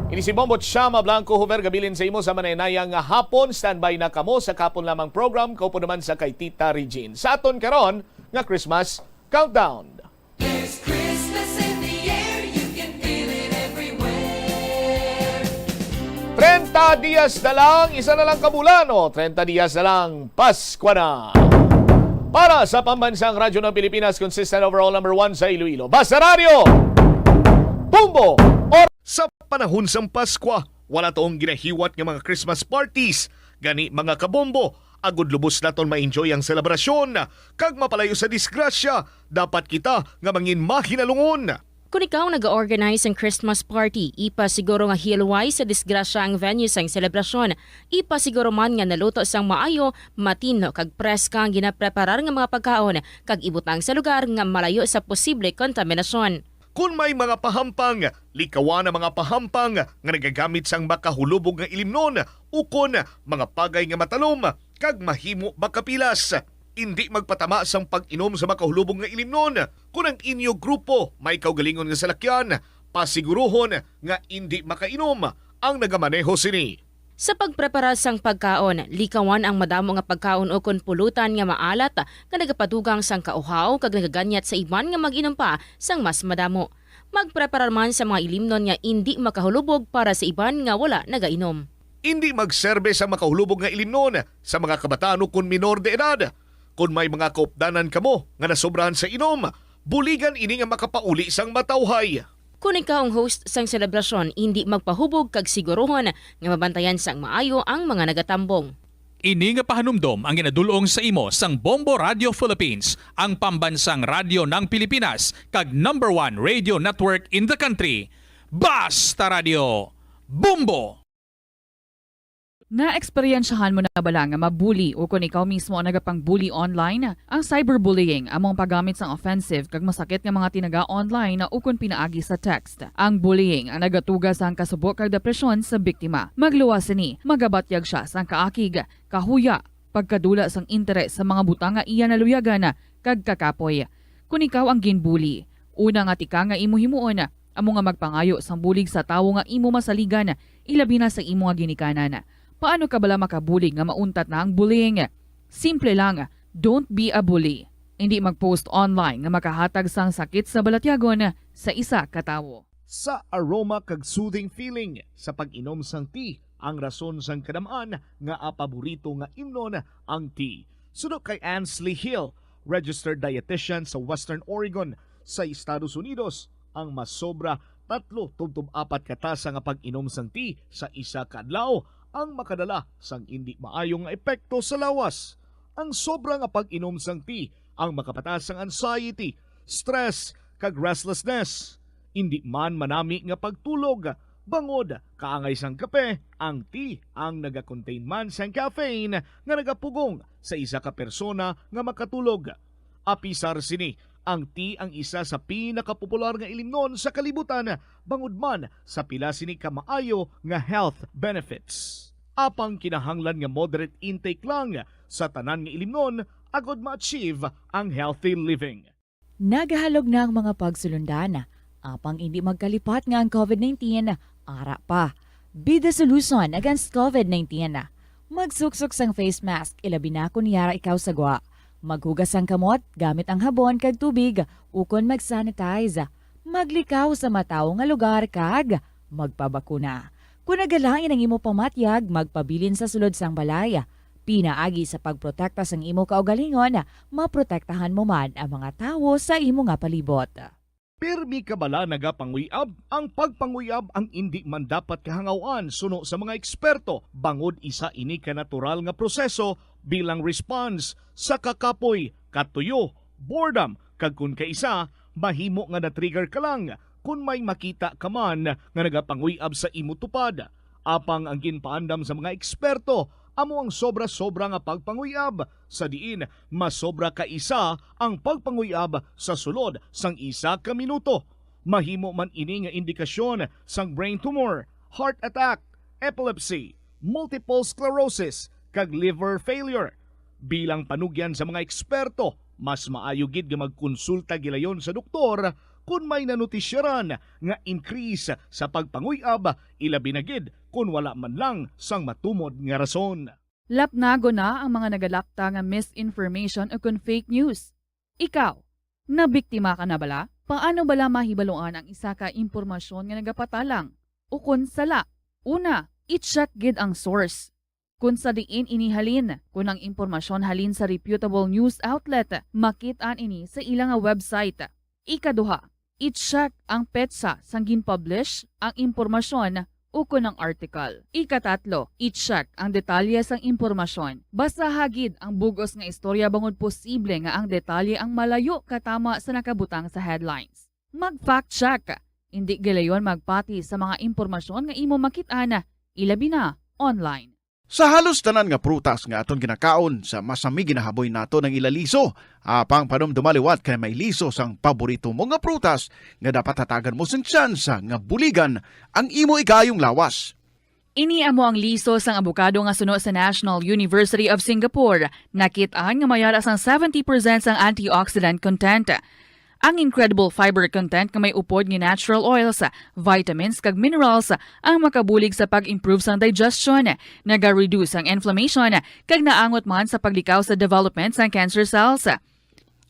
Ini si Bombo Chama Blanco Hover, gabilin sa imo sa mananaya nga hapon. Standby na kamo sa kapon lamang program, kaupo naman sa kay Tita Regine. Sa aton karon nga Christmas Countdown. There's Christmas in the air, you can feel it everywhere. Treinta dias na lang, isa na lang ka bulan, o treinta dias na lang, Paskwa na. Para sa Pambansang Radyo ng Pilipinas, consistent overall number one sa Iloilo. Basta Radyo, Bombo, or sa panahon sang Paskwa, Wala taong ginahiwat nga mga Christmas parties, gani mga kabombo, agud lubos naton ma-enjoy ang selebrasyon kag mapalayo sa disgrasya, dapat kita nga mangin mahinalungon. Kon ikaw naga-organize sang Christmas party, ipasiguro nga hiluway sa disgrasya ang venue sang selebrasyon. Ipasiguro man nga naluto sang maayo, matinlo kag preska ang ginapreparar nga mga pagkaon, kag ibutang sa lugar nga malayo sa posible kontaminasyon. Kon may mga pahampang, likawan ang mga pahampang nga nagagamit sang makahulubog nga ilimnon ukon mga pagay nga matalom kag mahimo makapilas. Indi magpatama sang pag-inom sa makahulubog nga ilimnon. Kon ang inyo grupo may kaugalingon nga salakyan, pasiguruhon nga indi makainom ang nagamaneho sini. Sa pagprepara sang pagkaon, likawan ang madamo nga pagkaon ukon pulutan nga maalat, nga nagapadugang sang kauhaw kag nagaganyat sa iban nga mag-inom pa sang mas madamo. Magpreparar man sa mga ilimnon nga indi makahulubog para sa iban nga wala nagainom. Indi magserbe sa makahulubog nga ilimnon sa mga kabataan ukon minor de edad. Kon may mga kaupdanan kamo nga nasobrahan sa inom, buligan ini nga makapauli sang matawhay. Kon ikaw ang host sang selebrasyon, indi magpahubog kag siguruhon nga mabantayan sang maayo ang mga nagatambong. Ini nga pahanumdom ang ginadul-ong sa imo sang Bombo Radio Philippines, ang pambansang radyo ng Pilipinas, kag number one radio network in the country. Basta Radio Bombo! Naeksperyensyahan mo na bala nga mabuli o kon ikaw mismo ang nagapang-bully online? Ang cyberbullying amo ang paggamit sang offensive kag masakit nga mga tinaga online ukon pinaagi sa text. Ang bullying ang nagatuga sang kasubo kag depresyon sa biktima. Magluwas sini, magabatyag sia sang kaakig, kahuya, pagkadula sang interes sa mga butang nga iya naluyagan, kag kakapoy. Kon ikaw ang ginbully, una nga tika nga imo himuon amo nga magpangayo sang bulig sa tawo nga imo masaligan, ilabi na sa imo nga ginikanan. Paano ka bala makabulig nga mauntat na ang bullying? Simple lang, don't be a bully. Indi mag-post online nga makahatag sang sakit sa balatyagon sa isa ka tawo. Sa aroma kag soothing feeling sa pag-inom sang tea ang rason sang kadam-an nga paborito nga imnon ang tea. Suno kay Ansley Hill, registered dietitian sa Western Oregon sa Estados Unidos, ang masobra tatlo tubtob apat ka tasa nga pag-inom sang tea sa isa ka adlaw ang makadala sang indi maayo nga epekto sa lawas. Ang sobra nga pag-inom sang tea ang makapataas sang anxiety, stress, kag restlessness. Indi man manami nga pagtulog, bangod kaangay sang kape, ang tea ang nagakontain man sang caffeine nga nagapugong sa isa ka persona nga makatulog. Apisar sini, ang tea ang isa sa pinakapopular nga ilimnon sa kalibutan, bangod man sa pila sini ka maayo nga health benefits. Apang kinahanglan nga moderate intake lang sa tanan nga ilimnon agod ma-achieve ang healthy living. Nagahalog na ang mga pagsulundan, apang indi magkalipat nga ang covid nineteen ara pa. Be the solution against covid nineteen. Magsuksok sang face mask, ilabi na kon yara ikaw sa gwa. Maghugas sang kamot gamit ang habon kag tubig, ukon mag-sanitize. Maglikaw sa matawo nga lugar kag magpabakuna. Kon nagalain ang imo pamatyag, magpabilin sa sulod sang balay. Pinaagi sa pagprotekta sang imo kaugalingon, maprotektahan mo man ang mga tawo sa imo nga palibot. Pirmi ka bala nagapanguyab? Ang pagpanguyab ang indi man dapat kahangaw-an suno sa mga eksperto, bangod isa ini ka natural nga proseso bilang response sa kakapoy, katuyo, boredom, kag kon kaisa, mahimo nga na-trigger ka lang kon may makita ka man nga nagapanguy-ab sa imo tupad. Apang ang ginpaandam sa mga eksperto amo ang sobra-sobra nga pagpanguy-ab, sa diin masobra ka isa ang pagpanguy-ab sa sulod sang isa ka minuto. Mahimo man ini nga indikasyon sang brain tumor, heart attack, epilepsy, multiple sclerosis, kag liver failure. Bilang panugyan sa mga eksperto, mas maayo gid nga magkonsulta gilayon sa doktor kon may nanotisyaran nga increase sa pagpanguy-ab, ilabi na gid kon wala man lang sang matumod nga rason. Lapnagon na ang mga nagalapta nga misinformation ukon fake news. Ikaw, nabiktima ka na bala? Paano bala mahibaluan ang isa ka impormasyon nga nagapatalang ukon sala? Una, i-check gid ang source. Kon sa diin ini halin, kon ang impormasyon halin sa reputable news outlet, makit-an ini sa ila nga website. Ikaduha, i-check ang petsa sang gin-publish ang impormasyon ukon ang article. Ikatatlo, i-check ang detalye sang impormasyon. Basaha gid ang bug-os nga istorya bangod posible nga ang detalye ang malayo katama sa nakabutang sa headlines. Mag-fact check. Indi gilayon magpati sa mga impormasyon nga imo makit-an, ilabi na online. Sa halos tanan nga prutas nga aton ginakaon, sa masami ginahaboy nato ang ila liso. Apang panumduma liwat kay may liso sang paborito mo nga prutas nga dapat hatagan mo sing tsansa nga buligan ang imo ikaayong lawas. Ini amo ang liso sang abokado nga suno sa National University of Singapore. Nakit-an nga may ara sang seventy percent sang antioxidant content. Ang incredible fiber content nga may upod nga natural oils, vitamins, kag minerals ang makabulig sa pag-improve sang digestion, naga-reduce ang inflammation, kag naangot man sa paglikaw sa development sang cancer cells.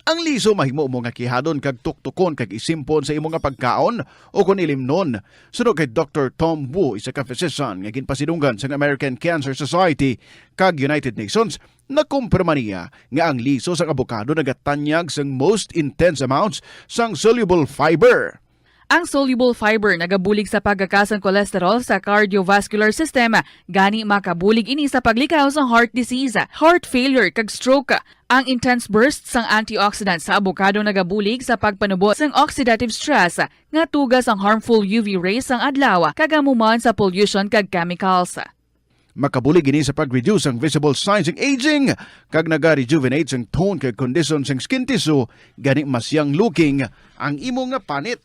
Ang liso mahimo mo nga kihadon kag tuktukon kag isimpon sa imo nga pagkaon o kon ilimnon. Suno kay Doktor Tom Wu, isa ka physician nga ginpasidunggan sang American Cancer Society kag United Nations, nakumpirma niya nga ang liso sang abokado nagatanyag sang most intense amounts sang soluble fiber. Ang soluble fiber nagabulig sa pagkaka sang cholesterol sa cardiovascular system, gani makabulig ini sa paglikaw sa heart disease, heart failure, kag stroke. Ang intense burst sang antioxidant sa abokado nagabulig sa pagpanubo sang oxidative stress nga tuga sang harmful U V rays sang adlaw kag amo man sa pollution kag chemicals. Makabulig ini sa pag-reduce sang visible signs sang aging kag naga-rejuvenate sang tone kag kondisyon sang skin tissue, gani mas young looking ang imo nga panit.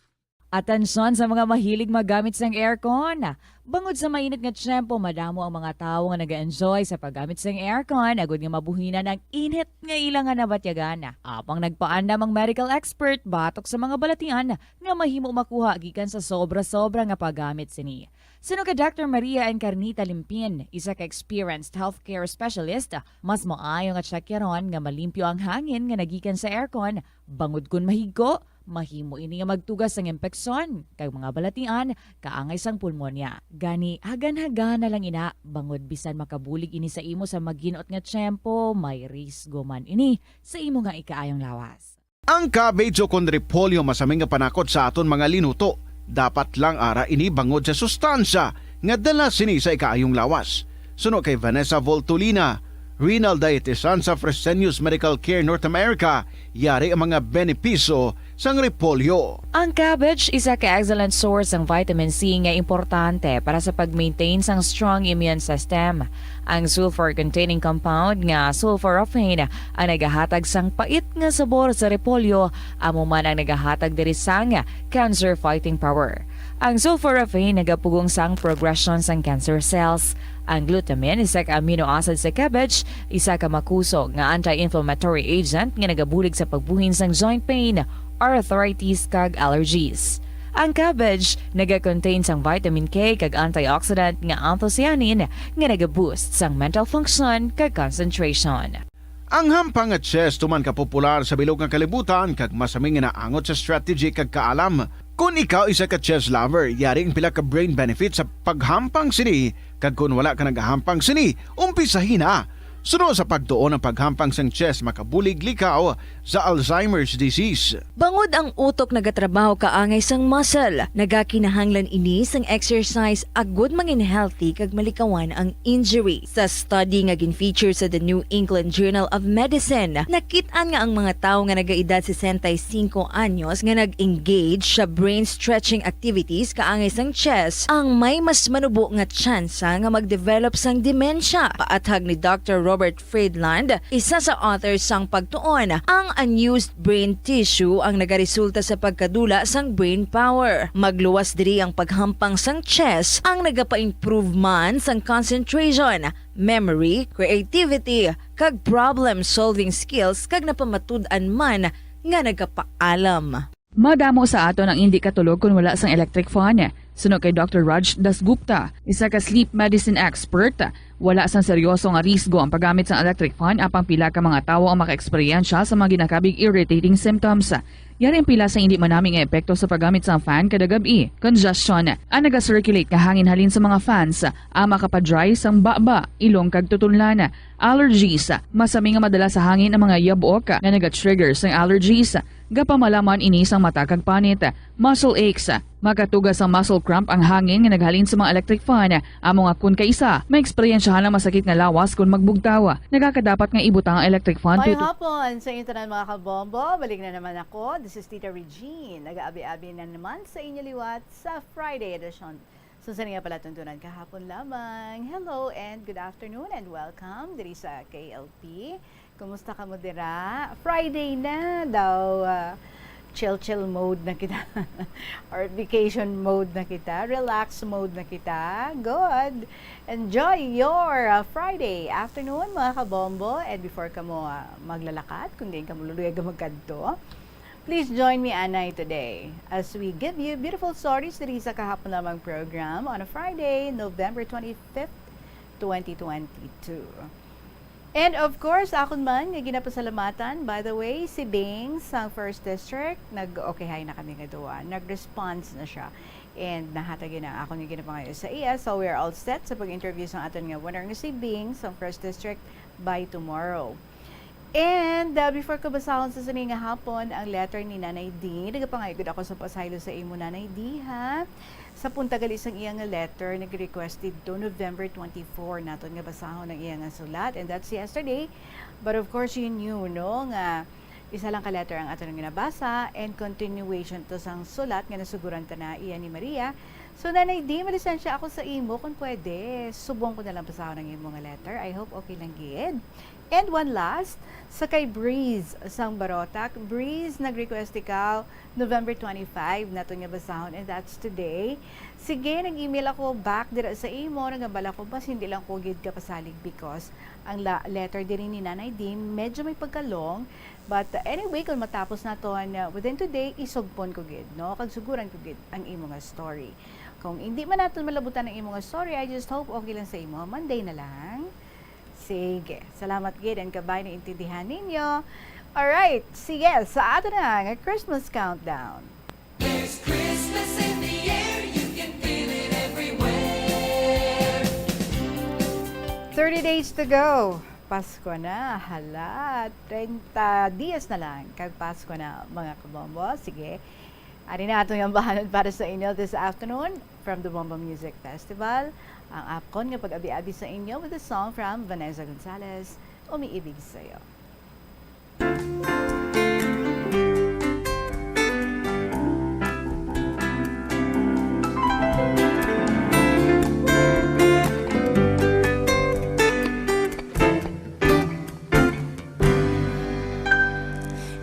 Atensyon sa mga mahilig maggamit sang aircon. Bangod sa mainit nga tiyempo, madamo ang mga tawo nga nag-enjoy sa paggamit sang aircon agud nga mabuhinan ang init nga ila nga nabatyagan. Apang nagpaandam ang medical expert batok sa mga balatian nga mahimo makuha gikan sa sobra-sobra nga paggamit sini. Suno kay Doctor Maria Encarnita Limpin, isa ka experienced healthcare specialist, mas maayo nga tsakyaron nga malimpyo ang hangin nga nagikan sa aircon, bangod kon mahigko, mahimo ini nga magtugas sang impeksyon kag mga balatian kaangay sang pulmonya. Gani, hagan-hagana lang ina, bangod bisan makabulig ini sa imo sa maginot nga tiyempo, may risgo man ini sa imo nga ikaayong lawas. Ang cabbage o kon repolyo masami nga panakot sa aton mga linuto. Dapat lang ara ini bangod sa sustansya nga dala sini sa ikaayong lawas. Suno kay Vanessa Voltolina, renal dietitian sa Fresenius Medical Care North America, yari ang mga benepisyo sang repolyo. Ang cabbage isa ka excellent source sang vitamin C nga importante para sa pag-maintain sang strong immune system. Ang sulfur-containing compound nga sulforaphane ang nagahatag sang pait nga sabor sa repolyo, amo man ang nagahatag diri sang cancer fighting power. Ang sulforaphane nagapugong sang progression sang cancer cells. Ang glutamine, isa ka amino acid sa cabbage, isa ka makusog nga anti-inflammatory agent nga nagabulig sa pagbuhin sang joint pain, arthritis, kag allergies. Ang cabbage naga-contain sang vitamin K kag antioxidant nga anthocyanin nga naga-boost sang mental function kag concentration. Ang hampang nga chess tuman ka popular sa bilog nga kalibutan kag masami nga naangot sa strategy kag kaalam. Kon ikaw isa ka chess lover, yari ang pila ka brain benefits sa paghampang sini, kag kon wala ka nagahampang sini, umpisahi na. Suno sa pagtuon, ang paghampang sang chess makabulig likaw sa Alzheimer's disease. Bangod ang utok nagatrabaho kaangay sang muscle, nagakinahanglan ini sang exercise agud mangin healthy kag malikawan ang injury. Sa study nga gin-feature sa The New England Journal of Medicine, nakit-an nga ang mga tawo nga nagaedad sesenta y cinco anyos nga nag-engage sa brain stretching activities kaangay sang chess ang may mas manubo nga tsansa nga mag-develop sang demensya. Paathag ni Doctor Robert Friedland, isa sa author sang pagtuon, ang unused brain tissue ang nagaresulta sa pagkadula sang brain power. Magluwas diri ang paghampang sang chess ang nagapa-improve man sang concentration, memory, creativity, kag problem-solving skills, kag napamatud-an man nga nagapaalam. Madamo sa aton ang indi katulog kon wala sang electric fan. Suno kay Doctor Raj Dasgupta, isa ka sleep medicine expert, wala sang seryoso nga risgo ang paggamit sang electric fan, apang pila ka mga tawo ang makaeksperyensya sa mga ginakabig irritating symptoms. Yari ang pila sa indi manami nga epekto sa paggamit sang fan kada gab-i. Congestion. Ang naga-circulate nga hangin halin sa mga fans ang makapa-dry sang baba, ilong kag tutunlan. Allergies. Masami nga madala sa hangin ang mga yabok nga naga-trigger sang allergies. Gapamalaman ini sang mata kag panit. Muscle aches. Makatuga sang muscle cramp ang hangin nga naghalin sa mga electric fan. Amo nga kon kaisa, maeksperiensyahan ang masakit nga lawas kon magbugtaw. Nagakadapat nga ibutang ang electric fan. May tutu- hapon sa inyo tanan, mga kabombo. Balik na naman ako. This is Tita Regine. Nag-aabi-abi na naman sa inyo liwat sa Friday edition. So, sa nga palatuntunan kahapon lamang. Hello and good afternoon and welcome diri sa K L P. Kumusta kamo dira? Friday na daw, ah, chill-chill mode na kita. Or vacation mode na kita. Relax mode na kita. Good. Enjoy your, ah, Friday afternoon, mga kabombo. And before kamo, ah, maglalakat, kung diin kamo luluyag magkadto, please join me anay today as we give you beautiful stories diri sa kahapon lamang program on a Friday, November twenty-fifth, twenty twenty-two. And of course, akon man nga ginapasalamatan, by the way, si Bing sang First District, nag-okay hi na kami nga duwa. Nag-response na siya. And nahatag na akon nga ginapangayo sa iya. So we are all set sa pag-interview sang aton nga winner nga si Bing sang First District by tomorrow. And, uh, before ko basahon sa sini nga hapon ang letter ni Nanay D, nagapangayo gud ako sa pasaylo sa imo, Nanay D, ha? Sa punta gali sang iya nga letter, nag-request didto November twenty-four naton nga basahon ang iya nga sulat, and that's yesterday. But of course, you knew, no, nga isa lang ka letter ang aton nga nabasa, and continuation to sang sulat nga nasuguran ta na iya ni Maria. So, Nanay D, malisensya ako sa imo, kung pwede, subong ko na lang basahon ang imo nga letter. I hope okay lang gid. And one last, sa kay Breeze sang Barotac. Breeze, nag-request ikaw, November twenty-five, naton nga basahon, and that's today. Sige, nag-email ako back dira sa imo, nagabala ko, bas hindi lang ko gid kapasalig because ang la-, letter diri ni Nanay D, medyo may pagka-long. But, uh, anyway, kung matapos naton, uh, within today, isugpon ko gid, no? Kag suguran ko gid ang imo nga story. Kung hindi man naton malabutan ang imo nga story, I just hope okay lang sa imo. Monday na lang. Sige. Salamat gid, and kabay naintindihan ninyo. Alright. Sige, sa ato na nga Christmas countdown. There's Christmas in the air, you can feel it everywhere. Thirty days to go. Pasko na. Hala, treinta dias na lang kag Pasko na, mga kabombo. Sige. Ari na aton nga bahanon para sa inyo this afternoon from the Bombo Music Festival. Ang akon nga pag-abi-abi sa inyo with a song from Vanessa Gonzalez, Umiibig Sa'yo.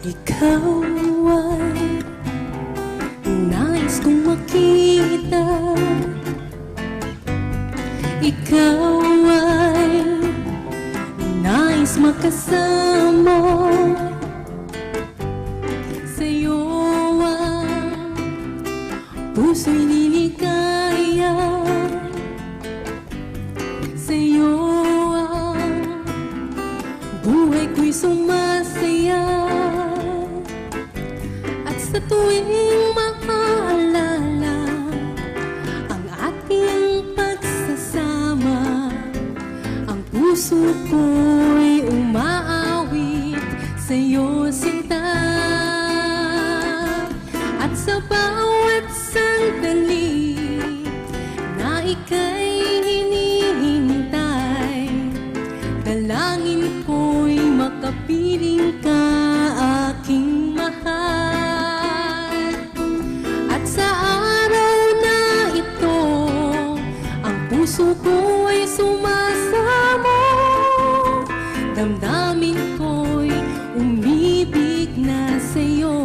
Ikaw ay nais kong makita. Ikaw ay nais makasama. Sa'yo ang puso'y liligaya. Sa'yo ang buhay ko'y sumasaya. At sa tuwing maaalala ang ating pagsasama, ang puso ko'y umaawit sa'yo, sinta. At sa bawat sandali na ika'y hinihintay, dalangin ko'y makapiling ka, aking mahal. At sa araw na ito, ang puso ko'y sumasamo, damdamin ko'y umibig na sa'yo.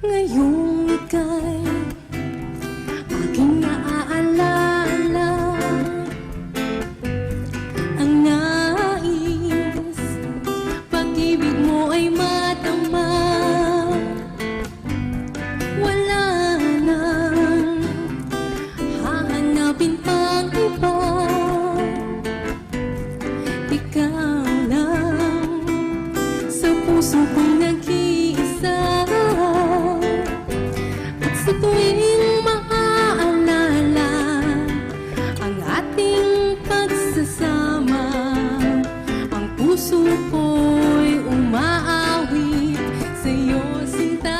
Ngayong ika'y aking naaalala, ang nais, pag-ibig mo ay madama. Wala nang hahanapin pa. Sa'yo sinta,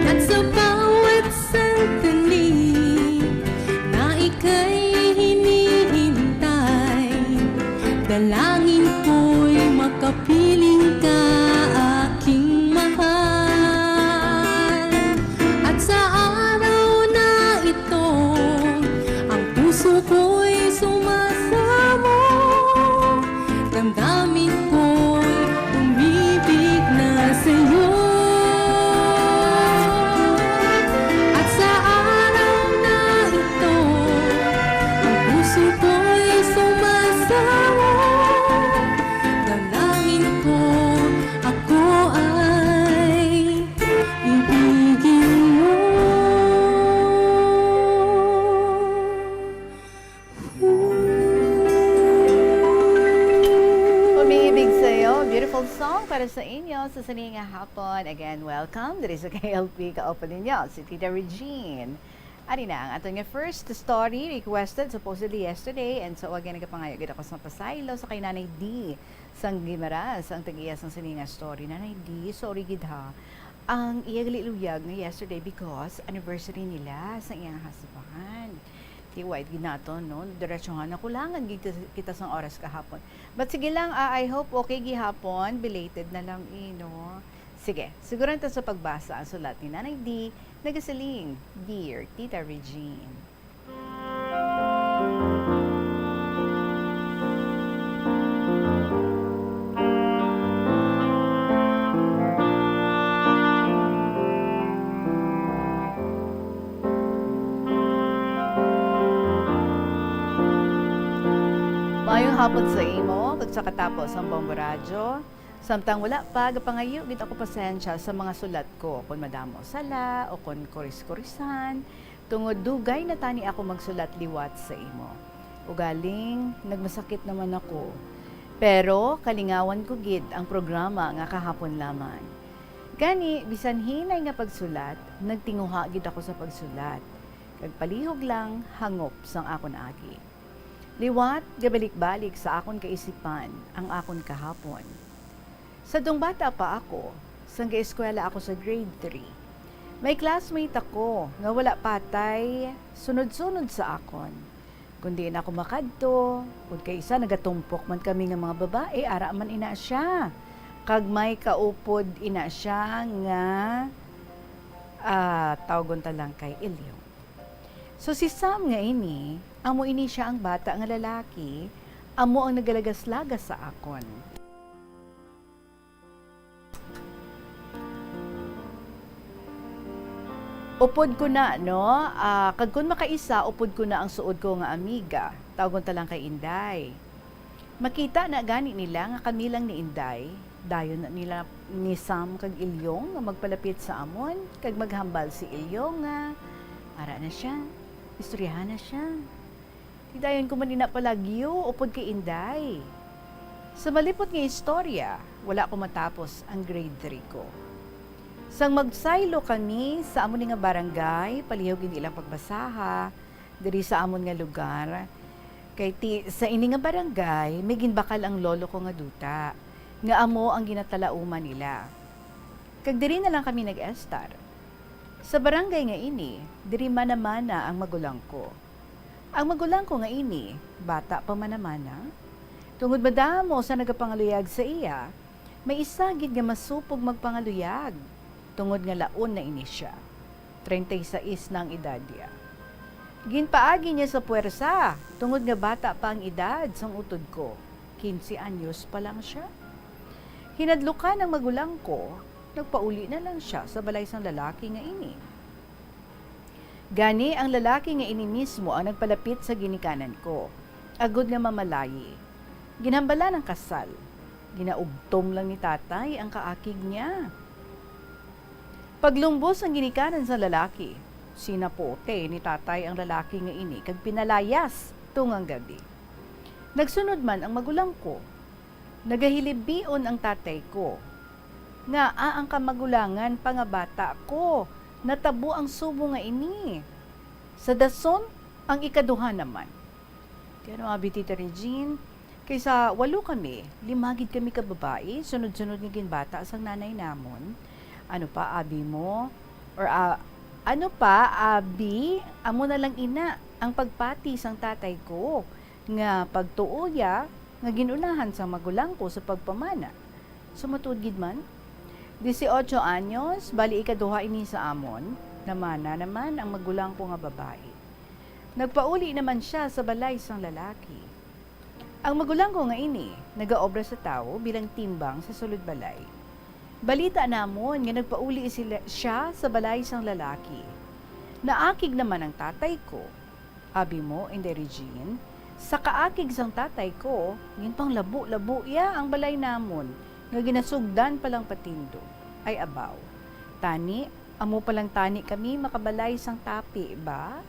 at sa bawat sandali na ika'y hinihintay, dalangin ko'y makapiling ka, aking mahal. At sa araw na ito, ang puso ko'y sumasamo, damdamin ko'y umibig na sa'yo. At sa araw na ito, ang puso ko'y sumasamo, dalangin ko, ako ay ibigin mo. Umiibig sa'yo. Beautiful song para sa inyo sa sini nga hapon. Again, welcome diri sa K L P. Kaupo ninyo si Tita Regine. Ari na ang aton nga first story, requested supposedly yesterday, and so again, nagapangayo gid ako sa pasaylo sa kay Nanay D sang Guimaras, ang tag-iya sang sini nga story. Nanay D, sorry gid ha. Ang iya gali luyag nga yesterday because anniversary nila sa iyang husband. Ti wait gid naton, no? Diretso nga nakulangan gid kita, kita sang oras kahapon. But sige lang, ah, I hope okay gihapon. Belated na lang, eh, no? Sige, siguran ta sa pagbasa ang sulat ni Nanay D, nagasiling, Dear Tita Regine. Maayong hapon sa imo, kag sa katapo sang Bombo Radyo. Samtang wala pa, gapangayo gid ako pasensya sa mga sulat ko, kon madamo sala o kon kuris-kurisan, tungod dugay na tani ako magsulat liwat sa imo. Ugaling, nagmasakit naman ako. Pero kalingawan ko gid ang programa nga kahapon lamang. Gani, bisan hinay nga pagsulat, nagtinguha gid ako sa pagsulat, kag palihog lang hangop sang akon agi. Liwat, gabalik-balik sa akon kaisipan ang akon kahapon. Sadtong bata pa ako, sang gaeskwela ako sa grade three, may classmate ako nga wala patay sunod-sunod sa akon. Kon diin ako makadto, kon kaisa nagatumpok man kami nga mga babae, ara man ina sia. Kag may kaupod ina sia nga, ah, tawgon ta lang kay Ilyong. So, si Sam nga ini, amo ini sia ang bata nga lalaki, amo ang nagalagas-lagas sa akon. Upod ko na, no? Ah, kag kon makaisa, upod ko na ang suod ko nga amiga. Tawgon ta lang kay Inday. Makita na gani nila nga kami lang ni Inday, dayon na nila ni Sam kag Ilyong nga magpalapit sa amon, kag maghambal si Ilyong nga, "Ara na sia, istoryahan na sia." Ti dayon ko man ina palagyo upod kay Inday. Sa malipot nga istorya, wala ko matapos ang grade three ko. Sang magsaylo kami sa amo ni nga barangay, palihog gid ilang pagbasaha, diri sa amon nga lugar. Kay ti, sa ini nga barangay, may ginbakal ang lolo ko nga duta, nga amo ang ginatalauman nila. Kag diri na lang kami nag-estar. Sa barangay nga ini, diri manamana ang magulang ko. Ang magulang ko nga ini, bata pa manamana. Tungod madamo sa nagapangaluyag sa iya, may isa gid nga masupog magpangaluyag, tungod nga laon na ini sia. Treinta y seis na ang edad niya. Ginpaagi niya sa puwersa, tungod nga bata pa ang edad sang utod ko, quince anyos pa lang sia. Hinadlukan ang magulang ko, nagpauli na lang sia sa balay sang lalaki nga ini. Gani, ang lalaki nga ini mismo ang nagpalapit sa ginikanan ko, agod nga mamalayi. Ginhambalan ang kasal. Ginaubtom lang ni tatay ang kaakig niya. Paglumbos ang ginikanan sa lalaki, sinapote ni tatay ang lalaki nga ini kag pinalayas tungang gab-i. Nagsunod man ang magulang ko. Nagahilibion ang tatay ko. Ngaa ang kamagulangan pa nga bata ko natabo ang subo nga ini? Sa dason, ang ikaduha naman. Ti ano abi, Tita Regine, Kay sa walo kami, lima gid kami ka babayi, sunod-sunod nga ginbata sang nanay namon. Ano pa, abi mo? Or, ah, ano pa, abi, amo na lang ina ang pagpati sang tatay ko, nga pagtuo iya nga gin-unahan sang magulang ko sa pagpamana. So, matuod gid man, dieciocho anyos, bali ikaduha ini sa amon, namana naman ang magulang ko nga babayi. Nagpauli naman sia sa balay sang lalaki. Ang magulang ko nga ini nagaobra sa tawo bilang timbang sa sulod balay. Balita namon nga nagpauli sila, sia sa balay sang lalaki. Naakig naman ang tatay ko. Abi mo, Inday Regine, sa kaakig sang tatay ko, ginpanglabo-labo iya ang balay namon nga ginasugdan pa lang patindog. Ay abaw. Tani, amo pa lang tani kami makabalay sang tapi, ba?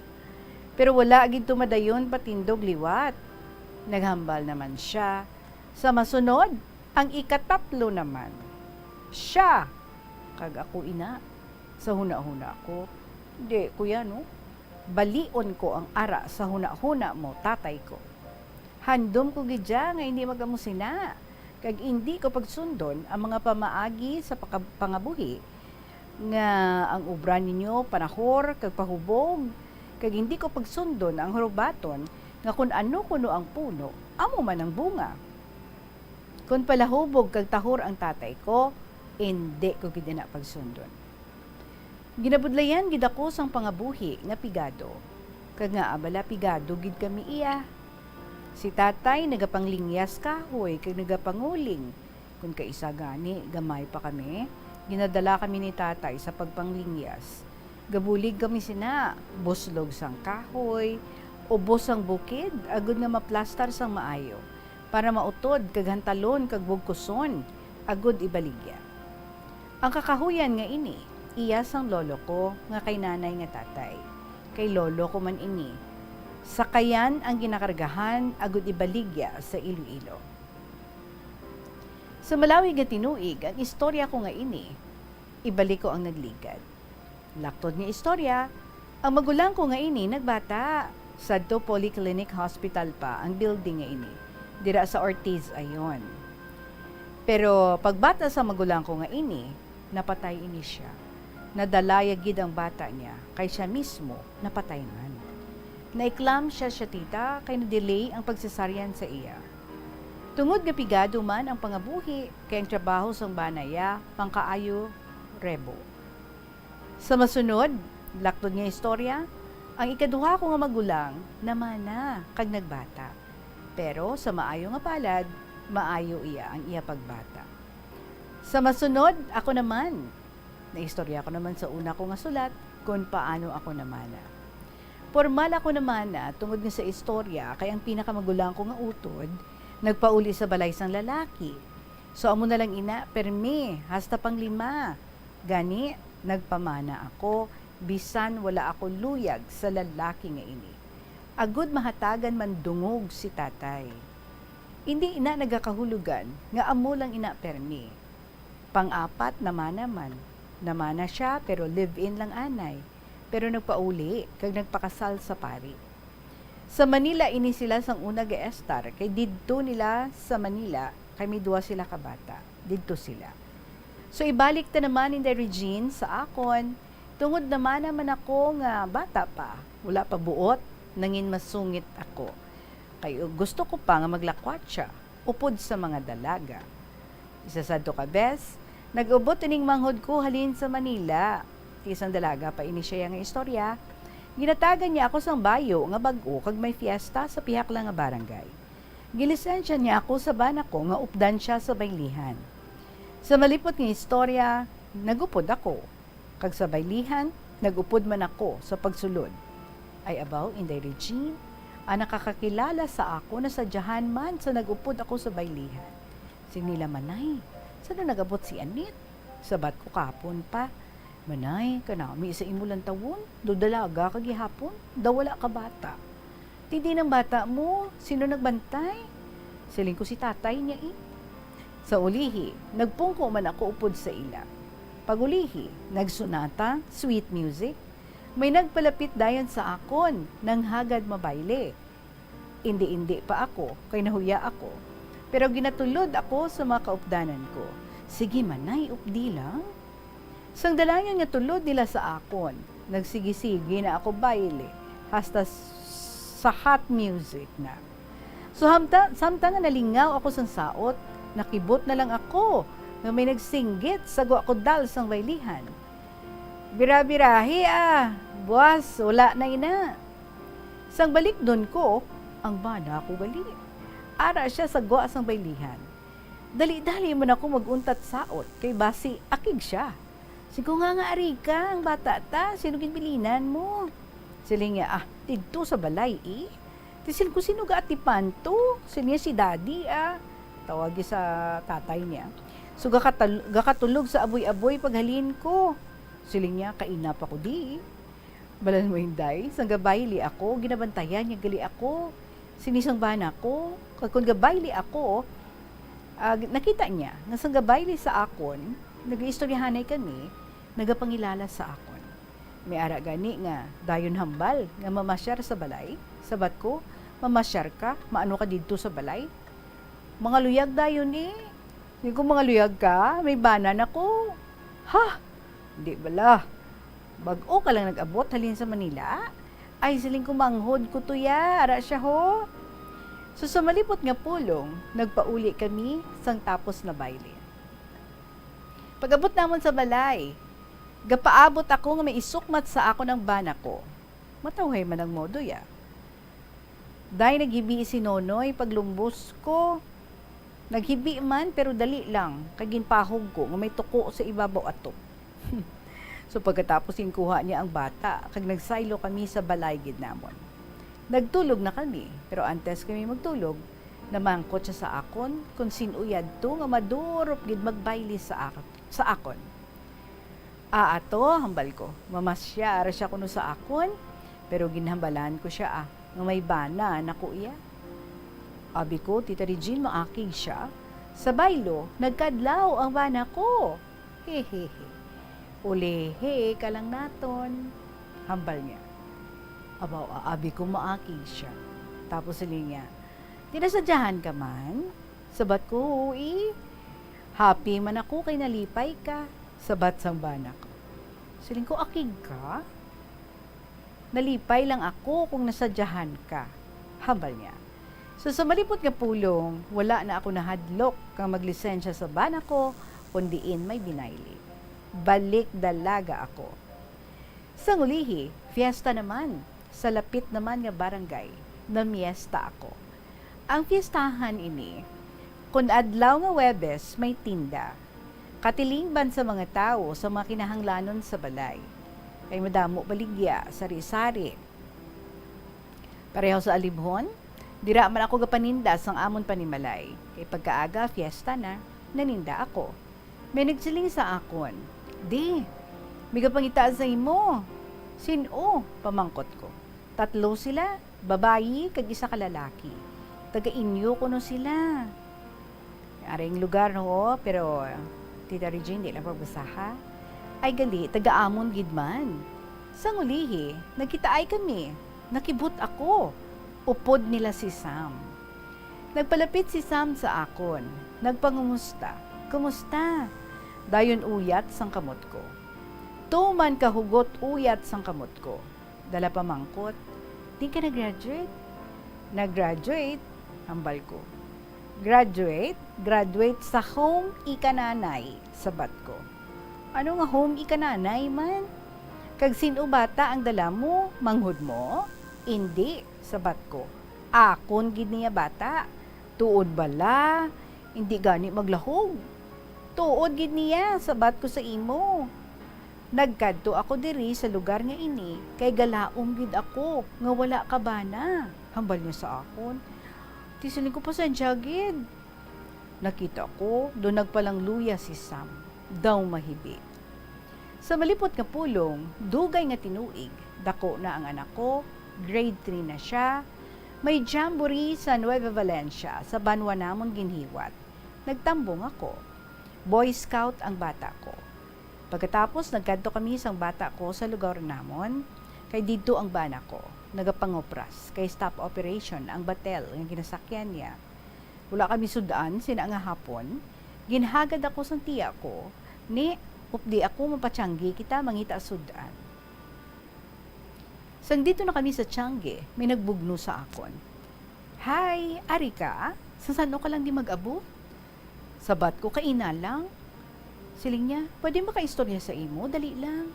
Pero wala gid to madayon patindog liwat. Naghambal naman sia. Sa masunod, ang ikatatlo naman. Sia! Kag ako ina. Sa hunahuna ko, di ko yan, no? Balion ko ang ara sa hunahuna mo, tatay ko. Handom ko gid sia nga indi mag-amo sina, kag indi ko pagsundon ang mga pamaagi sa paka-, pangabuhi nga ang obra ninyo panahor kag pahubog, kag indi ko pagsundon ang hurubaton nga kon ano kuno ang puno, amo man ang bunga. Kon palahubog kag tahor ang tatay ko, indi ko gid ina pagsundon. Ginabudlayan gid ako sang pangabuhi nga pigado, kag nga abala pigado gid kami iya. Si tatay nagapanglingyas kahoy kag nagapanguling. Kon kaisa gani gamay pa kami, ginadala kami ni tatay sa pagpanglingyas. Gabulig kami sina, buslog sang kahoy, ubos sang bukid, agod nga maplastar sang maayo, para mautod kag hantalon kag bugkuson, agod ibaligya. Ang kakahuyan nga ini, iya sang lolo ko nga kay nanay nga tatay, kay lolo ko man ini. Sakayan ang ginakargahan agud ibaligya sa Iloilo. Sa malawig nga tinuig ang istorya ko nga ini, ibalik ko ang nagligad. Laktod nga istorya, ang magulang ko nga ini nagbata. Sadto Polyclinic Hospital pa ang building nga ini, dira sa Ortiz ayon. Pero pagbata sa magulang ko nga ini, napatay ini sia. Nadalaya gid ang bata niya, kay sia mismo napatay man. Naiklam sia, sia tita, kay na-delay ang pag-cesarean sa iya. Tungod nga pigado man ang pangabuhi, kay ang trabaho sang bana iya pangkaayo rebo. Sa masunod, laktod nga istorya, ang ikaduha ko nga magulang namana kag nagbata. Pero sa maayo nga palad, maayo iya ang iya pagbata. Sa masunod, ako naman. Naistorya ko naman sa una ko nga sulat kon paano ako namana. Pormal ako namana tungod nga sa istorya kay ang pinakamagulang ko nga utod nagpauli sa balay sang lalaki. So amo na lang ina, permi, hasta panglima. Gani, nagpamana ako, bisan wala ako luyag sa lalaki nga ini. Agud mahatagan man dungog si tatay. Indi ina nagakahulugan nga amo lang ina permi. Pang-apat, namana man. Namana sia, pero live-in lang anay. Pero nagpauli, kag nagpakasal sa pari. Sa Manila ini sila sang una gaestar, kay didto nila sa Manila, kay may duha sila ka bata. Didto sila. So, ibalik ta naman, Inday Regine, sa akon. Tungod namana man ako nga bata pa, wala pa buot, nangin masungit ako. Kay gusto ko pa nga maglakwatsa upod sa mga dalaga. Isa sadto ka bes, nag-ubot ining manghod ko halin sa Manila. Ti isang dalaga pa ini sia nga istorya. Ginatagan niya ako sang bayo nga bag-o kag may fiesta sa pihak lang nga barangay. Gilisensya niya ako sa bana ko nga updan sia sa baylihan. Sa malipot nga istorya, nag-upod ako. Kag sa baylihan, nag-upod man ako sa pagsulod. Ay abaw, Inday Regine, ang nakakakilala sa akon nasadyahan man sa nag-upod ako sa baylihan. Siling nila, "Manay, san-o nag-abot si Anit? Sabat ko kahapon pa. Manay, kanami sa imo lantawon, daw dalaga ka gihapon, daw wala ka bata." "Ti diin ang bata mo? Sino nagbantay?" Siling ko, "Si tatay niya, eh." Sa ulihi, nagpungko man ako upod sa ila. Pag-ulihi, nagsunata, sweet music. May nagpalapit dayon sa akon, nanghagad mabayle. Indi-indi pa ako, kay nahuya ako. Pero ginatulod ako sa mga kaupdanan ko, "Sige, manay, updi lang." Sang dalangan nga tulod nila sa akon, nagsigi-sige na ako bayle, hasta s-, sa hot music na. So, hamta-, samtang nga nalingaw ako sang saot, nakibot na lang ako nga may nagsinggit sa gwa ko dal sang baylihan. "Bira-birahi, ah, buas, wala na ina." Sang balikdon ko, ang bana ko gali. Ara siya sa gwa sang baylihan. Dali-dali man ako mag-untat saot, kay basi akig siya. Siling ko, "Ngaa ari ka, ang bata ta, sin-o ginbilinan mo?" Siling niya, "Ah, didto sa balay, eh." Ti siling ko, "Sin-o gaatipan to?" Siling niya, "Si Daddy, ah." Tawagi sa tatay niya. "So, gakatal-, gakatulog sa aboy-aboy paghalin ko." Siling niya, "Kaina pa ko di." Balan mo, Inday, sang gabayle ako, ginabantayan niya gali ako sini sang bana ko. Kag kon gabayle ako, ah, nakita niya nga sang gabayle sa akon, nagaistoryahanay kami, nagapangilala sa akon. May ara gani nga dayon hambal nga mamasyar sa balay. Sabat ko, "Mamasyar ka? Maano ka didto sa balay?" "Mangaluyag dayon, eh." Siling ko, "Mangaluyag ka? May bana na ko." "Ha? Di bala. Bag-o ka lang nag-abot halin sa Manila?" "Ay," siling ko, "manghod ko to ya. Ara siya, ho." So, sa malipot nga pulong, nagpauli kami sang tapos na bayle. Pag-abot namon sa balay, gapaabot ako nga may isukmat sa akon ang bana ko. Matawhay man ang modo ya. Day naghibi si Nonoy paglumbos ko. Naghibi man, pero dali lang, kay ginpahog ko nga may tuko sa ibabaw atop. So, pagkatapos, ginkuha niya ang bata, kag nagsaylo kami sa balay gid namon. Nagtulog na kami, pero antes kami magtulog, namangkot siya sa akon kon sin-o yadto nga madurop gid magbayle sa ak-, sa akon. "Aa to," hambal ko. "Mamasyar siya kuno sa akon, pero ginhambalan ko sia, ah, nga may bana na ko iya." Abi ko, "Tita Regine, maakig siya." Sa baylo, nagkadlaw ang bana ko. "Hehehe. Ulihi ka lang naton," hambal niya. Abaw, aa, abi ko, "Maakig siya." Tapos siling niya, "Tinasadyahan ka man?" Sabat ko, "Huwi. Happy man ako kay nalipay ka." Sabat sang bana ko. Siling ko, "Akig ka? Nalipay lang ako kung nasadyahan ka," hambal niya. So, sa malipot nga pulong, wala na ako nahadlok nga maglisensya sa bana ko, kun diin may binayle. Balik dalaga ako. Sang ulihi, fiesta naman. Sa lapit naman nga barangay, namiesta ako. Ang fiestahan ini, kun adlaw nga Huwebes, may tinda. Katilingban sa mga tawo sa mga kinahanglanon sa balay. Kay madamo baligya, sari-sari. Pareho sa Alibhon, dira man ako gapaninda sang amon panimalay. Kay pagkaaga, fiesta na, naninda ako. May nagsiling sa akon, "Di, may gapangita sa imo." "Sin-o?" pamangkot ko. "Tatlo sila, babayi kag isa ka lalaki. Taga inyo kuno sila." Aring lugar, ho, pero, Tita Regine, di lang pagbasa, ha? Ay, gali, taga amon gid man. Sang ulihi, nagkitaay kami. Nakibot ako. Upod nila si Sam. Nagpalapit si Sam sa akon. Nagpangumusta. "Kumusta?" Dayon uyat sang kamot ko. Tuman ka hugot uyat sang kamot ko. Dala pamangkot, "Diin ka nag-graduate?" "Nag-graduate," hambal ko. "Graduate? Graduate sa home ikananay," sabat ko. "Ano nga home ikananay man? Kag sin-o bata ang dala mo? Manghod mo?" "Indi," sabat ko. "Akon gid niya bata." "Tuod bala? Indi gani maglahog?" "Tuod gid niya, sabat ko sa imo." "Nagkadto ako diri sa lugar nga ini kay galaom gid ako nga wala ka bana," hambal niya sa akon. Ti siling ko, "Pasensya gid." Nakita ko, do nagpalangluya si Sam. Daw mahibi. Sa malipot nga pulong, dugay nga tinuig, dako na ang anak ko, grade three na siya. May jamboree sa Nueva Valencia, sa banwa namon ginhiwat. Nagtambong ako. Boy Scout ang bata ko. Pagkatapos, nagkadto kami sang bata ko sa lugar namon, kay didto ang bana ko. nagapangopras kay stop operation ang batel nga ginasakyan niya. Wala kami sud-an sina nga hapon. Ginhagad ako sang tiya ko, ni updi ako mapatiyanggi kita mangita sud-an. Sang dito na kami sa tiyangge, may nagbugno sa akon. "Hi, ari ka? Sa san-o ka lang di mag-abot?" Sabat ko, "Kaina lang." Siling niya, "Pwede makaistorya sa imo? Dali lang."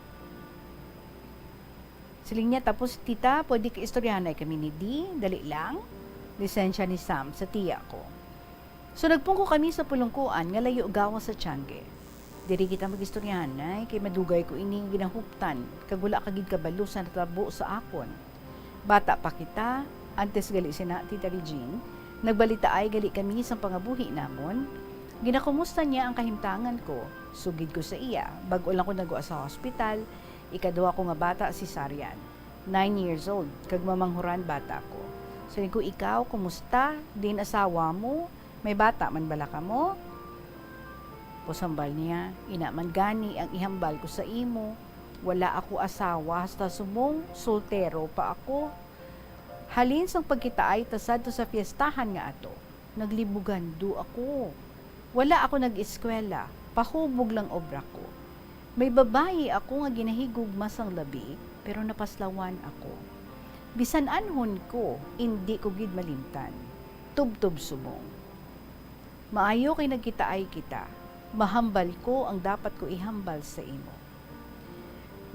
Siling niya, "Tapos, tita, pwede ka istoryahanay kami ni Di? Dali lang." Lisensya ni Sam sa tiya ko. So, nagpungko kami sa pulungkuan nga layo gawas sa tiyangge. "Diri kita mag-istoryahanay, kay madugay ko ini ginahuptan, kag wala ka gid kabalo sa natabo sa akon. Bata pa kita, antes gali sina, Tita Regine, nagbalitaay gali kami sang pangabuhi namon. Ginakumusta niya ang kahimtangan ko. Sugid ko sa iya, bag-o lang ko nagwa sa hospital, ikaduha ko nga bata, cesarean. Nine years old, kag mamanghuran bata ko. Siling ko, 'Ikaw, kumusta? Diin asawa mo? May bata man bala kamo?'" Pusambal niya, "Ina man gani ang ihambal ko sa imo. Wala ako asawa hasta subong soltero pa ako. Halin sang pagkitaay ta sadto sa fiestahan nga ato, naglibugando ako. Wala ako nag-eskwela, pahubog lang obra ko. May babayi ako nga ginahigugma sang labi, pero napaslawan ako. Bisan anhon ko, indi ko gid malimtan. Tubtob subong. Maayo kay nagkitaay kita. Mahambal ko ang dapat ko ihambal sa imo.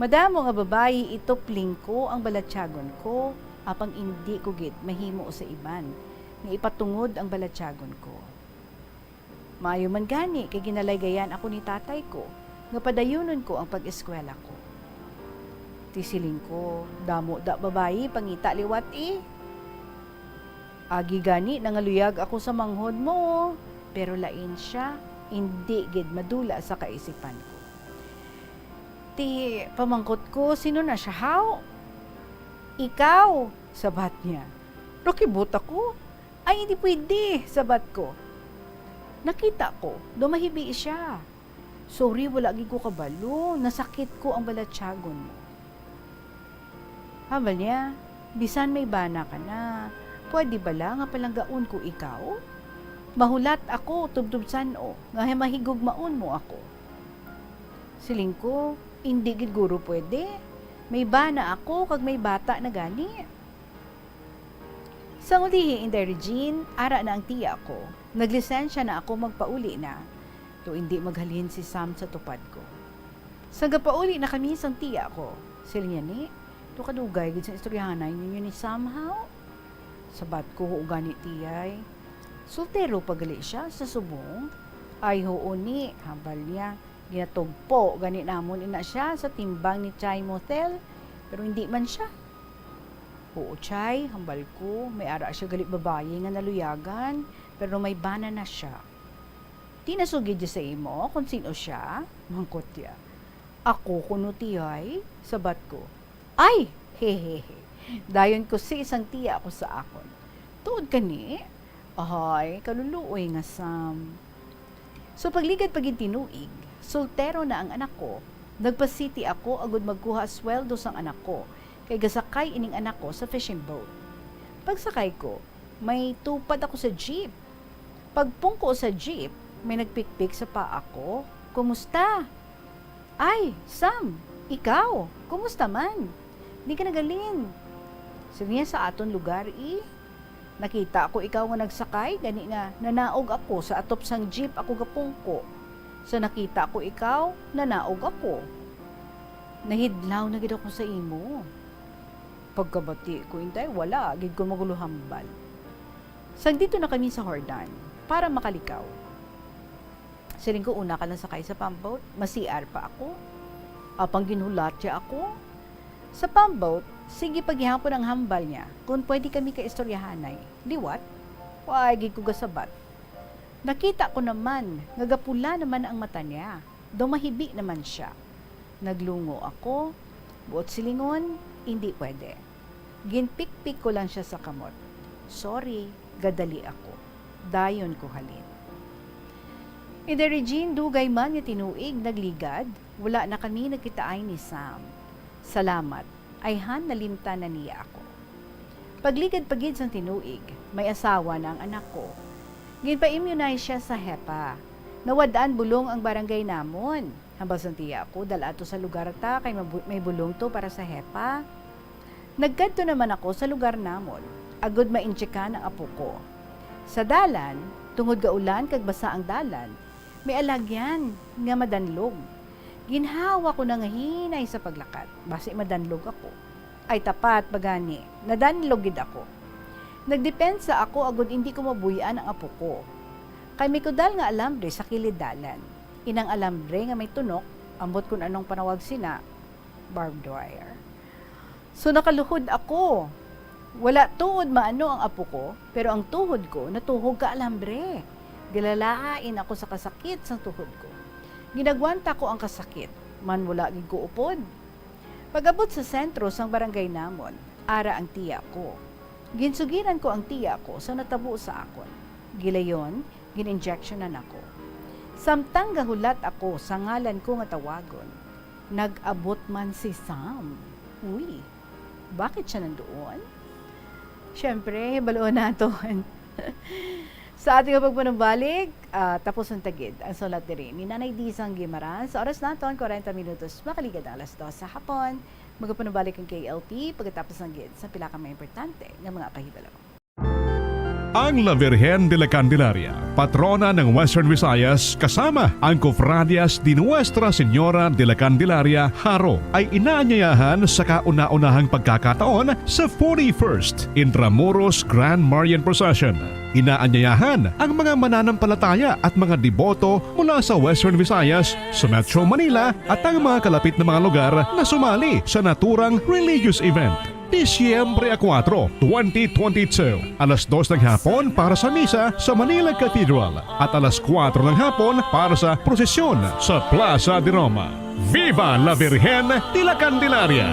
Madamo nga babayi itupling ko ang balatyagon ko, apang indi ko gid mahimo sa iban nga ipatungod ang balatyagon ko. Maayo man gani kay ginalaygayan ako ni tatay ko nga padayunon ko ang pag-eskwela ko. Ti siling ko, damo da babayi pangita liwat, eh. Agi gani nangaluyag ako sa manghod mo, pero lain sia, indi gid madula sa kaisipan ko. Ti pamangkot ko, "Sino na sia, haw?" "Ikaw," sabat niya. Nakibot ako. "Ay, hindi pwede," sabat ko. Nakita ko, dumahibi siya. "Sorry, wala gid ko kabalo. Nasakit ko ang balatyagon mo." Hambal niya, "Bisan may bana ka na, pwede bala nga palanggaon ko ikaw? Mahulat ako tubtob san-o nga mahigugmaon mo ako." Siling ko, "Indi gid guro pwede. May bana ako kag may bata na gani." Sang ulihi, Inday Regine, ara na ang tiya ko. Naglisensya na ako magpauli na, to indi maghalin si Sam sa tupad ko. Sang gapauli na kami sang tiya ko, siling niya ni, "To kadugay gid sang istoryahanay ninyo ni Sam, haw?" Sabat ko, "Huo gani, tiyay. Soltero pa gali sia sa subong." "Ay, huo ni," hambal niya. "Ginatugpo gani namon ina sia sa timbang ni Chay Motel, pero hindi man sia." "Huo, Chay," hambal ko, "may ara sia gali babayi nga naluyagan, pero may bana na sia." "Ti nasugid niya sa imo kon sin-o sia?" mangkot niya. "Ako kuno, tiyay," sabat ko. "Ay!" hehehe. Dayon kusi sang tiya ko sa akon. "Tuod ka ni? Ahay, kaluluoy nga Sam." So, pagligad pa gid tinuig, soltero na ang anak ko. Nagpa-city ako agud magkuha sweldo sang anak ko, kay gasakay ining anak ko sa fishing boat. Pagsakay ko, may tupad ako sa jeep. Pagpungko sa jeep, may nagpikpik sa paa ko. "Kumusta?" "Ay, Sam, ikaw, kumusta man? Di ka nagalin?" "Sini sa aton lugar, eh. Nakita ko ikaw nga nagsakay, gani nga nanaog ako sa atop sang jeep ako gapungko. Sa nakita ko ikaw, nanaog ako. Nahidlaw na gid ako sa imo." Pagkabati ko, Inday, wala gid ko maguluhambal. Sang dito na kami sa Jordan para makalikaw. Siling ko, "Una ka lang sakay sa pamboat, ma-C R pa ako." Apang ginhulat siya ako. Sa pamboat, sige pa gihapon ang hambal niya kung pwede kami kaistoryahanay. Liwat, wa gid ko gasabat. Nakita ko naman nga gapula naman ang mata niya. Daw mahibi naman sia. Naglungo ako. Buot silingon, indi pwede. Ginpikpik ko lang sia sa kamot. "Sorry, gadali ako. Dayon ko halin." Inday Regine, dugay man nga tinuig nagligad, wala na kami nagkitaay ni Sam. Salamat, ayhan nalimtan na niya ako. Pagligad pa gid sang tinuig, may asawa na ang anak ko. Ginpa-immunize siya sa hepa. Nawad-an bulong ang barangay namon. Hambal sang tiya ko, dal-a to sa lugar ta kay mabu-, may bulong to para sa hepa. Nagkadto naman ako sa lugar namon, agud ma-injekan ang apo ko. Sa dalan, tungod gaulan kag basa ang dalan, may alagyan nga madanlog. Ginhawa ko na nga hinay sa paglakat, basi madanlog ako. Ay, tapat ba gani, nadanlog gid ako. Nagdepensa ako agud indi ko mabuy-an ang apo ko. Kay may kudal nga alambre sa kilid dalan. Inang alambre nga may tunok, ambot kun anong panawag sina, barbed wire. So, nakaluhod ako. Wala tuod maano ang apo ko, pero ang tuhod ko natuhog ka alambre. Gilalain ako sa kasakit sang tuhod ko. Ginagwanta ko ang kasakit, man wala gid ko upod. Pag-abot sa sentro sang barangay namon, ara ang tiya ko. Ginsugiran ko ang tiya ko sa natabo sa akon. Gilayon, gin-injectionan ako. Samtang gahulat ako sa ngalan ko nga tawagon, nag-abot man si Sam. Uy, bakit siya nandoon? Siyempre, baluon naton. Sa ating pagpanumbalik, ah, tapos ang tagid ang sulat diri ni Nanay Dizang Guimaran. Sa oras naton, kwarenta minutos, makaligad ang alas dos sa hapon. Magapanumbalik ang K L P pagkatapos ng gid sa pila ka mga importante nga mga pahibalo. Ang La Virgen de la Candelaria, patrona ng Western Visayas, kasama ang Cofradias de Nuestra Señora de la Candelaria, Jaro, ay inaanyayahan sa kauna-unahang pagkakataon sa forty-first Intramuros Grand Marian Procession. Inaanyayahan ang mga mananampalataya at mga deboto mula sa Western Visayas, sa Metro Manila, at ang mga kalapit na mga lugar na sumali sa naturang religious event. Disyembre a kuwatro, twenty twenty-two, alas dos ng hapon para sa misa sa Manila Cathedral at alas kuwatro ng hapon para sa prosesyon sa Plaza de Roma. Viva la Virgen de la Candelaria!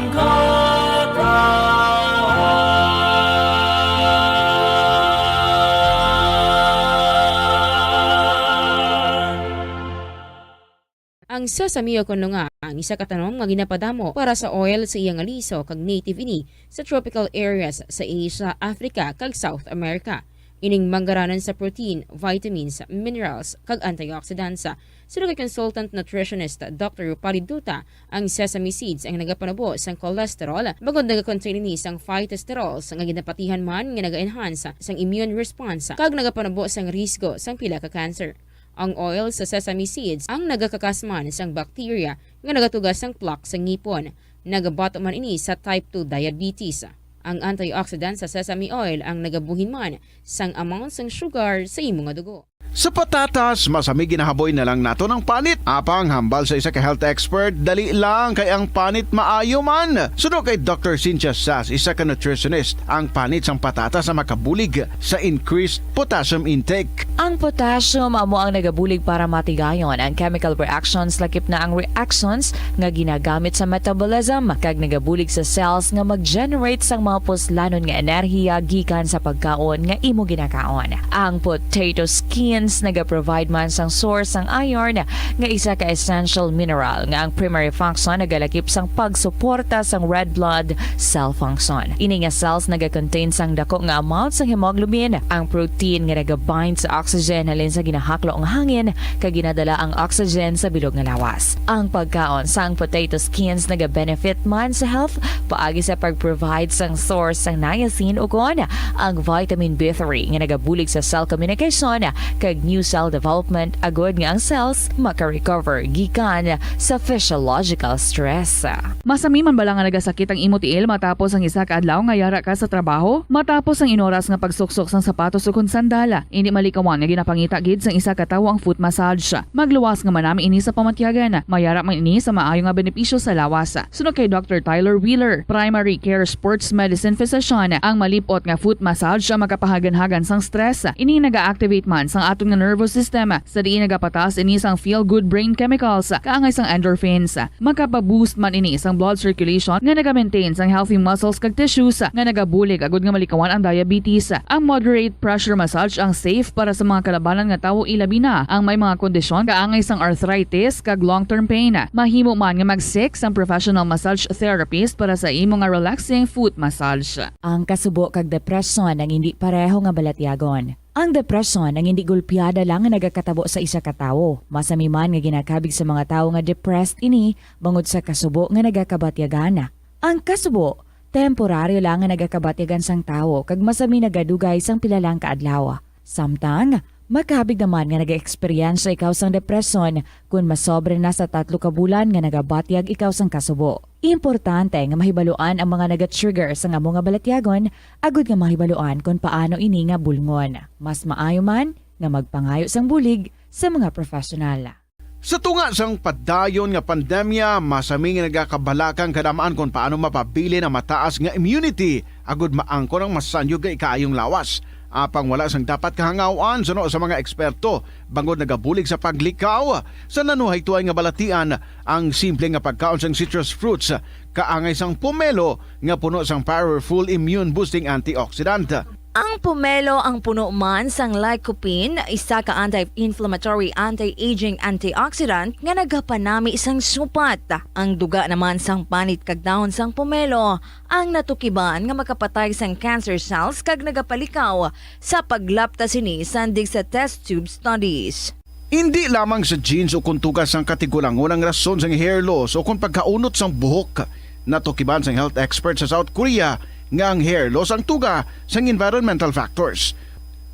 Ang sesame o kon nga ang isa ka tanom nga ginapadamo para sa oil sa iya nga liso kag native ini sa tropical areas sa Asia, Africa, kag South America. Ining manggaranon sa protein, vitamins, minerals, kag antioxidants. Suno kay consultant nutritionist Doctor Rupali Duta, ang sesame seeds ang nagapanubo sang cholesterol, bangod nagakontain ini sang phytosterols nga ginapatihan man nga naga-enhance sang immune response kag nagapanubo sang risgo sang pila ka cancer. Ang oil sa sesame seeds ang nagakakas man sang bacteria nga nagatuga sang plaque sa ngipon. Nagabato man ini sa type two diabetes. Ang antioxidant sa sesame oil ang nagabuhin man sang amount sang sugar sa imo nga dugo. Sa patatas, masami ginahaboy na lang nato ng panit. Apang hambal sa isa ka health expert, dali lang kay ang panit maayo man. Suno kay Doctor Cynthia Sass, isa ka nutritionist, ang panit sang patatas ang makabulig sa increased potassium intake. Ang potassium amo ang nagabulig para matigayon ang chemical reactions, lakip na ang reactions nga ginagamit sa metabolism, kag nagabulig sa cells nga mag-generate sang mga puslanon nga enerhiya gikan sa pagkaon nga imo ginakaon. Ang potato skins nagaprovide man sang source sang iron, nga isa ka essential mineral nga ang primary function nagalakip sang pagsuporta sang red blood cell function. Ini nga cells nagakontain sang dako nga amount sang hemoglobin, ang protein nga nagabind sa oxygen halin sa ginahaklo nga hangin kag ginadala ang oxygen sa bilog nga lawas. Ang pagkaon sang potato skins nagabenefit man sa health paagi sa pag-provide sang source sang niacin ukon ang vitamin B three nga nagabulig sa cell communication kag new cell development, agud nga ang cells maka-recover gikan sa physiological stress. Masami man bala nga nagasakit ang imo tiil matapos ang isa ka adlaw nga yara ka sa trabaho? Matapos ang inoras nga pagsuksok sang sapatos ukon sandal, indi malikawan nga ginapangita gid sang isa ka tawo ang foot massage. Magluwas nga manami ini sa pamatyagan. Mayara man ini sa maayo nga benepisyo sa lawas. Suno kay Doctor Tyler Wheeler, primary care sports medicine physician, ang malip-ot nga foot massage ang makapahaganhagan sang stress. Ini naga-activate man sang aton nga nervous system, sa diin nagapataas ini sang feel-good brain chemicals, kaangay sang endorphins. Makapa-boost man ini sang blood circulation nga naga-maintain sang healthy muscles kag tissues nga nagabulig agud nga malikawan ang diabetes. Ang moderate pressure massage ang safe para sa mga kalabanan nga tawo, ilabi na ang may mga kondisyon kaangay sang arthritis kag long-term pain. Mahimo man nga mag-seek sang professional massage therapist para sa imo nga relaxing foot massage. Ang kasubo kag depresyon ang hindi pareho nga balatyagon. Ang depresyon ang hindi gulpiada lang nga nagakatabo sa isa ka tawo. Masami man nga ginakabig sa mga tawo nga depressed ini bangod sa kasubo nga nagakabatyagan. Ang kasubo, temporaryo lang nga nagakabatyagan sang tawo kag masami nagadugay sang pila lang ka adlaw. Samtang, makabig naman nga nag-eksperyensya ikaw sang depresyon kon masobra na sa tatlo ka bulan nga nagabatyag ikaw sang kasubo. Importante nga mahibaluan ang mga naga-trigger sang amo nga balatyagon agud nga mahibaluan kon paano ini nga bulngon. Mas maayo man nga magpangayo sang bulig sa mga professional. Sa tunga sang padayon nga pandemya, masami nga nagakabalaka ang kadam-an kon paano mapabilin ang mataas nga immunity agud maangkon ang masanyog nga ikaayong lawas. Apang wala sang dapat kahangaw-an suno sa mga eksperto, bangod nagabulig sa paglikaw sa nanuhaytoan nga balatian ang simple nga pagkaon sang citrus fruits, kaangay sang pomelo nga puno sang powerful immune-boosting antioxidant. Ang pomelo ang puno man sang lycopene, isa ka anti-inflammatory, anti-aging antioxidant nga nagapanami sang supat. Ang duga naman sang panit kag dahon sang pomelo ang natukiban nga makapatay sang cancer cells kag nagapalikaw sa paglapta sini sa test tube studies. Indi lamang sa genes o kon tuga sang katigulangon ang rason sang hair loss o kon pagkaunot sang buhok. Natukiban sang health expert sa South Korea nga ang hair loss ang tuga sang environmental factors.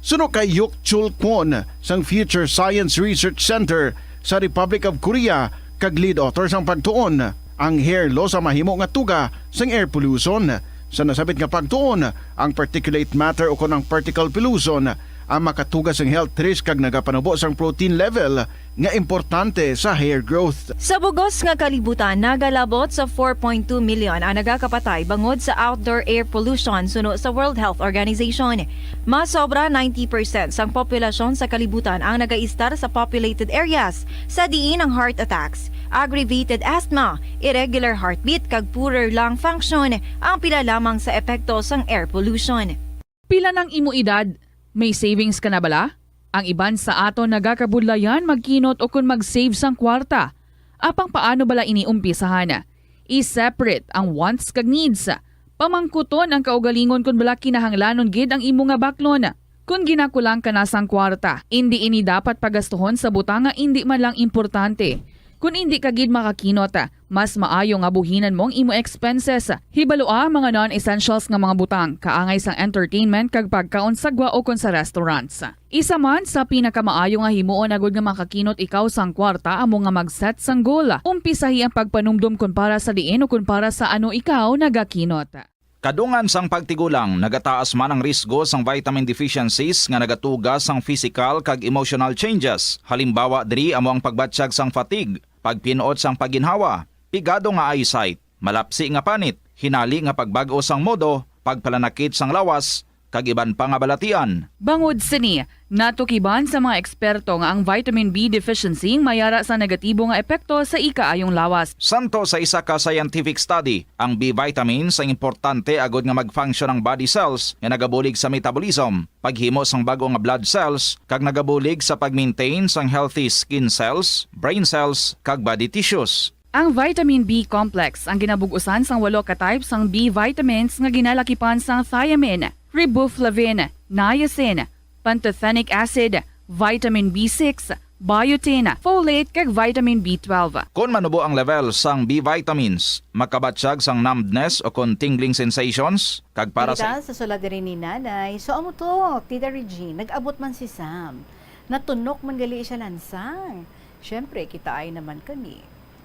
Suno kay Hyuk Chul Kwon sang Future Science Research Center sa Republic of Korea kag lead author sang pagtuon, ang hair loss ang mahimo nga tuga sang air pollution. Sa nasabit nga pagtuon, ang particulate matter o kon ang particle pollution ang makatuga sang health risk kag nagapanubo sang protein level nga importante sa hair growth. Sa bug-os nga kalibutan, nagalabot sa four point two million ang nagakapatay bangod sa outdoor air pollution suno sa World Health Organization. Mas sobra ninety percent sang populasyon sa kalibutan ang nagaistar sa populated areas, sa diin ang heart attacks, aggravated asthma, irregular heartbeat, kag poorer lung function ang pila lamang sa epekto sang air pollution. Pila nang imo edad? May savings ka na bala? Ang iban sa aton nagakabudlayan magkinot ukon mag-save sang kwarta. Apang paano bala ini umpisahan? I-separate ang wants kag needs. Pamangkuton ang kaugalingon kon bala kinahanglanon gid ang imo nga baklon. Kon ginakulang ka na sang kwarta, indi ini dapat pagastuhon sa butang nga indi man lang importante. Kon indi ka gid makakinot, mas maayo nga buhinan mo ang imo expenses. Hibalua ang mga non-essentials nga mga butang, kaangay sang entertainment kag pagkaon sa gwa ukon sa restaurants. Isa man sa pinakamaayo nga himuon agud nga makakinot ikaw sang kwarta amo nga mag-set sang goal. Umpisahi ang pagpanumdom kon para sa diin o kon para sa ano ikaw nagakinot. Kadungan sang pagtigulang, nagataas man ang risgo sang vitamin deficiencies nga nagatuga sang physical kag emotional changes. Halimbawa diri amo ang pagbatyag sang fatigue, pagpin-ot sang pagginhawa, pigado nga eyesight, malapsi nga panit, hinali nga pagbag-o sang modo, pagpalanakit sang lawas, kag iban pa nga balatian. Bangod sini, natukiban sa mga eksperto nga ang vitamin B deficiency mayara sa negatibo nga epekto sa ikaayong lawas. Santo sa isa ka scientific study, ang B vitamins ang importante agud nga mag-function ang body cells nga nagabulig sa metabolism, paghimo sang bag-o nga blood cells, kag nagabulig sa pag-maintain sang healthy skin cells, brain cells, kag body tissues. Ang vitamin B complex ang ginabug-usan sang walo ka type sang B vitamins nga ginalakipan sang thiamine, riboflavin, niacin, pantothenic acid, vitamin B six, biotin, folate, kag vitamin B twelve. Kon manubo ang level sang B vitamins, makabatyag sang numbness o kon tingling sensations, kag para sa Balita sa sulat diri ni Nanay. So, amo to, Tita Regine, nag-abot man si Sam. Natunok man gali siya lansang. Siyempre, kita ay naman kami.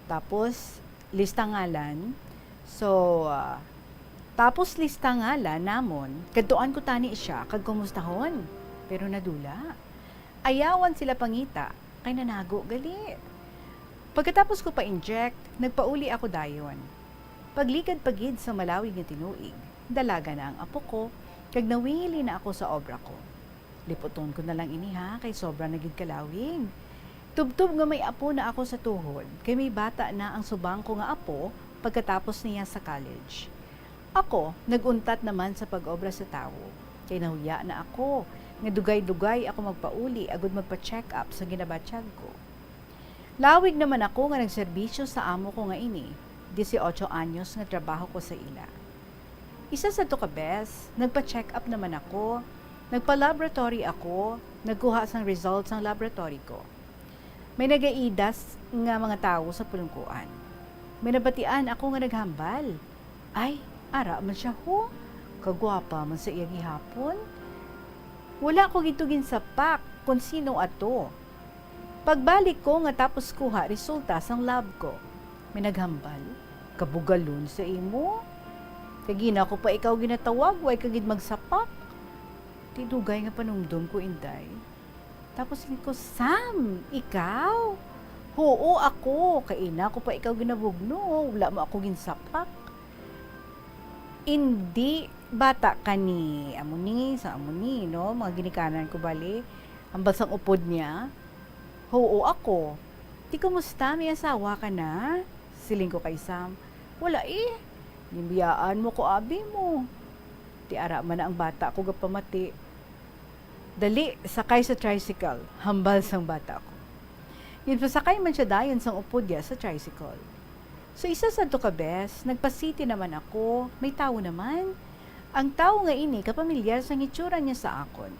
Tapos, lista ngalan. So, ah, tapos lista ngalan namon, kadtuan ko tani siya kag kumustahon. Pero nadula. Ayawan sila pangita, kay nanago gali. Pagkatapos ko pa-inject, nagpauli ako dayon. Pagligad pa gid sa malawig nga tinuig, dalaga na ang apo ko, kag nawili na ako sa obra ko. Liputon ko na lang ini, ha, kay sobra na gid kalawig. Tubtob nga may apo na ako sa tuhod, kay may bata na ang subang ko nga apo pagkatapos niya sa college. Ako, nag-untat naman sa pag-obra sa tawo, kay nahuya na ako nga dugay-dugay ako magpauli agud magpa-check-up sa ginabatyag ko. Lawig naman ako nga nagserbisyo sa amo ko nga ini, dieciocho anyos nga trabaho ko sa ila. Isa sadto ka bes, nagpa-check-up naman ako. Nagpa-laboratory ako, nagkuha sang result sang laboratory ko. May nagaidas nga mga tawo sa pulungkuan. May nabatian ako nga naghambal, "Ay, ara man sia, ho. Kagwapa man sa iya gihapon." Wala ko gid to ginsapak kon sino ato. Pagbalik ko nga tapos kuha resulta sang lab ko, may naghambal, "Kabugalon sa imo. Kay gina ko pa ikaw ginatawag, way ka gid magsapak." Ti dugay nga panumdom ko, Inday. Tapos siling ko, "Sam, ikaw?" "Huo, ako. Kay ina ko pa ikaw ginabugno, wala mo ako ginsapak." Indi, bata ka ni amo ni, sa amo ni, no? Mga ginikanan ko bali. Hambal sang upod niya, "Huo, ako. Ti kumusta? May asawa ka na?" Siling ko kay Sam, "Wala, eh. Ginbiyaan mo ko abi mo." Ti ara man na ang bata ko gapamati, "Dali, sakay sa tricycle," hambal sang bata ko. Ginpasakay man siya dayon sang upod niya sa tricycle. So, isa sadto ka bes, nagpa-city naman ako, may tawo naman. Ang tawo nga ini kapamilyar sang hitsura niya sa akon.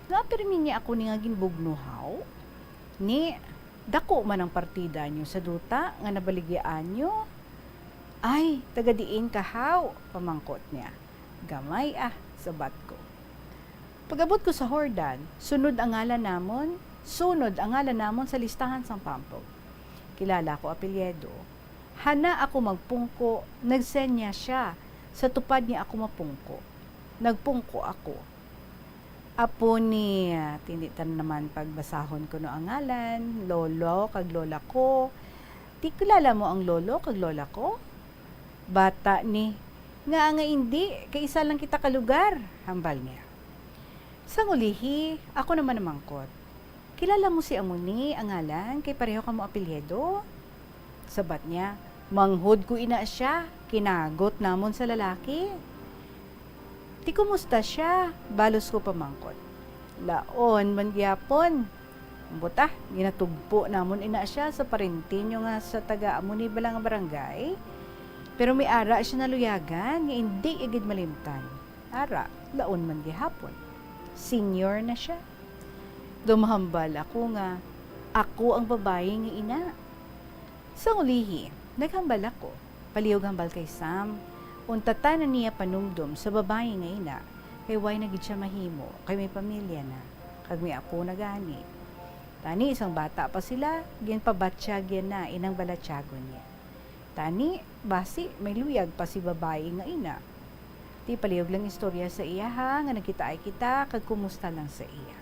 Nga pirmi niya ako ni nga ginbugno, haw? Ni, dako man ang partida niyo sa duta nga nabaligyaan niyo? "Ay, taga diin ka, haw?" pamangkot niya. "Gamay, ah," sabat ko. Pag-abot ko sa Jordan, sunod ang ngalan namon, sunod ang ngalan namon sa listahan sang pampog. Kilala ko apelyido. Hana ako magpungko, nag-send niya siya. Sa tupad niya ako mapungko. Nagpungko ako. Apo ni, ah, ti indi ta naman pagbasahon kuno ang ngalan, lolo kag lola ko. Ti kilala mo ang lolo kag lola ko? Bata ni, "Ngaa nga indi, kay isa lang kita ka lugar," hambal niya. Sang ulihi, ako naman namangkot, "Kilala mo si amo ni ang ngalan kay pareho kamo apelyido?" Sabat niya, "Manghod ko ina sia, kinagot namon sa lalaki." "Ti kumusta sia?" balos ko pamangkot. "Laon man gyapon. Ambot, ah, ginatugpo namon ina sia sa parente niyo nga sa taga amo ni bala nga barangay. Pero may ara sia naluyagan nga indi iya gid malimtan. Ara, laon man gihapon. Senior na sia." Daw mahambal ako nga ako ang babayi nga ina. Sang ulihi, naghambal ako. Palihog hambal kay Sam, untatan na niya panumdom sa babayi nga ina, kay way na gid sia mahimo, kay may pamilya na, kag may apo na gani. Tani, sang bata pa sila, ginpabatyag niya na inang balatyagon niya. Tani, basi may luyag pa si babayi nga ina. Ti palihog lang istorya sa iya, ha, nga nagkitaay kita, kag kumusta lang sa iya.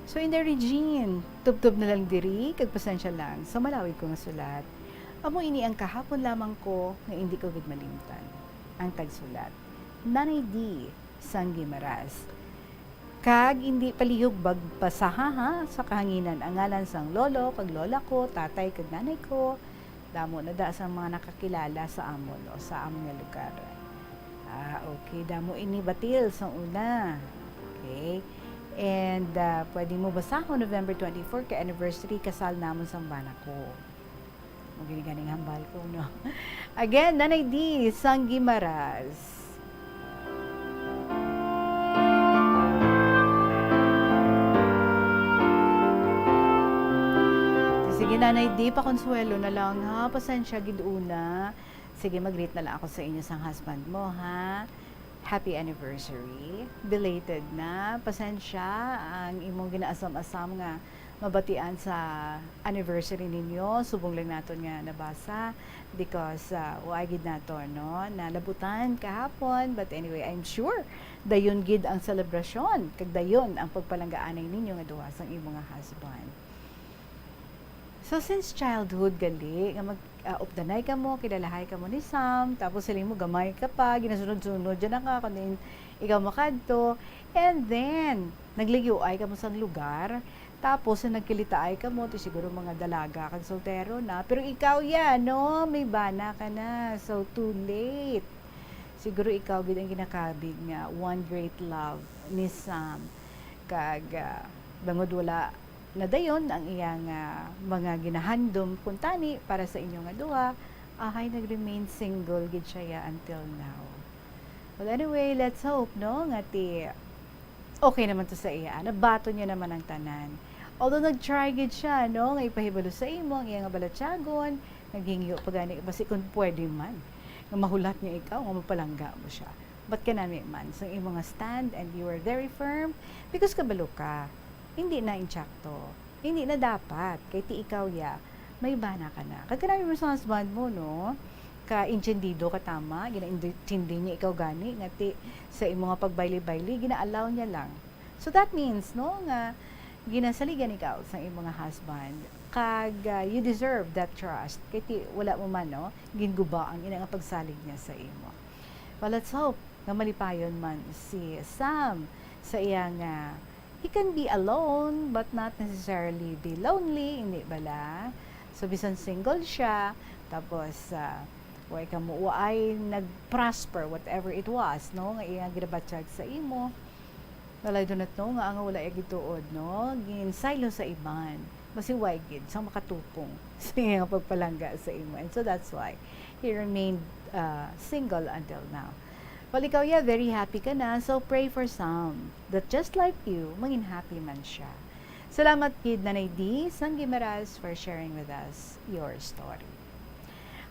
So, Inday Regine, tubtob na lang diri, kag pasensya lang sa malawig ko nga sulat. Amo ini ang kahapon lamang ko nga indi ko gid malimtan. Ang tagsulat, Nanay D sang Guimaras. Kag indi palihog bag-, basaha, ha, sa kahanginan ang ngalan sang lolo kag lola ko, tatay kag nanay ko. Damo na da sa mga nakakilala sa amon o sa amon nga lugar. Ah, okay. Damo ini batil sang una. Okay. And, ah, pwede mo basahon, November twenty-four kay anniversary kasal namon sang bana ko. Mo gini ganing hambal ko, no? Again, Nanay D sang Guimaras. Sige, Nanay D, pakonsuelo na lang, ha? Pasensya gid una. Sige, mag-greet na lang ako sa inyo sang husband mo, ha? Happy anniversary. Belated na. Pasensya ang imong ginaasam-asam nga mabatian sa anniversary ninyo. Subong lang naton nga nabasa because, ah, wa gid naton, no, nalabutan kahapon. But anyway, I'm sure dayon gid ang selebrasyon kag dayon ang pagpalanggaanay ninyo nga duha sang imo nga husband. So, So, since childhood gali, nga mag, ah, updanay kamo, kilalahay kamo ni Sam, tapos siling mo gamay ka pa, ginasunod-sunod dyan na ka, kung diin ikaw makadto. And then, nagligyuay kamo sang lugar, tapos nung nagkilitaay kamo, ti siguro mga dalaga kag soltero na. Pero ikaw ya, no? May bana ka na. So, too late. Siguro ikaw gid ang ginakabig nga one great love ni Sam. Kag, ah, bangod wala na dayon ang iyang, ah, mga ginahandom kuntani para sa inyo nga duha, ahay, nag-remain single gid siya ya until now. Well, anyway, let's hope, no, nga ti okay naman to sa iya. Nabaton niya naman ang tanan. Although nag-try gid siya, no, nga ipahibalo sa imo ang iya nga balatyagon, naghingyo pa gani, basi kung pwede man, nga mahulat niya ikaw, nga mapalangga mo siya. But kanami man, sang imo nga stand and you were very firm, because kabalo ka, hindi na insakto, hindi na dapat, kay ti ikaw ya, may bana ka na. Kag kanami man sa husband mo, no? Ka-intindido ka, tama, ginaintindi niya ikaw gani, nga ti sa imo nga pagbayli-bayli, gina-allow niya lang. So that means, no, nga ginasaligan ikaw sang imo nga husband, kag, ah, you deserve that trust, kay ti wala mo man, no, ginguba ang ina nga pagsalig niya sa imo. Well, let's hope nga malipayon man si Sam sa iya nga, he can be alone but not necessarily be lonely, hindi bala? So, bisan single siya, tapos, ah, way kamo, waay nag-prosper, whatever it was, no, nga iya ginabatyag sa imo. Well, I do not know nga ang wala iya gituod, no, ginsaylo sa iban. Basi way gid sa makatupong sa iya nga pagpalangga sa imo. And so that's why he remained, ah, single until now. Well, ikaw ya, very happy ka na, so pray for Sam that just like you, mangin happy man siya. Salamat gid, Nanay D sang Guimaras, for sharing with us your story.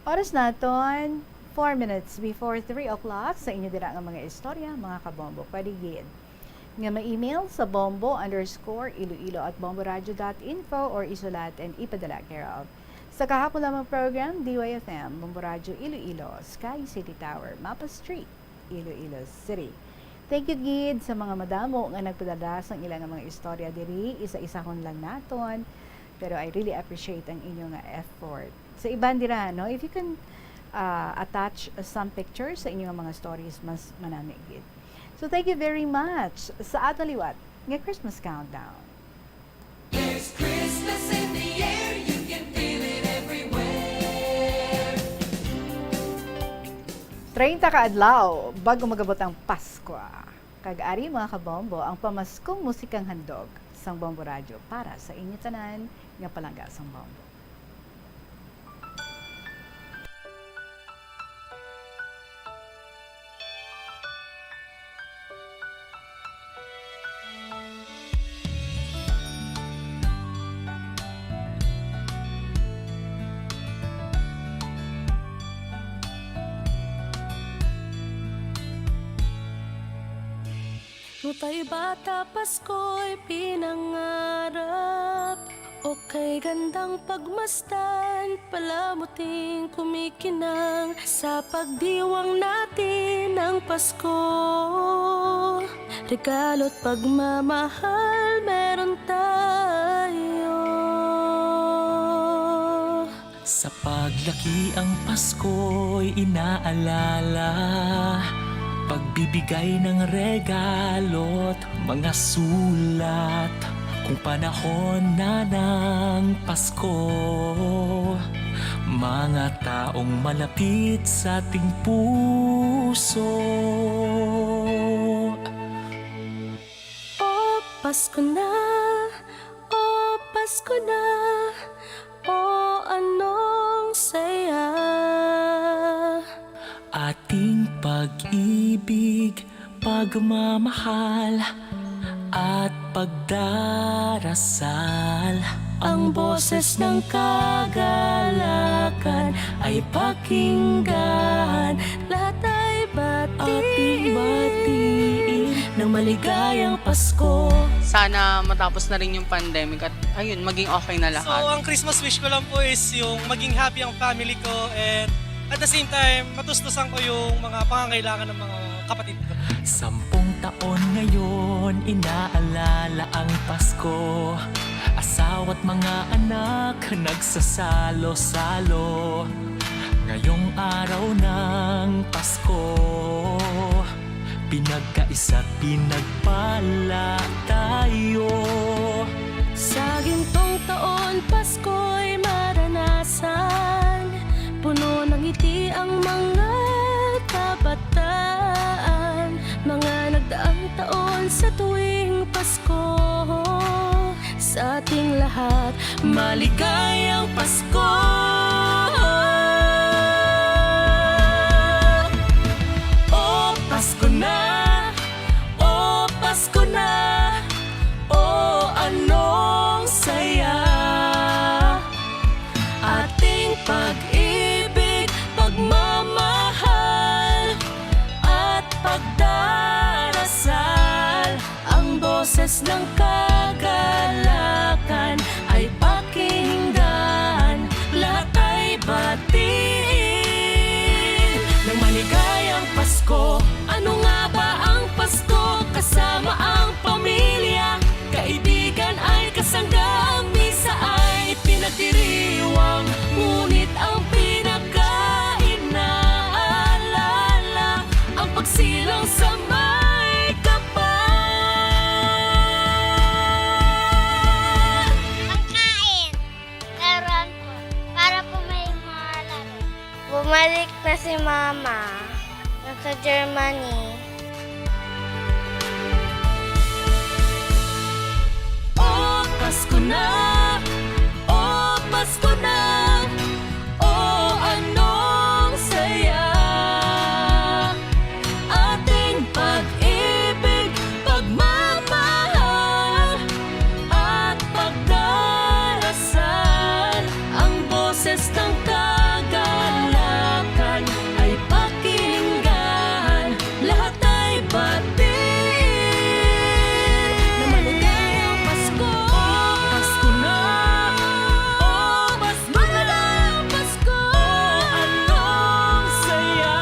Oras naton, four minutes before three o'clock. Sa inyo dira nga mga istorya, mga kabombo, pwede gid nga ma-email sa bombo underscore iloilo at bomboradio dot info or isulat and ipadala care of sa kahapon lamang program, D Y F M, Bombo Radio Iloilo, Sky City Tower, Mapa Street, Iloilo City. Thank you gid sa mga madamo nga nagpadala sang ila nga mga istorya diri. Isa-isahon lang naton, pero I really appreciate ang inyo nga effort. Sa iban dira, no, if you can, ah, attach some pictures sa inyo nga mga stories, mas manami gid. So, thank you very much. Sa aton liwat nga Christmas countdown. There's Christmas in the air, you can feel it everywhere. Treinta ka adlaw bago mag-abot ang Pasko. Kag ari, mga kabombo, ang pamaskong musikang handog sang Bombo Radyo para sa inyo tanan nga palangga sang Bombo. Nutay bata, Pasko'y pinangarap. O kay gandang pagmasdan, palamuting kumikinang sa pagdiwang natin ng Pasko. Regalo't pagmamahal meron tayo. Sa paglaki ang Pasko'y inaalala, pagbibigay ng regalo't mga sulat. Kung panahon na ng Pasko, mga taong malapit sa ating puso. O Pasko na, o Pasko na, o anong saya. Ating pag-ibig, pagmamahal, at pagdarasal. Ang boses ng kagalakan ay pakinggan. Lahat ay batiin. Ating batiin ng maligayang Pasko. Sana matapos na rin yung pandemic at, ayun, maging okay na lahat. So, ang Christmas wish ko lang po is yung maging happy ang family ko and at the same time, matustusan ko yung mga pangangailangan ng mga kapatid ko. Sampung taon ngayon, inaalala ang Pasko. Asawa't mga anak nagsasalo-salo. Ngayong araw ng Pasko, pinagkaisa't pinagpala tayo. Sa gintong taon, Pasko'y maranasan, puno ng ngiti ang mga kabataan. Mga nagdaang taon, sa tuwing Pasko, sa ating lahat, maligayang Pasko. O Pasko na, o Pasko na, o anong saya. Ating pag-ibig, pagmamahal, at pagdarasal. Ang boses ng kagalakan ay pakinggan, lahat ay batiin ng maligayang Pasko. Ano nga ba ang Pasko? Kasama ang pamilya, kaibigan ay kasangga. Ang misa ay pinagdiriwang, ngunit ang pinakainaalala, ang pagsilang sa may kapal. Ang kain, laruan po, para po may mga laro. Bumalik na si Mama. Nasa Germany. O Pasko na, o Pasko na, o anong saya. Ating pag-ibig, pagmamahal, at pagdarasal. Ang boses ng kagalakan ay pakinggan, lahat ay batiin. Na maligayang Pasko. Pasko na. O Pasko na. Maligayang Pasko. O anong saya.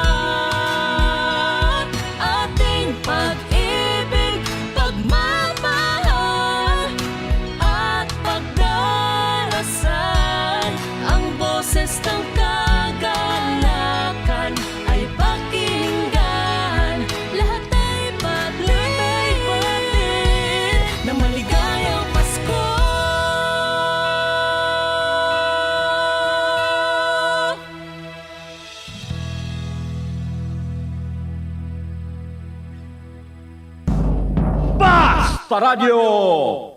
Ating pag-ibig, pagmamahal, at pagdarasal. Ang boses ng kagalakan ay pakinggan, lahat ay batiin na maligayang Pasko. Basta Radyo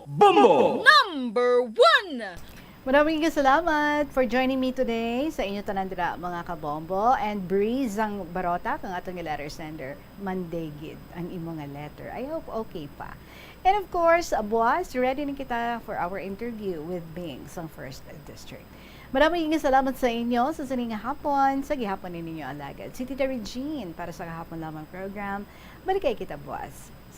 Bombo! Number one! Maraming salamat for joining me today sa inyo tanan dira, mga kabombo. And Bree Zang Barota, kang atong letter sender, Monday gid ang imo nga letter. I hope okay pa. And of course, buwas, ready na kita for our interview with Bing sang First District. Maraming salamat sa inyo sa sining nga hapon, sa gihapon ni ninyo alagad, si Tita Regine, para sa kahapon lamang program. Balikay kita buwas.